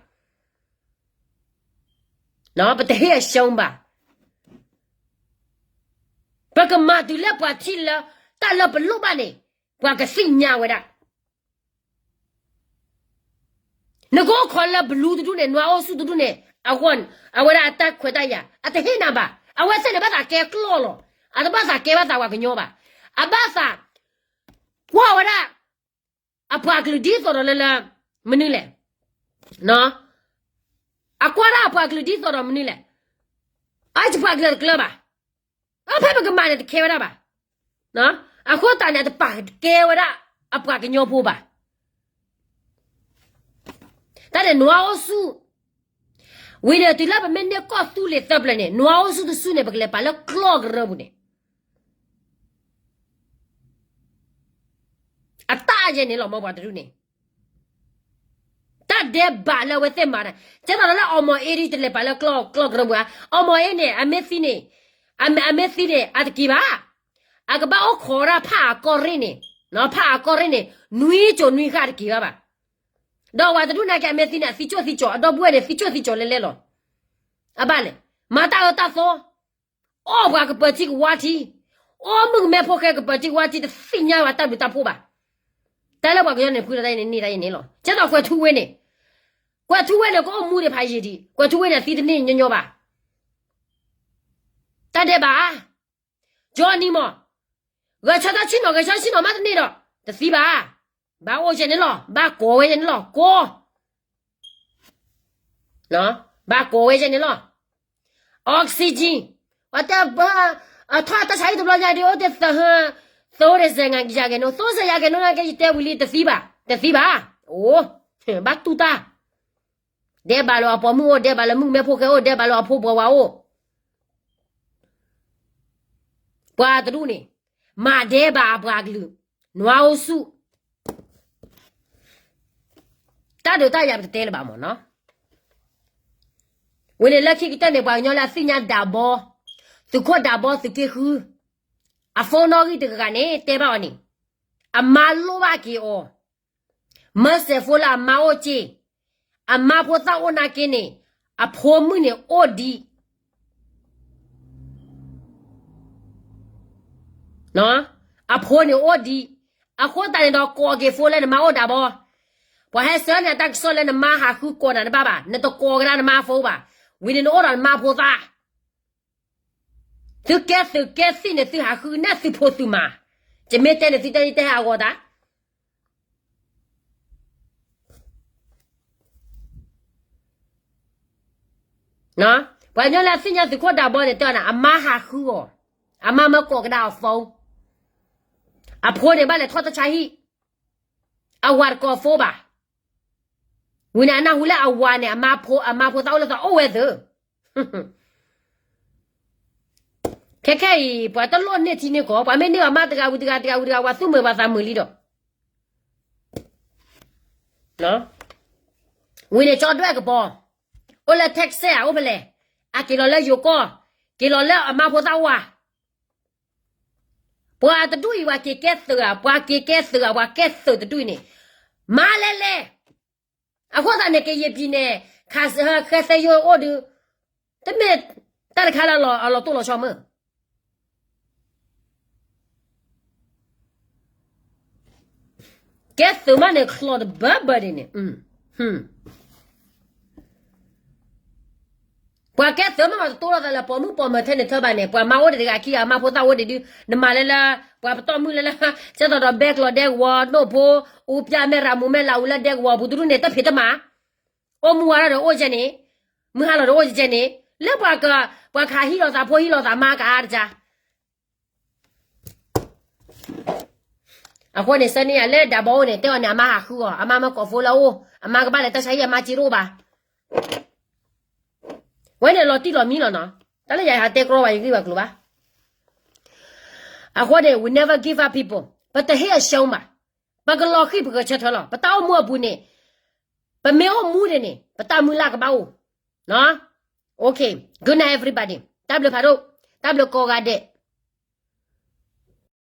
ပတဟ့ၣ်အရှုံးဘၣ်. ပကမၤတုၤလၢပှၤထံၣ်လၢ တၢ်လၢပလိၣ်ဘၣ်န့ၣ် ပှၤကသ့ၣ်ညါဝဲဒၣ်. နကအိၣ်ခိးလၢဘလူးတဒူၣ်န့ၣ်, နွါအိၣ်ဆူၣ်တဒူၣ်န့ၣ်, အဂီၢ်, အဝဲဒၣ်အတၢ်ခွဲးတၢ်ယာ် အတဟ့ၣ်နၤဘၣ်. အဝဲသ့ၣ်န့ၣ်ဘၣ်သးကဲကျီၢ်လီၤ. အတဘၣ်သးကဲဘၣ်သးပှၤကညီဘၣ်. အဘၣ်သးကွၢ်ဝဲဒၣ် အပှၤကလုာ်ဒ်သိးဒီးလၢလၢ မနုၤလဲၣ်. အကွၢ်ဒၣ်အပှၤကလုာ်ဒ်သိးဒီးမနုၤလဲၣ်. အပှၤကလုာ်တကျၢၤဘၣ်. အဖဲပကမၤန့ၣ်တခဲဝဲဒၣ်ဘၣ်. အဃိသတးန့ၣ် အတပာ်ကဲဝဲဒၣ်အပှၤကညီဖိဘၣ်. တၢ်န့ၣ်နွါအိၣ်ဆူၣ်, ဝံၤဒီးတုၤလၢပမ့ၢ်န့ၢ်ကီၢ်သူလ့ၤသၢပျၢၤန့ၣ် နွါအိၣ်ဆူၣ်တဆူၣ်န့ၣ် ပကလဲၤပာ်လၢကျီၢ်ကရၢပူၤန့ၣ် အတၢ်ယဲန့ၣ်လီၤ မ့ၢ်ပှၤတဒူၣ်န့ၣ် တၢ်ဒဲးဘးလၢအဝဲသ့ၣ်မၤတၢ်, ကဲသိးဒီးလၢအီမီၤအ့ဒ်တလဲၤပာ်လၢကျီၢ်ကရၢပူၤဧါ, အီမီၤအ့န့ၣ် အမ့ၢ်သံန့ၣ်, အမ့ၢ်သံန့ၣ် အတက့ၤဘၣ်. အကဘၣ်အိၣ်ခိးဝဲဒၣ်ဖးအကီၢ်ရ့ၣ်န့ၣ်, ဖးအကီၢ်ရ့ၣ်န့ၣ် နွံကၠိၤနွံဃၣ်တက့ၤဘၣ်ဘၣ်. ဒီးပှၤတဒူၣ်န့ၣ်က့ အမ့ၢ်သံန့ၣ် အသံကၠိၣ်သံကၠိၤ, အဒီပုၢ်ဝဲၢ်န့ၣ် သံကၠိၣ်သံကၠိၤလဲလဲလီၤ. အဘၣ်လဲၣ်, မၤတၢ်အၢတၢ်သီ အီၣ်ပှၤကပၢၤထံကဝါထံ, အီၣ်မုၣ်ကမဲဖိဃဲကပၢၤထံကဝါထံ တသ့ၣ်ညါဘၣ်တၢ်ဘျုးတၢ်ဖှိၣ်ဘၣ်. တၢ်လၢပှၤကညီန့ၣ် ဖုတၢ်န့ၣ်န့ၢ်တၢ်ယဲန့ၣ်လီၤ. ကဲသိးကွဲၤထူဝ့န့ၣ်, ကွဲၤထူဝ့န့ၣ် ကအိၣ်မူဒံးဖးယံာ်ဒံး, ကွဲၤထူဝ့န့ၣ် အသံတန့ၢ်ညီညီဘၣ်. တၢ်ဒဲးဘး, ကၠီနံၤမး, ဂဲၤဆၢထၢၣ်ဆ့ၣ်နီၤ, ဂဲၤဆၢထၢၣ်ဆ့ၣ်နီၤမးတန့ၢ်ဒီး တသံဘၣ်. ဘၣ်အိၣ်ယဲန့ၣ်လီၤ, ဘၣ်ကိးဝဲယဲန့ၣ်လီၤ, ကိး ဘၣ်ကိးဝဲယဲန့ၣ်လီၤ. Oxygen, ပှၤတဲ, အထီၣ်တၢ်ဆါဟံၣ်တဘျီညါဒ် အိၣ်တသ, သိဒစဲး ယၤကဲၤနိ, သိစဲး ယၤကဲၤနိ နာ်က့ ယတဲဝံၤလံ တသံဘၣ်, တသံဘၣ်. အိ, ဘၣ်တူၢ်တၢ်, ဒဲးဘးလၢအပိာ်မုၣ်အိၣ်, ဒဲးဘးလၢမုၣ်ကမဲဖိဃဲအိၣ်, ဒဲးဘးလၢအဖိပှၤဝၤအိၣ်. ပှၤတဒူၣ်န့ၣ် မၤဒဲးဘးအပှၤကလုာ်, နွါအိၣ်ဆူၣ်, တၢ်ဒုးတၢ်ယၤပတတဲလၢၤဘၣ်မးနီၤ. ဝံၤန့ၣ်လၢခံကတၢၢ်န့ၣ် ပှၤကညီလၢအသ့ၣ်ညါဒးဘီ, သုးခိၣ်ဒးဘီ သုးက့ဃု, အ phone နီၣ်ဂံၢ်တဂၤဂၤန့ၣ် တဲဘၣ်အီၤန့ၣ်, အမါလိၣ်ဘၣ်က့ၤအီၤ, မၢစဲးဖိလၢအမါအိၣ်က့ၤ, အမါဖိသၣ်အိၣ်နာ်က့န့ၣ်, အဖိမုၣ်န့ၣ်အိၣ်ဒံး အဖိန့ၣ်အိၣ်ဒံး, အဃိသတးန့ၣ်ဒီး ကိးက့ၤဖိလၢနမါအိၣ်ဒးဘီ, ပှၤဟဲဆှၢန့ၢ်အတၢ်ကစီၣ်လၢ နမါဟးဃုကိးနၤတဘၣ်ဘၣ်, နတကိးကဒါနမါဖိဘၣ်, ဝံၤန့ၣ်နအိၣ်ဒီးနမါဖိသၣ် သုကဲသုးကဲသံၣ်န့ၣ် သုဟးဃုနဲၣ်သုဖိသုမါ, ယမ့ၢ်တဲန့ၣ်သုတဲန့ၣ်တဲဟဲအဂီၢ်သး ပှၤကညီလၢအသ့ၣ်ညါသုးခိၣ်ဒးဘီန့ၣ် တဲအီၤန့ၣ် အမါဟးဃုအီၤ, အမါမၢကိးကဒါအီၤ phone, အဖိန့ၣ်ဘၣ်လဲၤထီၣ်တၢ်ဆါဟံၣ်, အဝၤတကိး phone ဘၣ်. ဝံၤန့ၣ် အနၢ်ဟူလၢအဝၤန့ၣ် အမါဖိ, အမါဖိသးအိၣ်လၢသးအိၣ်ဝဲသ့ ခဲခဲအံၤ ပှၤတလိၣ်န့ၢ်ထံန့ၢ်ကီၢ်, ပှၤမ့ၢ်န့ၢ်အမါတဂၤဝံၤတဂၤ တဂၤဝံၤတဂၤ ပှၤသူၣ်မုာ်ပှၤသးမုာ်လံဒီး, ဝံၤန့ၣ် ကၠီဒွဲၣ်ကပီၤ, အိၣ်လၢ Texas ဧါ အိၣ်ဖဲလဲၣ်, အက့ၤလီၤလၢယိၤကီၢ်, က့ၤလီၤလၢအမါဖိသၣ်ဝၤ, ပှၤတဒူၣ်အံၤ ပှၤက့ၤကဲသုးဧါ, ပှၤက့ၤကဲသုးဧါ, ပှၤကဲသုးတဒူၣ်အံၤန့ၣ်, မၤလဲၣ်လဲၣ်. အဃိသတးန့ၣ် ကရင်ပြည်နယ် ခးစၢၤ ဃဲသဲယိၣ်အိၣ်ဒုး, တမ့ၢ်တၢ်တခါလၢအလီၤတိၢ်လီၤဆီမ့ၢ် ကဲသုးမးန့ၣ် ချီတဘၢဘၢဒ်န့ၣ်, ပှၤကဲသုးမးမးတတိၢ်လိာ်သးလၢပိာ်မုၣ်ပိာ်မၢၤထဲန့ၣ်ထၢဘၣ်န့ၣ်, ပှၤမါအိၣ်ဒံးတဂၤခံဂၤ မါဖိသၣ်အိၣ်ဒံးဒုး, နမၤလၢလၢ, ပှၤပတီၢ်မုၢ်လၢလၢ, ကဲသိးဒီးဘဲကျိးဒဲကဝီၤ နိၣ်ဖိ, အူပျၢ်မဲၢ်ရၤမူမဲၢ်လးအူလၢဒဲကဝီၤ ပူၤတဒူၣ်န့ၣ် တဖံးတမၤ, အိၣ်မူဝါထီၣ်ဒီးအိၣ်ကဲန့ၣ်, မုၢ်ဟါလီၤဒီးအိၣ်ကဲန့ၣ်, လၢပှၤက, ပှၤကဟးဟံးလိာ်သးဖိဟံးလိာ်သးမါကအါတကါ အဃိန့ၣ် ဆၢန့ၢ်ယၤလၢဒးဘီအိၣ်န့ၣ် တဲအီၤန့ၣ် အမါဟးဃုအီၤ, အမါမၢကိး phone လၢအအိၣ်, အမါကဘၣ်လဲၤတၢ်ဆါဟံၣ် အမါစ့တအိၣ်ဘၣ်. ဝဲန့ၣ်လီၤတံၢ်လီၤမံလီၤနီၤ, တၢ်လၢယဟးတဲကြီဘၣ် ယဂံၢ်ဘၣ်ကျိၤဘၣ်. အဃိန့ၣ် we never give up people, ပတဟ့ၣ်အရှုံးဘၣ်, ပကလီၤဃံၤပကဆၢထၢၣ်လီၤ, ပတၢ်အိၣ်မူအပူၤန့ၣ်, ပမ့ၢ်အိၣ်မူဒံးန့ၣ် ပတၢ်မုၢ်လၢ်ကဘၣ်အိၣ်. Okay, good night everybody, တၢ်ဘျုးဖးဒိၣ်, တၢ်ဘျုးကိးဂၤဒဲး.